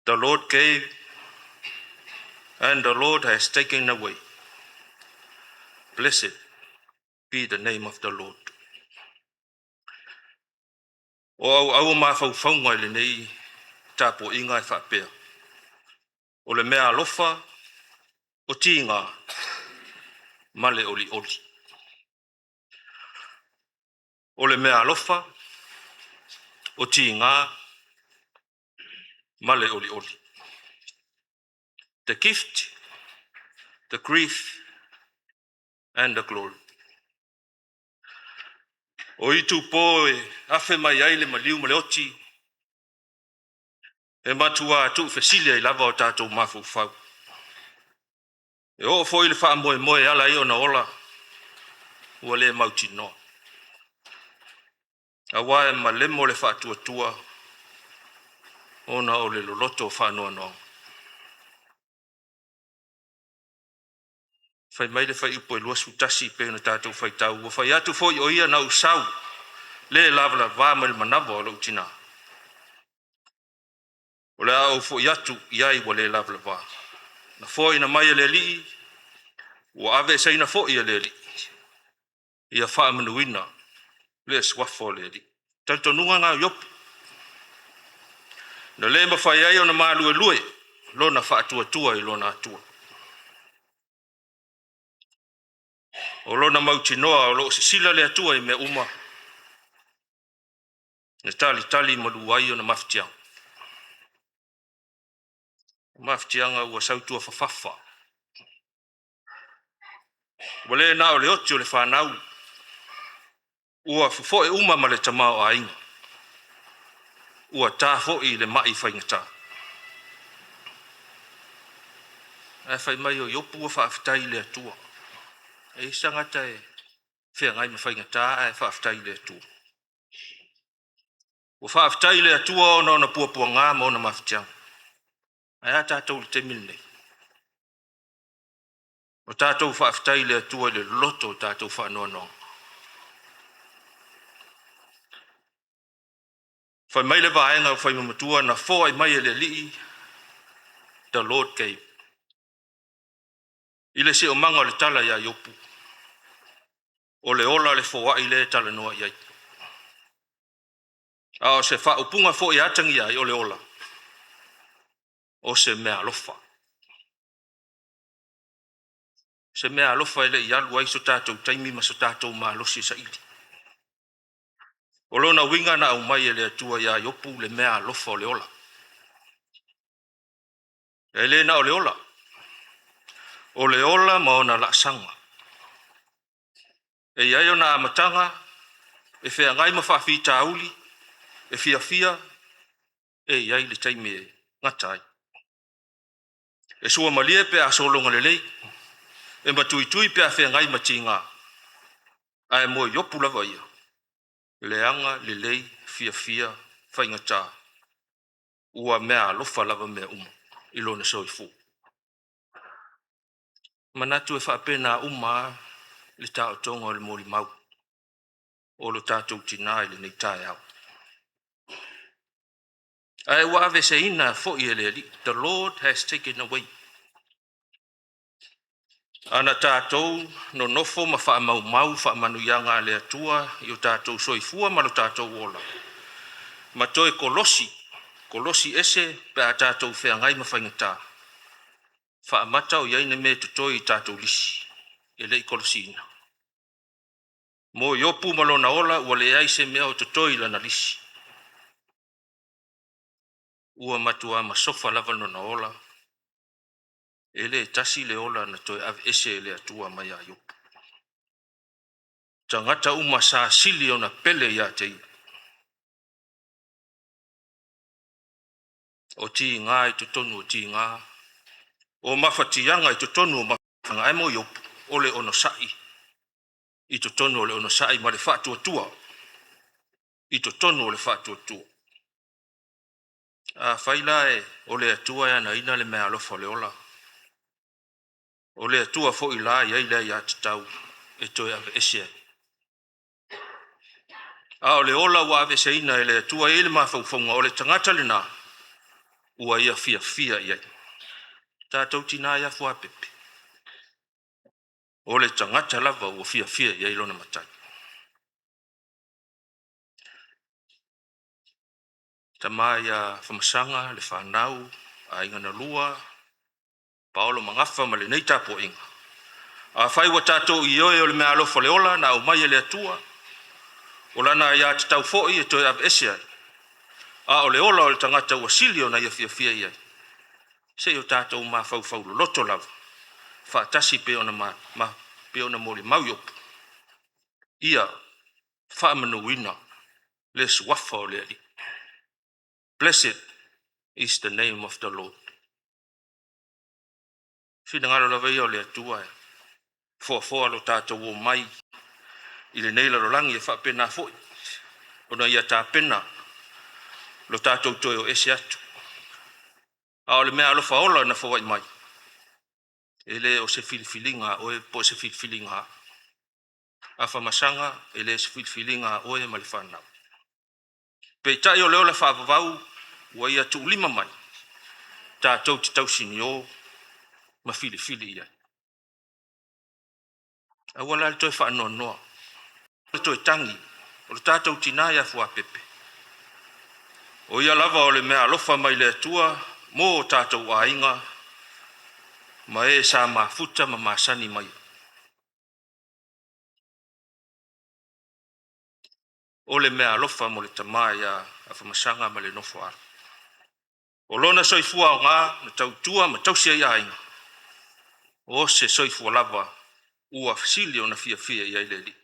The Lord gave and the Lord has taken away. Blessed be the name of the Lord. O auau mafaufauga i lenei tapuaiga e faapea, o le mea alofa o tiga ma le olioli. O le mea alofa o tiga ma le olioli. The gift, the grief and the glory. O itupo e afe mai ai le maliu ma le oti, e matua tuufesili ai lava o tatou mafaufau. E oo foi le faamoemoe e ala ai ona ola ua le mautinoa. Aua e malemo le faatuatua ona o le loloto o faanoanoaga. Fai mai le fuaiupu e 21 e pei ona tatou faitau, ua fai atu foi o ia na ou sau le lavalava mai le manava o lou tina. O le a ou foi atu i ai ua le lavalava. Na foaina mai e le Alii, ua aveeseina foi e le Alii. Ia faamanuina le suafa o le Alii. Talitonuga lena o Iopu, na le mafai ai ona maluelue lona faatuatua i lona Atua. O lona mautinoa o lo o sisila le Atua i mea uma, na talitali malu ai ona mafatiaga. O mafatiaga ua sautuafafafa, ua le na o le oti o le fanau, ua fofoe uma ma le tamaoaiga, ua ta foi le mai faigata. Ae fai mai o Iopu ua faafetai i le Atua. E i ai se tagata e feagai ma faigata ae faafetai i le Atua. Ua faafetai i le Atua ona o ona puapuaga ma ona mafatiaga. Ae a tatou i le taimi lenei? O tatou faafetai i le Atua i le loloto o tatou faanoanoaga. Fai mai le vaega o Faimamatua na foai mai e le Alii, the Lord gave. I le siomaga o le tala ia Iopu, o le ola le foai lea e talanoa i ai. A o se faaupuga foi e atagia ai o le ola, o se mea alofa. Se mea alofa e le i alu ai so tatou taimi ma so tatou malosi e saili. O lona uiga na aumai e le Atua ia Iopu le mea alofa o le ola. E le na o le ola, o le ola ma ona laasaga. E i ai ona amataga, e feagai ma faafitauli, e fiafia, e i ai le taimi e gata ai. E suamalie pe a sologa lelei, e matuitui pe a feagai ma tiga, ae mo Iopu lava ia, leaga lelei, fiafia, faigata. Ua meaalofa lava mea uma i lona soifua. Manatu e faapena uma lava le taotoga o le molimau o lo tatou tinā i lenei taeao. Ae ua aveeseina foi e le Alii. The Lord has taken away. A na tatou nonofo ma faamaumau faamanuiaga a le Atua i o tatou soifua ma lo tatou ola, ma toe kolosi kolosi ese pe a tatou feagai ma faigata, faamata o i ai ni mea e totoe i tatou lisi e le i kolosiina. Mo Iopu ma lona ola ua leai se mea o totoe i lana lisi. Ua matua masofa lava lona ola, e le tasi le ola na toe aveese e le Atua mai ia Iopu. Tagata uma sa sili ona pele ia te ia. O tiga i totonu o tiga, o mafatiaga i totonu o mafatiaga, ae mo Iopu, o le onosai i totonu o le onosai ma le faatuatua i totonu o le faatuatua. Afai la o le Atua e anaina le meaalofa o le ola, o le Atua foi la e i ai le aiatatau e toe aveese ai. A o le ola ua aveeseina e le Atua, e i ai le mafaufauga o le tagata lena ua ia fiafia i ai. Tatou tina ia Fuapepe, o le tagata lava ua fiafia i ai lona matai. Tama ia Famasaga, le fanau, aiga na lua, Paolo Magafa ma lenei tapuaiga. Afai ua tatou ioe o le meaalofa o le ola na aumai e le Atua, o lana aiatatau foi e toe aveese ai, a o le ola o le tagata ua sili ona ia fiafia i ai, se i o tatou mafaufau loloto lava faatasi pei ona molimau Iopu, ia faamanuina le suafa o le Alii. Blessed is the name of the Lord. Finagalo lava ia o le Atua e foafoa lo tatou omai i lenei lalolagi, e faapena foi ona ia tapena lo tatou toe o ese atu. A o le meaalofa ola na foai mai, e le o se filifiliga a oe po o se filifiliga a au. Afamasaga, e le o se filifiliga a oe ma le fanau. Peitai o le ola faavavau ua ia tuulima mai tatou te tausinio ma filifili i ai. Aua la le toe faanoanoa, le toe tagi, o le tatou tina ia Fuapepe, o ia lava o le meaalofa mai le Atua mo o tatou aiga ma e sa mafuta ma masani mai. O le meaalofa mo le tama ia Afamasaga ma le nofo a alo. O lona soifua aoga na tautua ma tausi ai aiga, o se soifua lava ua sili ona fiafia i ai le Alii.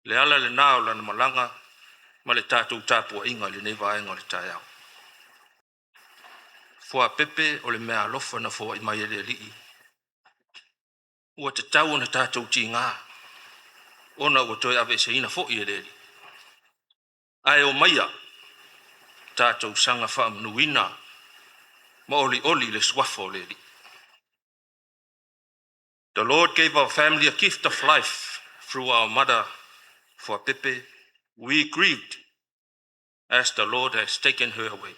Le ala lena o lana malaga ma le tatou tapuaiga i lenei vaega o le taeao. Fuapepe o le meaalofa na foai mai e le Alii, ua tatau ona tatou tiga, ona ua toe aveeseina foi e le Alii. Ae omaia tatou saga faamanuina ma olioli le suafa o le Alii. The Lord gave our family a gift of life through our mother, Fuapepe. We grieved as the Lord has taken her away.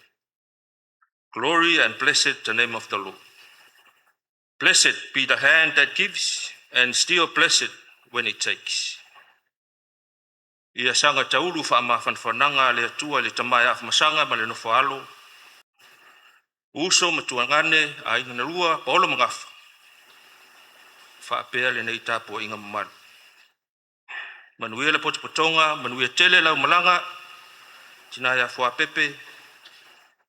Glory and blessed the name of the Lord. Blessed be the hand that gives, and still blessed when it takes. Ia saga taulu faamafanafanaga a le Atua i le tama ia Afamasaga ma le nofo a alo, uso ma tuagane, aiga na lua, Paolo ma Gafa, faapea lenei tapuaiga mamalu. Manuia le potopotoga, manuia tele lau malaga, tina ia Fuapepe,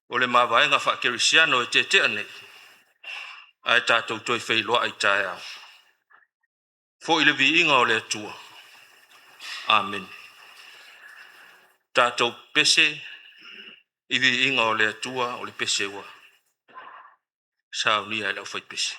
o le mavaega faakerisiano e tetea nei, ae tatou toe feiloai taeao. Foi le viiga o le Atua. Amene. Tatou pese i viiga o le Atua o le pese ua saunia e le aufaipese.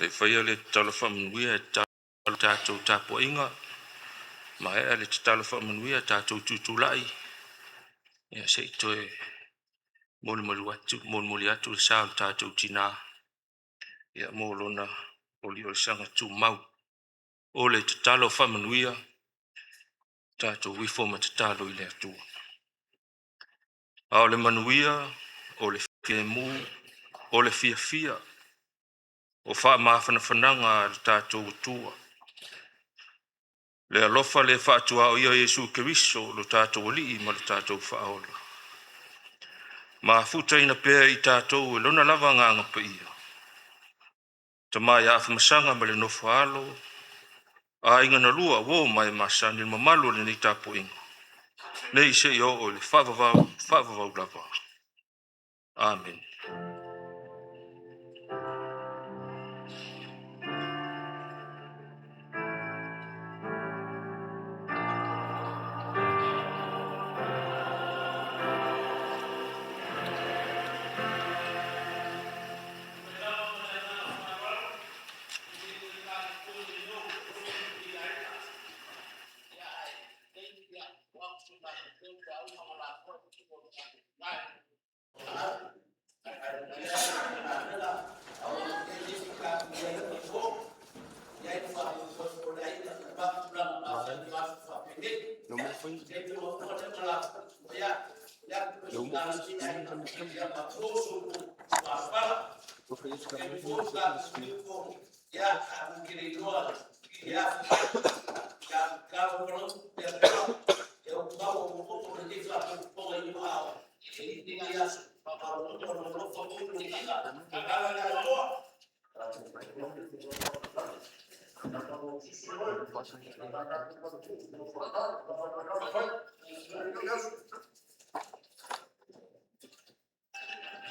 Le faia le tatalo faamanuia e tatalo tatou tapuaiga, maea le tatalo faamanuia tatou tutulai, ia se i toe molimoli atu le sa o le tatou tinā, ia mo lona oliolisaga tumau. O le tatalo faamanuia, tatou ifo ma tatalo i le Atua. A o le manuia, o le filemu, o le fiafia, o faamafanafanaga a le tatou Atua, le alofa le faatuaoia o Iesu Keriso lo tatou Alii ma lo tatou Faaola, mafutaina pea i tatou e lona lava Agaga Paia, Tama ia Afamasaga ma le nofo a alo, aiga na lua, uo ma e masani, le mamalu o lenei tapuaiga, nei seia oo i le faavavau, faavavau lava. Amene.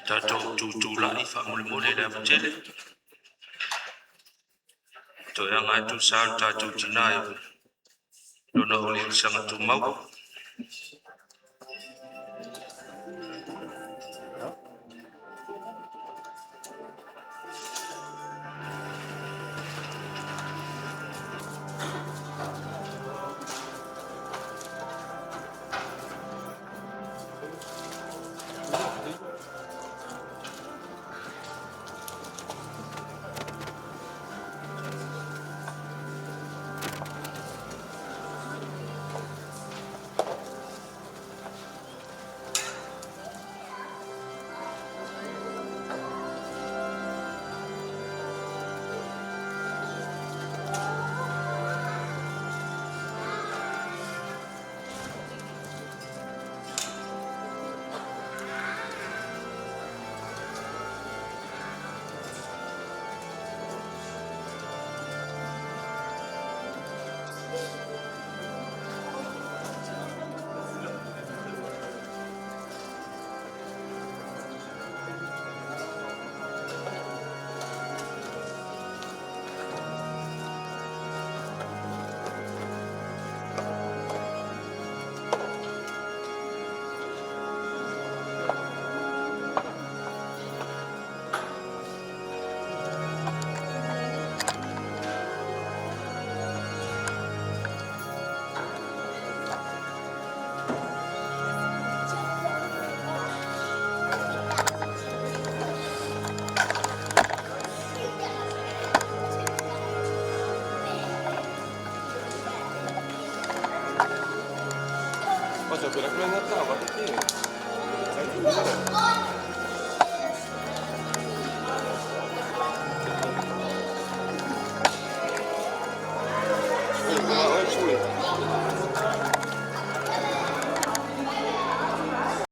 Tatou tutulai faamolemole le ava tele. Toe aga atu le sa o le tatou tinā i lona oliolisaga tumau.